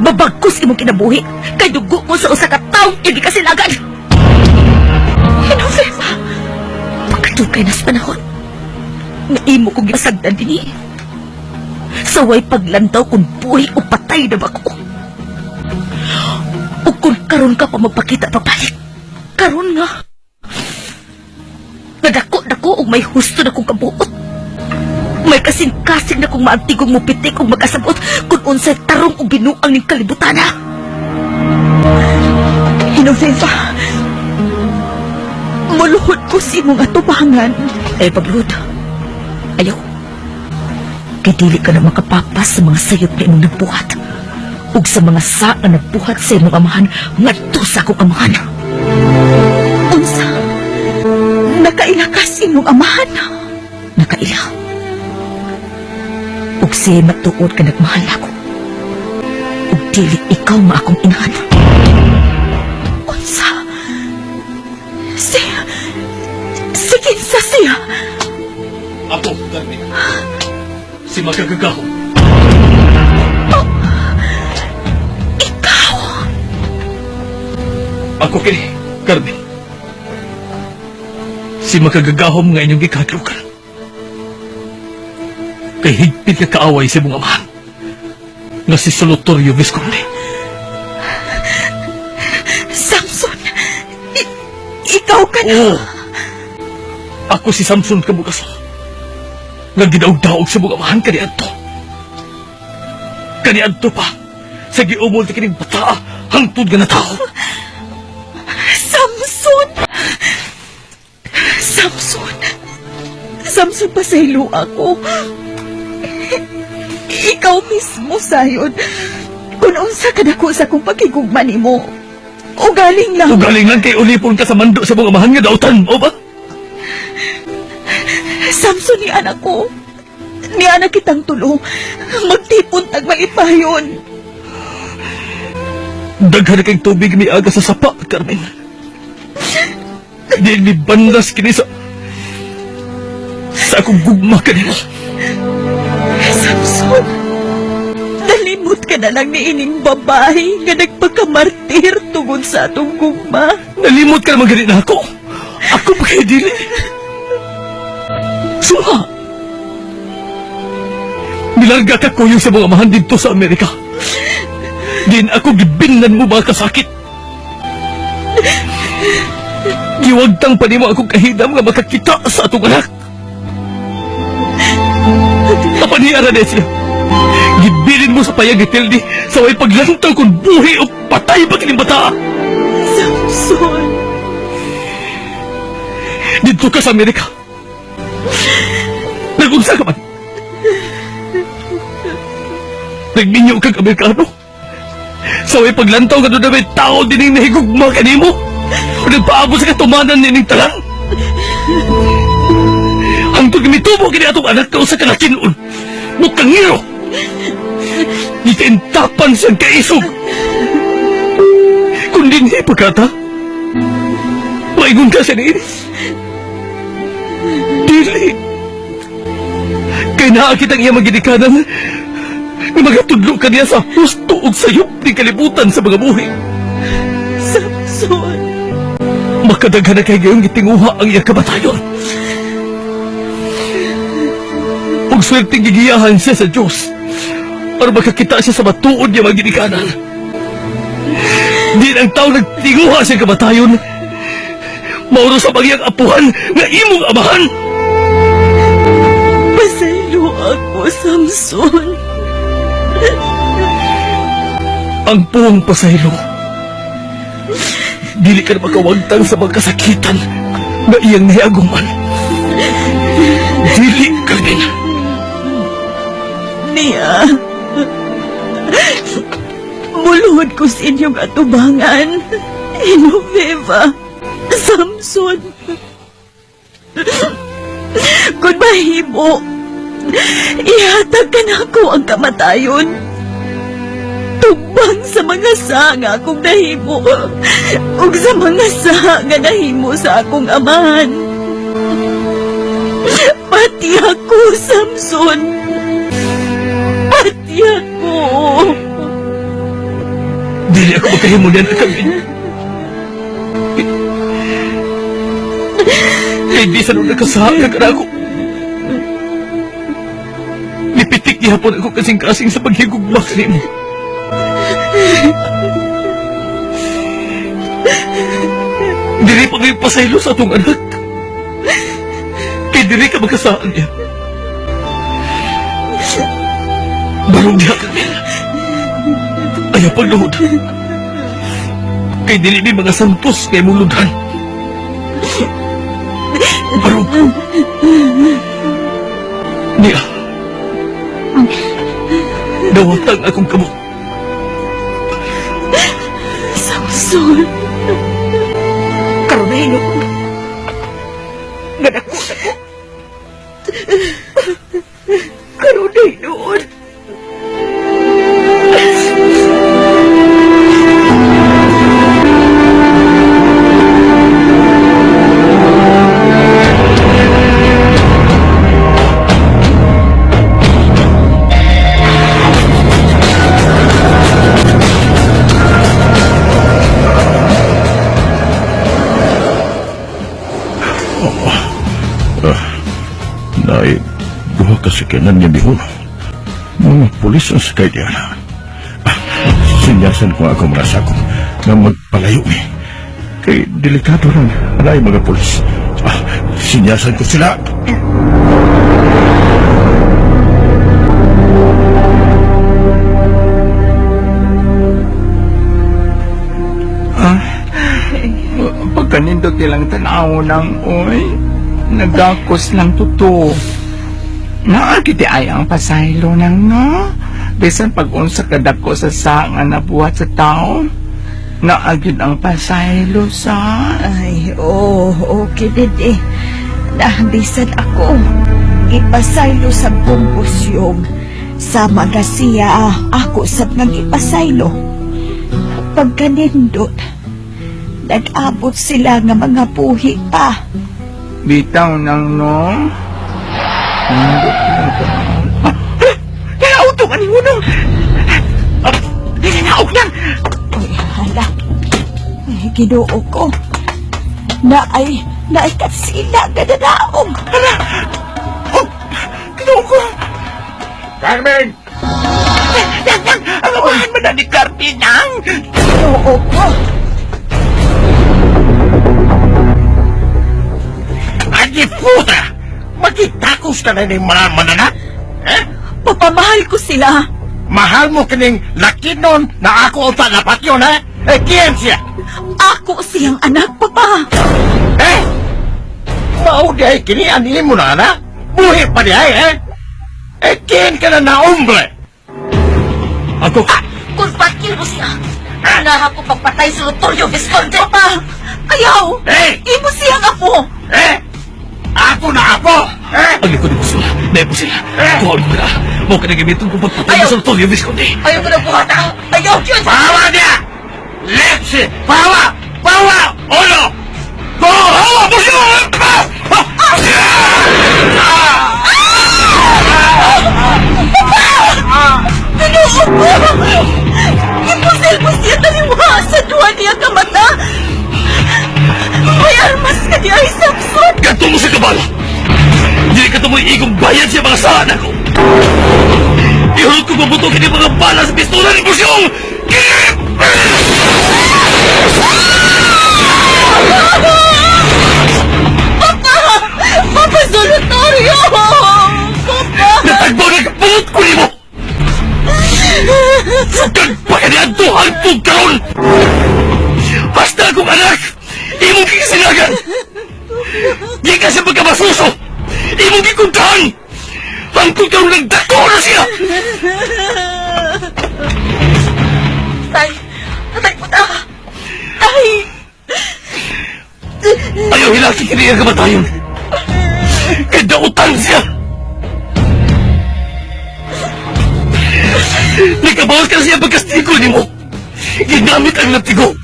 Babagkos imong kinabuhi. Kay dugo mo sa usa ka taong hindi kasilagan. Genoveva, Pagkadugay na sa panahon. Nga imo kong gisagdan dinhi. Saway paglantaw kung buhi o patay na ba ko. O kung karon ka pa magpakita pabalik. Karon nga. Nadako-dako og may husto na kong kabuot. May kasing-kasing na kong maantigong mupitik og magkasabot kung unsay tarong og binuang ning kalibutan na. Genoveva, muluhod ko sa imong atubangan. Ay pagluhod. Ayaw. Kay dili ka na makapapas sa mga sayop na imong nagbuhat. Ug sa mga sa nga nagbuhat sa imong amahan ngadto sa akong amahan. Unsa? Nakaila ka sa imong amahan? Nakaila. Ug siya matuod ka nagmahal ako. Ug dili ikaw nga akong inahan. Unsa? Si kinsa siya? Ako, Carmen. Si Makagagaho. Ikaw! Ako kini, Carmen. Si makagagahom nga inyong gikadlukan. Kay higpit ka kaaway sa imong amahan. Nga si Solotorio Visconde. Samson! Ikaw ka na! Oo! Ako si Samson Kabukaso. Nga gidaog-daog sa mong amahan kaniadto. Kaniadto pa. Sa giumol ti kining bataa, hangtod nga natao. Samson! Samson! Samson, pasaylo ako. Ikaw mismo, sayon. Kung unsa ka dako sa akong pakigugma nimo. Ugaling lang. Ugaling lang kay ulipon ka sa mando sa mga amahan nga dautan, o ba? Samson ni anak ko. Ni anak kitang tulo. Magtipon tag malipayon. Daghan na kay tubig miaga sa sapa, Carmen. Di ni bandas kini sa akong gugma kanimo. Samson, nalimot ka na lang ni ining babae nga nagpakamartir tungod sa atong gugma. Nalimot ka naman gani na ako. Ako pa kay dili. Suha! Nilarga ka kuyog sa mga amahan dito sa Amerika. Din ako gibinlan mo mga kasakit. Giwagtang pa nimo akong kahidam nga makakita sa atong anak. Apan ni Aranesia, gibilin mo sa payag ni Tildy sa way paglantaw kung buhi o patay ba kining bata. Samson! Dito ka sa Amerika. Nagunsa ka man. Nagminyo kag Amerikano. Sa way paglantaw ka doon na may tao dining nahigugma kanimo. O nagpaabot sa katumanan nining talang. Hangtod mitubo kini atong anak ka usa ka lakinon. Mukangiro. Gitintapan siyang kaisog. Kung dinhi pagkata, maingon ka siya ni Iris. Dili. Kay naa kitang iya magidikanan nga magatudlo ka niya sa husto ug sayop ni kalibutan sa mga buhi. Samson! Makadaghan na kay gayong gitinguha ang iya kamatayon. Ug swerteng gigiyahan siya sa Diyos para makakita siya sa matuod niya magidikanan. Di ang tao nagtinguha siya kamatayon. Mauro sa bagiyang apuhan nga imong amahan. Pasaylo ako, Samson. Ang puwang pasaylo. Dili ka na makawagtang sa mga kasakitan na iyang nahiaguman. Dili, Carmen. Niya. Muluhod ko sa inyong atubangan. Genoveva. Samson. Kung mahimo, ihatag ka na ako ang kamatayon. Tubang sa mga sanga akong nahimo ug sa mga sanga nahimo sa akong amahan. Pati ako, Samson. Pati ako. Dili ako makahimo niyan, Carmen. Kay di sa nung nakasaha ka ako. Nipitik gihapon ako kasing-kasing sa paghigugma kanimo. Dili pa kayo pasaylo sa atong anak. Kay dili ka magkasaan niya. Barong diha, Carmen. Ayaw pagluhod. Kay dili mi mga santos kay mong ludhan. Barong. Niya. Dawatang akong kamot. Samson. Karon na hinuon. Nga dako na ko. Karon na hinuon. Nay, duha ka sakyanan niya bihon. Mga pulis ang sakay diyan. Sinyasan ko ako mga sakop na magpalayo mi. Kay delikado lang anay mga pulis. Sinyasan ko sila. Pagkanindot nilang tanaw ng oy, nagdakos lang totoo. Naakiti ay ang pasaylo nang no. Bisan pag unsa kadako sa sa nga nabuhat sa taon. Naagid ang pasaylo sa. Ay, oh, okay din eh. Nahambisan ako. Ipasaylo sa bumbusyong. Sa mga siya, ako sab nga ipasaylo. Pagkanindot, nag-abot sila nga mga puhi pa. Bitaw nang no. Nindot lang ko. Ah, kaya auto ka ni Unong. Ah, Ninaog nang. Uy, hala. Ay, Ginoo ko. Naay, naay katsila nga nanaog. Hala. Oh, Ginoo ko. Carmen! Nang, nang, ang amahan man na ni Carmen nang. Ginoo ko. Adi puta! Magkitakos ka na ni mga mananak? Eh? Papa, mahal ko sila. Mahal mo kining lakinon na ako ang dapat yun, ha? Eh, kiyan siya? Ako siyang anak, Papa. Eh? Mao di ay kini ani mo na, na? Buhi pa di ay, eh? Eh, kiyan ka na naumbre? Ako! Kung patkil mo siya, unahan ko pagpatay sa Notorio Visconde. Papa, ayaw! Eh! Imo siyang apo! Eh! Ako na apo! Eh! Ang likod ni Busyo, naipo sila. Eh! Kuhaan ko na. Mao ka na gamiton kung pagpatay Ayaw! sa Notorio Visconde. Ayaw ko na buhat ah. Ayaw yun! Pawa niya! Leche! Pawa! Pawa! Uno! Go! Pawa, Busyo! Ah! Ginoo ko! Ipusil mo siya taliwa sa duha niya ka mata! May armas ka di ay, Samson! Ganto mo sa kabala! Dili ka tumoy igong bayad siya mga saan ako! Ihulog ko mabuto kini mga bala sa pistola ni Busyong! Papa! Papa Solotorio! Papa! Natagbaw na kapulot ko nimo! Sugad pa ka niadto hangtod karon! Basta akong anak! Imong kikisinagan! Di ka siya pagkamasuso! Imong gikuntahan! Hangtod karon nagdako na siya! Tay! Tatay po ta! Tay! Ayaw hilaki kini ang kamatayon! Kay dautan siya! Nagkabawas ka na siya pagkastigo nimo! Ginamit ang latigo!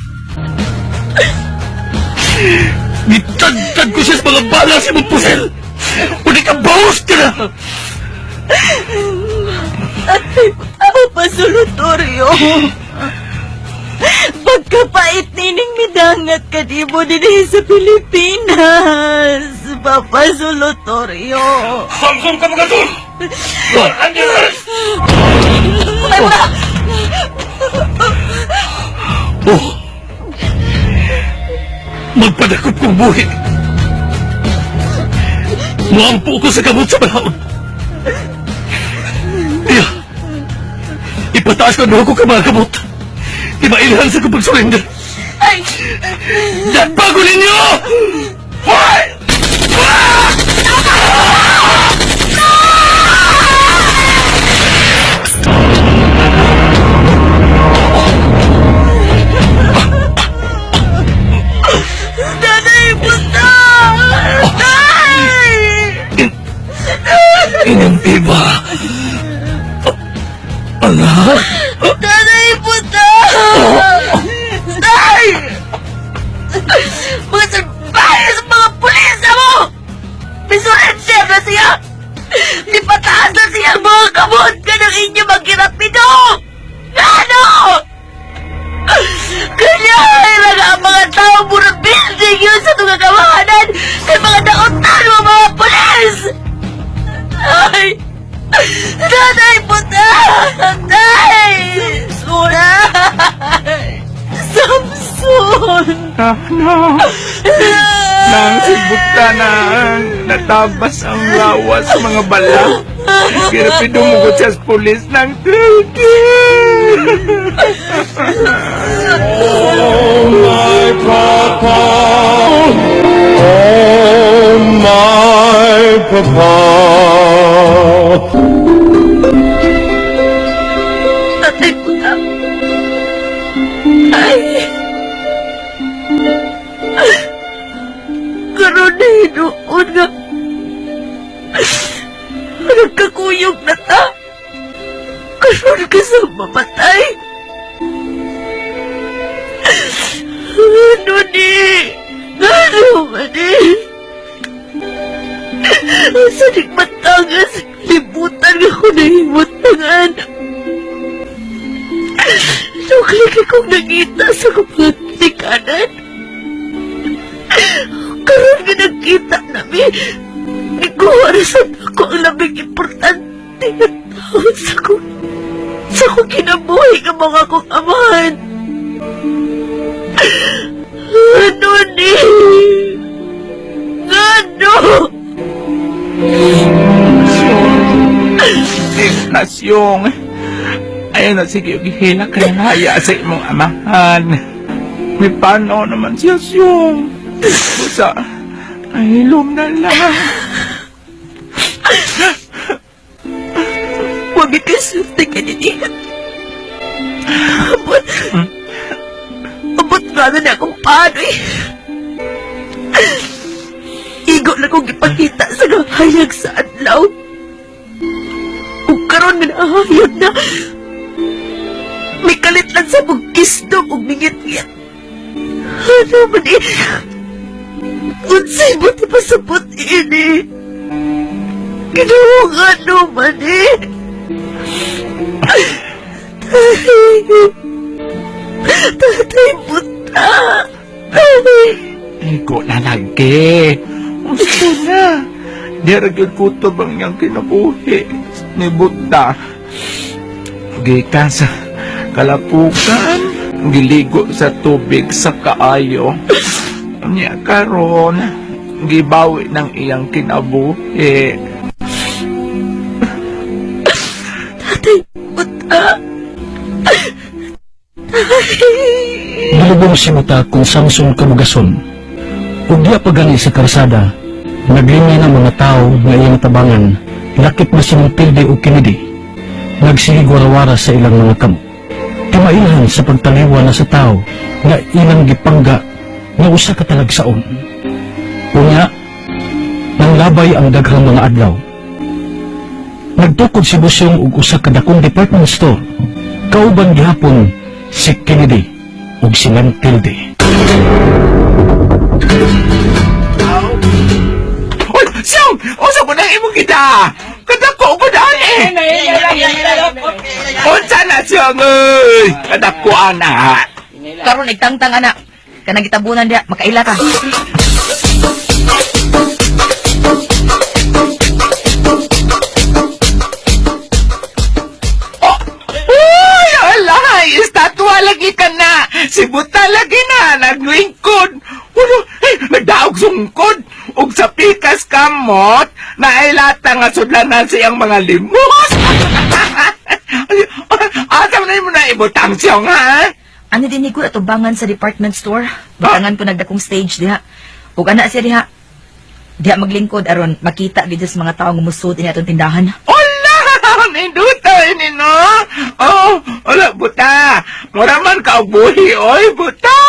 Gitagtag ko siya sa mga bala sa imong pusel! O nakabawas ka na! Tatay, Papa Solotorio! Pagkapait nining midangat ka di mo dinhi sa Pilipinas, Papa Solotorio. Samson ka mga tol! Patay mo na! Oh! Magpadakop kong buhi! Muampo ko sa kamot sa balaod! Iya! Ipataas ko ang ko ka mga kamot! Di mailhan sa kong pagsurrender! Ay! Bago ninyo! Hoy! Ah! Nanay, puta! Tay! Inang iba! Anak! Nanay, puta! Tay! Mga salbahe sa mga pulis mo! Misurrender na siya! Lipataas na siya ang mga kamot ka ng inyo magkirapido! Ano? Kanya ay ang mga tao mura building yun sa tunga kamahanan kay mga dautan mo mga pulis! Ay! Nanay puta! Tay! Samson! Samson! Ano? Nang sibuta na natabas ang lawas sa mga bala. Pero pidumugot siya sa pulis ng Turkey. Oh, my papa. Oh, my papa. Tatay puta! Ay! hinuon nga nagkakuyog na ta. Karon ka sa mamatay. Ano ni? Ano man ni? Sa nagmatangas, libutan nga ko nahimutangan. Nuklik akong nangita sa mga tikanan. Karon nga nagkita nami, nikuha na sa ako ang labing importante nga tao sa kong kinabuhi nga mga kong amahan. Ano ni? Ano? Nasyong. Ayaw na sige, gihila ka ng haya sa imong amahan. May panaw naman siya, Syong. Busa, ahilom na lang. Huwag ikaswerte ka nini. Abot. Abot nga na akong paano eh. Igo na kong ipakita sa hayag sa adlaw. Ug karon nga nahayag na. May kalit lang sa pagkisdog ug mingit-ngit. Ano man eh? Unsay buti pasabot ini? Ginoo nga ano man eh? Tay! Tatay buta! Tay! Igo na lagi. Gusto na. Di ra gyud kutob ang iyang kinabuhi ni Buta. Gikan sa kalapukan, giligo sa tubig sa kaayo. Niya karon, gibawi ng iyang kinabuhi. Tatay buta! Gilubong si Buta kung Samson kamugason. Ug diya pa gani sa karsada, naglingay na mga tao nga iyang tabangan, lakip na si Pilde o Kennedy. Nagsige warawara sa ilang mga kamo. Timailhan sa pagtaliwa na sa tao nga ilang gipangga nga usa ka talagsaon. Unya, nanglabay ang daghang mga adlaw. Nagtukod si Busyong og usa ka dakong department store. Kauban gihapon si Kennedy ug si Matilde. Uy, Siyong! Usa ko na imong kita! Kadako ko dali! Unsa na, Siyong? Uy! Kadako ana! Karon igtangtang ana. Kanang gitabunan diha, makaila ka. Uy! Alay! Estatwa lagi ka na! Si Buta lagi na! Naglingkod! Ulo! Hey, nagdaog sungkod! Ug sa pikas kamot, nailata nga sudlanan siyang mga limos! Asa man mo na ibutang siyong, ha? Ano din ko atubangan sa department store? Butangan ko nagdakong stage diha. Ug ana siya diha. Diha maglingkod aron makita gid sa mga tawo nga musud ini atong tindahan. Wala! Ninduto ini, no? Oh, wala, buta! Mura man ka og buhi, oy, buta!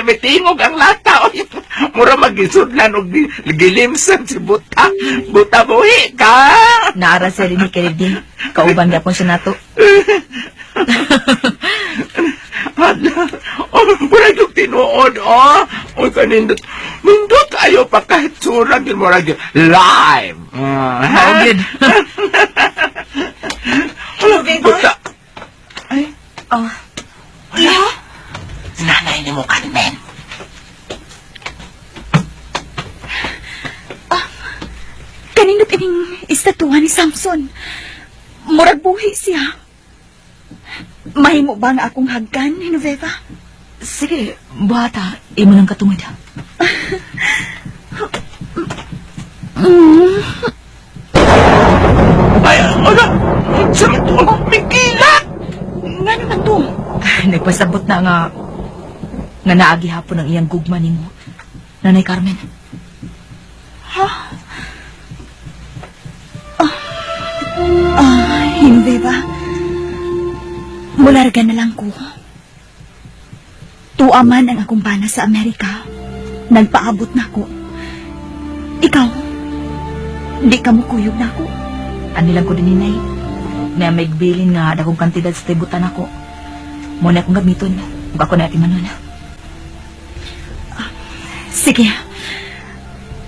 Mitingog ang lata, oy. Mura magisudlan og gilimsan si buta. Buta buhi ka! Naara siya rin ni Kennedy. Kauban gyapon siya nato. Hala, oh, wala yung tinuod, oh. Oy, kanindot. Nindot ayo pa kahit surang yun, mura yun. Live! Mao gyud. Wala, buta. Oh. Wala. Nanay ni mo, Carmen. Kanindot ining estatuwa ni Samson. Murag buhi siya. Mahimo ba nga akong hagkan, Genoveva? Sige, buhata. Imo nang katungod. Ay, wala. Unsa man to? May kilat! Nga naman to? Nagpasabot na nga nga naagi hapon ang iyang gugma nimo. Nanay Carmen. Ha? Ah, Genoveva. Mularga na lang ko. Tuwa man ang akong bana sa Amerika. Nagpaabot na ko. Ikaw, di ka mo kuyog na ako. Ani lang ko din inay. Na may bilin nga dakong kantidad sa tibutan ako. Mo na akong gamiton. Ug ako na atimanon. Sige.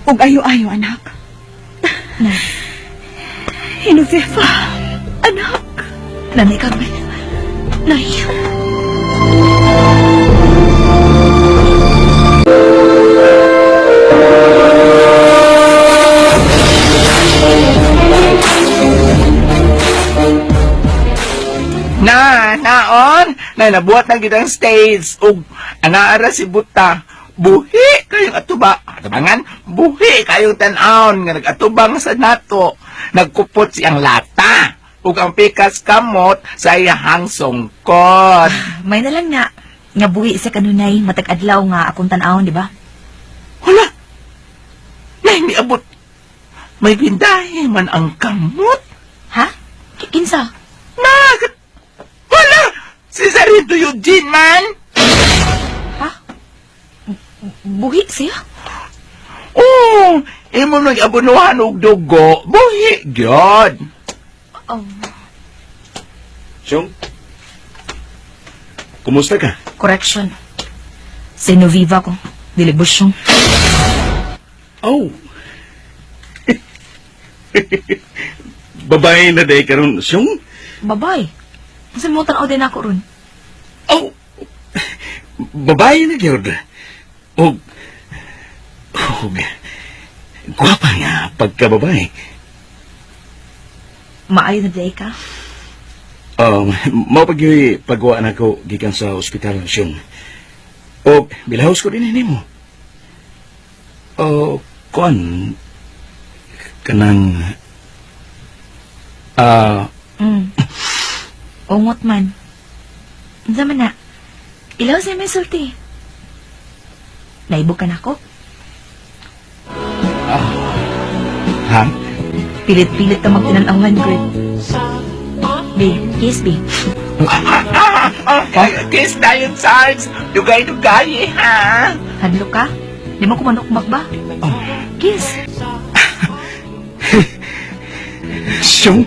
Ug ayo-ayo, anak. Nay. Hinusefa, anak. Nanay Carmen. Nay. Na, naon, na nabuhat na gid ang stage ug anaara si Buta. Buhi kayong atuba. Atubangan, buhi kayong tan-awon nga nagatubang sa nato. Nagkupot siyang lata ug ang pikas kamot sa iyahang sungkot. May na lang na. Nga buhi sa kanunay, matag adlaw nga akong tan-awon, di ba? Wala. Nay, miabot. May bindahe man ang kamot. Ha? Kinsa? Na, wala! Si Sarito Eugene man! Buhi siya? Oo, imo nang abunuhan og dugo, buhi gyud. Oh, Siyong, kumusta ka? correction. Sinoviva ko. Dili busyong. Oh. Babae na day karon, Siyong? Babay. Kasi mo tanaw din ako ron. Oh. Babae na gyud. Og og gwapa nga pagkababae. Maayo na day ka. Mao pag yo'y pagwa na ko gikan sa ospital, Siyong. Og bilahos ko din nimo. O kuan kanang ah Ungot man. Unsa man na? Ilaw sa may sulti. Naibog ka na ako. Ha? Pilit-pilit ka magtinanawan, Kurt. B, kiss B. Kiss tayo, Sarge. Dugay-dugay, ha? Hadlo ka? Di mo kumanukmak ba? Kiss. Siyong?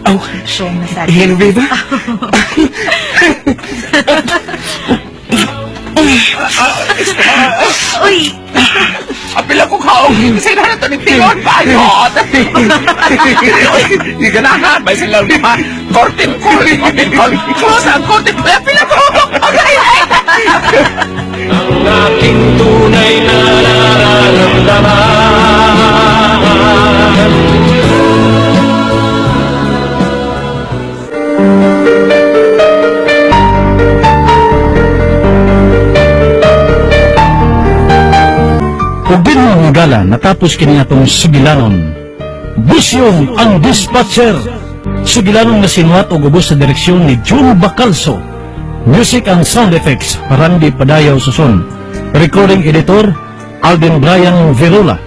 Oh. Siyong na sa Hello, baby. Uy! Apila ko kaong kasi na to ni Pilon bayot. Di ganahan may sila di ba? Korte call, korte call. Close ang korte. Apila ko. Okay. Ang aking tunay na nararamdaman. Ug din mga gala natapos kini atong sugilanon. Busyong ang dispatcher. Sugilanon nga sinuhat og ubos sa direksyon ni June Bacalso. Music and sound effects Randy Padayaw Suson. Recording editor Alden Brian Verula.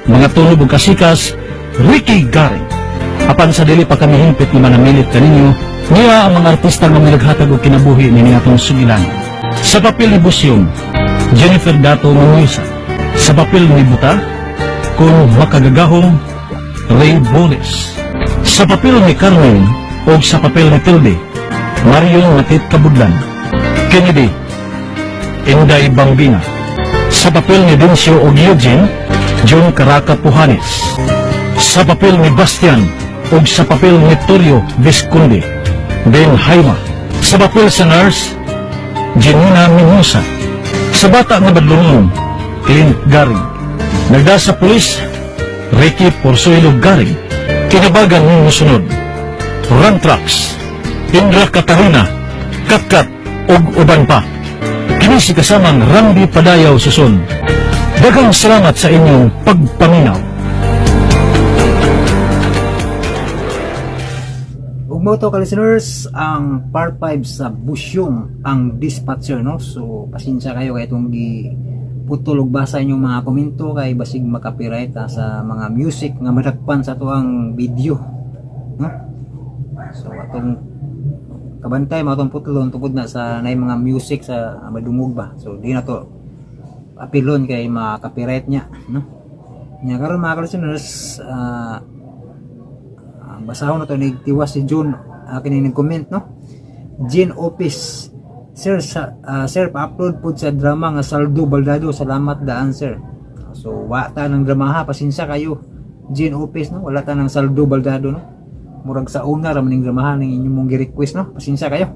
Mga tunog ug kasikas Ricky Garing. Apan sa dili pa kami hingpit nga manamilit kaninyo, niya ang mga artista nga minaghatag og kinabuhi ni atong sugilanon. Sa papel ni Busyong, Jennifer Dato Manguisa. Sa papel ni Buta, kung makagagahom, Ray Bones. Sa papel ni Carmen o sa papel ni Tilde, Mario Matit Kabudlan. Kennedy, Inday Bambina. Sa papel ni Dencio o Eugene, John Caraca Puhanes. Sa papel ni Bastian o sa papel ni Torio Visconde, Ben Haima. Sa papel sa nurse, Janina Minosa. Sa bata nga badlungon, Clint Garing. Nagda sa pulis, Ricky Porsuelo Garing. Kinabagan ng musunod, Rantrax, Indra Katarina, Katkat, ug uban pa. Kini si kasamang Randy Padayaw Suson. Daghang salamat sa inyong pagpaminaw. Ug mao to ka listeners ang part 5 sa Busyong ang dispatcher, no. So pasensya kayo kay itong gi putol og basa inyong mga komento kay basig makapiright ta sa mga music nga madakpan sa atuang video, no. So atong kabantay mo atong putulon tungod na sa nay mga music sa madungog ba. So di na to Apilon kay ma-copyright niya, no? Nya karon, mga listeners, basahon na to ni tiwas si June, kini nag-comment, no? Jean Opis. Sir, sir, pa-upload po sa drama nga Saldo Baldado. Salamat daan, sir. So, wa ta ng drama ha, pasensya kayo. Jean Opis, no? Wala ta ng Saldo Baldado, no? Murag sa una ra man ning dramahan ning inyong mong gi-request, no? Pasensya kayo.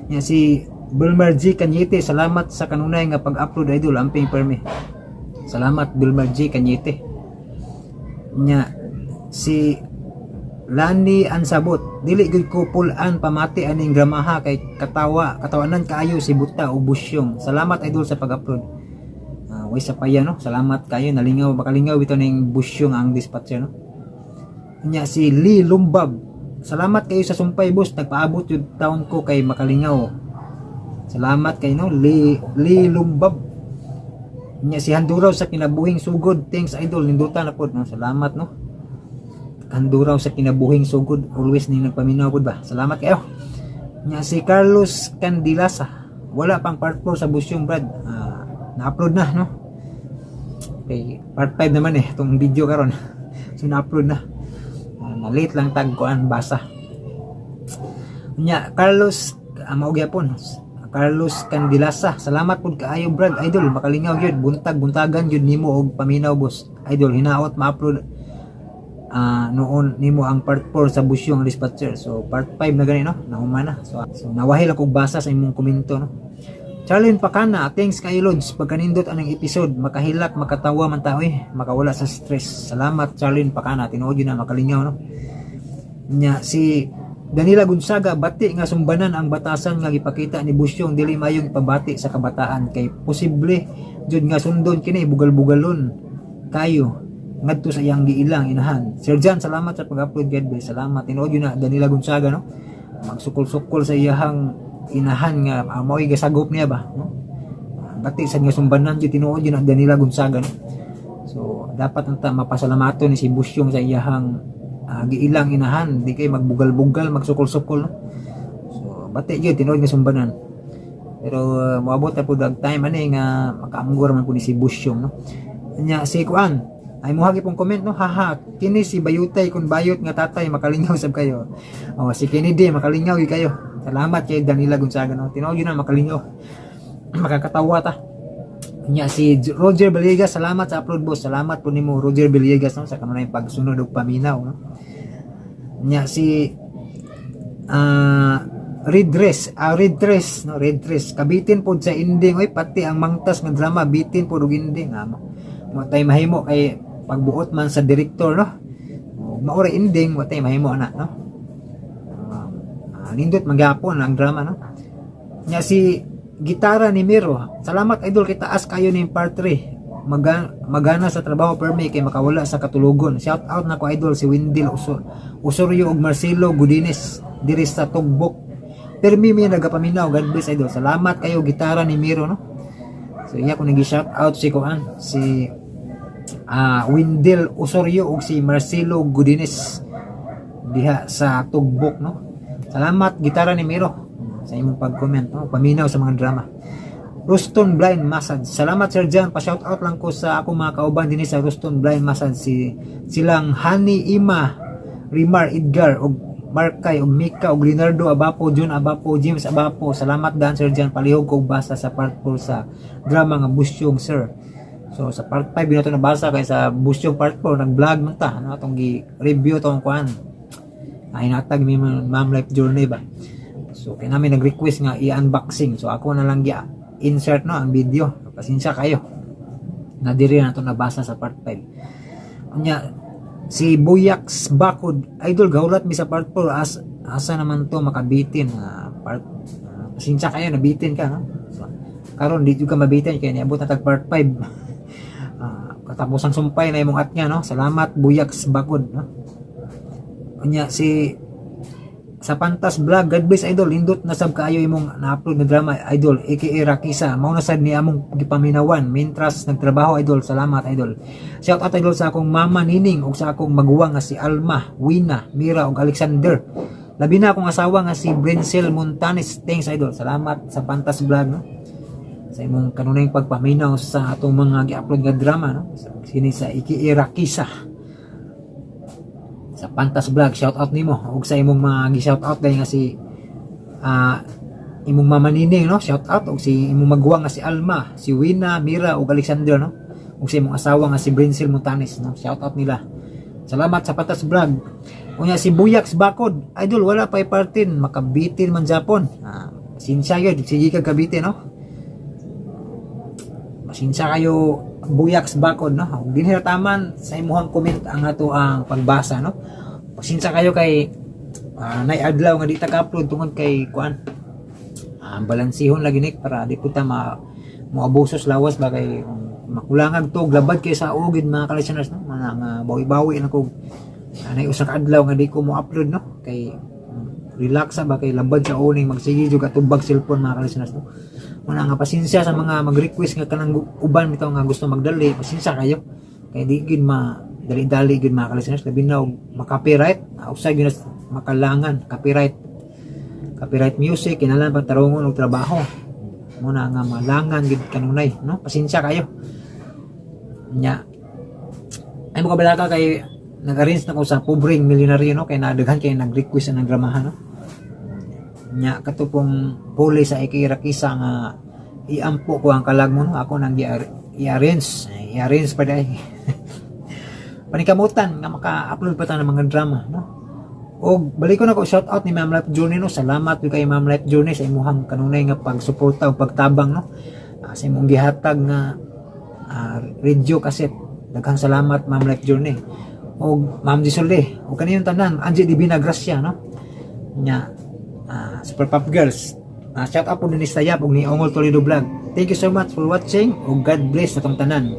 Yan si Bilmer G. Cañete, salamat sa kanunay nga pag-upload, idol, amping permi. Salamat, Bilmer G. Cañete. Nya si Lani Ansabot, dili gyud ko pulan pamati aning dramaha kay katawa, katawanan kaayo si Buta o Busyong. Salamat, idol, sa pag-upload. Way sa paya, no. Salamat kayo, nalingaw makalingaw ito ning Busyong ang dispatcher, no. Nya si Lee Lumbab. Salamat kayo sa sumpay, boss, nagpaabot yung taon ko kay makalingaw. Salamat kay, no, Lee, Lee Lumbab. Nya si Handuraw sa kinabuhing sugod. Thanks, idol, ninduta na pod, no. Salamat, no. Handuraw sa kinabuhing sugod, always ni nagpaminaw pod ba. Salamat kayo. Nya si Carlos Candilasa. Wala pang part 4 sa Busyong, Brad. Na-upload na, no. Okay, part 5 naman eh itong video karon. So na-upload na. Na late lang tag kuan basa. Nya Carlos, mao gyapon. Carlos Candilasa, salamat pud kaayo, Brad, idol, makalingaw gyud, buntag buntagan gyud nimo og paminaw, boss. Idol, hinaot ma-upload noon nimo ang part 4 sa Busyong Dispatcher. So part 5 na gani, no, nahuman na. So nawahil ako basa sa imong komento, no. Charlene Pakana, thanks kay Lods pagkanindot anang episode, makahilak, makatawa man tao eh, makawala sa stress. Salamat, Charlene Pakana, tinuod yun na makalingaw, no. Nya si Danila Gonzaga, bati nga sumbanan ang batasan nga gipakita ni Busyong, dili mayong pabati sa kabataan kay posible jud nga sundon kini, bugal-bugalon kayo ngadto sa iyang giilang inahan. Sir John, salamat sa pag-upload, God bless. Salamat. Tinuod yun na Danila Gonzaga, no. Magsukol-sukol sa iyahang inahan nga mao'y gasagop niya ba, no? Bati sad nga sumbanan jud, tinuod yun na Danila Gonzaga, no. So dapat unta mapasalamaton ni si Busyong sa iyahang giilang inahan, di kay magbugal-bugal, magsukol-sukol, no? So bati gyud, tinuod nga sumbanan. Pero moabot na pud ang time ani nga makaamgor man pud ni si Busyong, no. Nya si kuan ay muhagi pong comment, no, haha, kini si Bayutay kun bayot nga tatay, makalingaw sab kayo. Oh, si Kennedy, makalingaw gyud kayo. Salamat kay Danila Gonzaga, no. Tinuod yun na makalingaw, makakatawa ta. Nya si Roger Villegas, salamat sa upload, boss. Salamat po nimo, Roger Villegas, no, sa kanunay pagsunod og paminaw, no. Nya si Red Dress, Red Dress, no, Red Dress. Kabitin pod sa ending, oy, pati ang mangtas nga drama bitin pod og ending. Mo tay mahimo kay pagbuot man sa director, no. Maura ending, wa tay mahimo na, no. Nindot magyapon ang drama, no. Nya si Gitara ni Miro. Salamat, idol, kay taas kayo ni part 3. Magana sa trabaho permi kay makawala sa katulogon. Shout out na ko, idol, si Wendell Osorio ug Marcelo Godines diri sa Tugbok. Permi mi nagapaminaw. God bless, idol. Salamat kayo, Gitara ni Miro, no. So iya ko nagi shout out si kuan si Wendell Osorio ug si Marcelo Godines diha sa Tugbok, no. Salamat, Gitara ni Miro, sa imong pag-comment, no, paminaw sa mga drama. Ruston Blind Massage. Salamat, Sir John, pa-shout out lang ko sa akong mga kauban dinhi sa Ruston Blind Massage, si silang Hani Ima, Rimar Edgar ug Markay ug Mika ug Leonardo Abapo, John Abapo, James Abapo. Salamat daan, Sir John, palihog ko og basa sa part 4 sa drama nga Busyong, sir. So sa part 5 yun nato nabasa kay sa Busyong part 4 nag-vlog man ta, ano, atong gi-review tong kuan. Ay natag mi Ma'am Life Journey ba. So kay namin nag-request nga i-unboxing. So ako na lang gi-insert, no, ang video. Pasensya kayo. Na diri na to nabasa sa part 5. Unya si Buyax Bakod, idol, gaulat mi sa part 4, as asa naman to makabitin part pasensya kayo nabitin ka, no. So, karon di jud ka mabitin kay niabot na tag part 5. Katapusan sumpay na imong at nga, no. Salamat, Buyax Bakod, no. Unya si sa Pantas Vlog, God bless, idol, lindot na sab kaayo imong na-upload na drama, idol, aka Rakisa, mao na sad ni among gipaminawan mintras nagtrabaho, idol. Salamat, idol. Shout out, idol, sa akong mama Nining ug sa akong maguwang nga si Alma, Wina, Mira ug Alexander. Labi na akong asawa nga si Brenzel Montanes. Thanks, idol. Salamat sa Pantas Vlog, no. Sa imong kanunayng pagpaminaw sa atong mga gi-upload nga drama, no? Sini sa Ikiirakisa. Sa Pantas Vlog, shout out nimo ug sa imong mga gi-shout out dahil nga si imong mama Nining, no? Shout out ug si imong maguwang nga si Alma, si Wina, Mira ug Alexander, no? Ug sa imong asawa nga si Brincel Montanes, no? Shout out nila. Salamat sa Pantas Vlog. Unya si Buyaks Bakod, idol, wala pa ipartin, makabitin man Japon. Ah, pasensya yun, sige ka Cavite, no? Pasensya kayo, Buyaks Bakod, no? Ug dinhi taman sa imuhang comment ang ato ang pagbasa, no? Pasensya kayo kay nay adlaw nga di ta ka-upload tungod kay kuan. Balansihon lagi nik para di po ta ma moabusos lawas ba kay makulangag to labad kay sa ugid, mga ka-listeners, no? Mga nga bawi-bawi na ko anay usa ka adlaw nga di ko mo upload, no? Kay relax ba kay labad sa uning magsige jud katubag cellphone, mga ka-listeners, no? Muna nga pasensya sa mga mag-request nga kanang uban bitaw nga gusto magdali, pasensya kayo kay di gid ma dali-dali gid, mga ka-listeners, labi na og ma-copyright. Usay gyud na makalangan copyright, copyright music, kinahanglan pang tarungon og trabaho. Muna nga malangan gid kanunay, no? Pasensya kayo. Nya ay mo kabalaka kay nag-arrange na ko sa Pobreng Milyonaryo, no? Kay nadaghan kay nag-request ng dramahan, no? Nya kato pong puli sa Ikirakisa nga iampo ko ang kalag mo, no? Ako nang i-arrange, i-arrange pa dai panikamutan nga maka-upload pa ta ng mga drama, no? Og balik ko na ko shout out ni Ma'am Life Journey, no? Salamat gyud kay Ma'am Life Journey sa imuhang kanunay nga pagsuporta ug pagtabang, no? Sa imong gihatag nga radio cassette, daghang salamat, Ma'am Life Journey og Ma'am Disole ug kaniyong tanan, Angie Divina Gracia, no? Nya Super Pop Girls. Shout out po ni Sayap ug ni Ongol Toledo Vlog. Thank you so much for watching ug God bless sa atong tanan.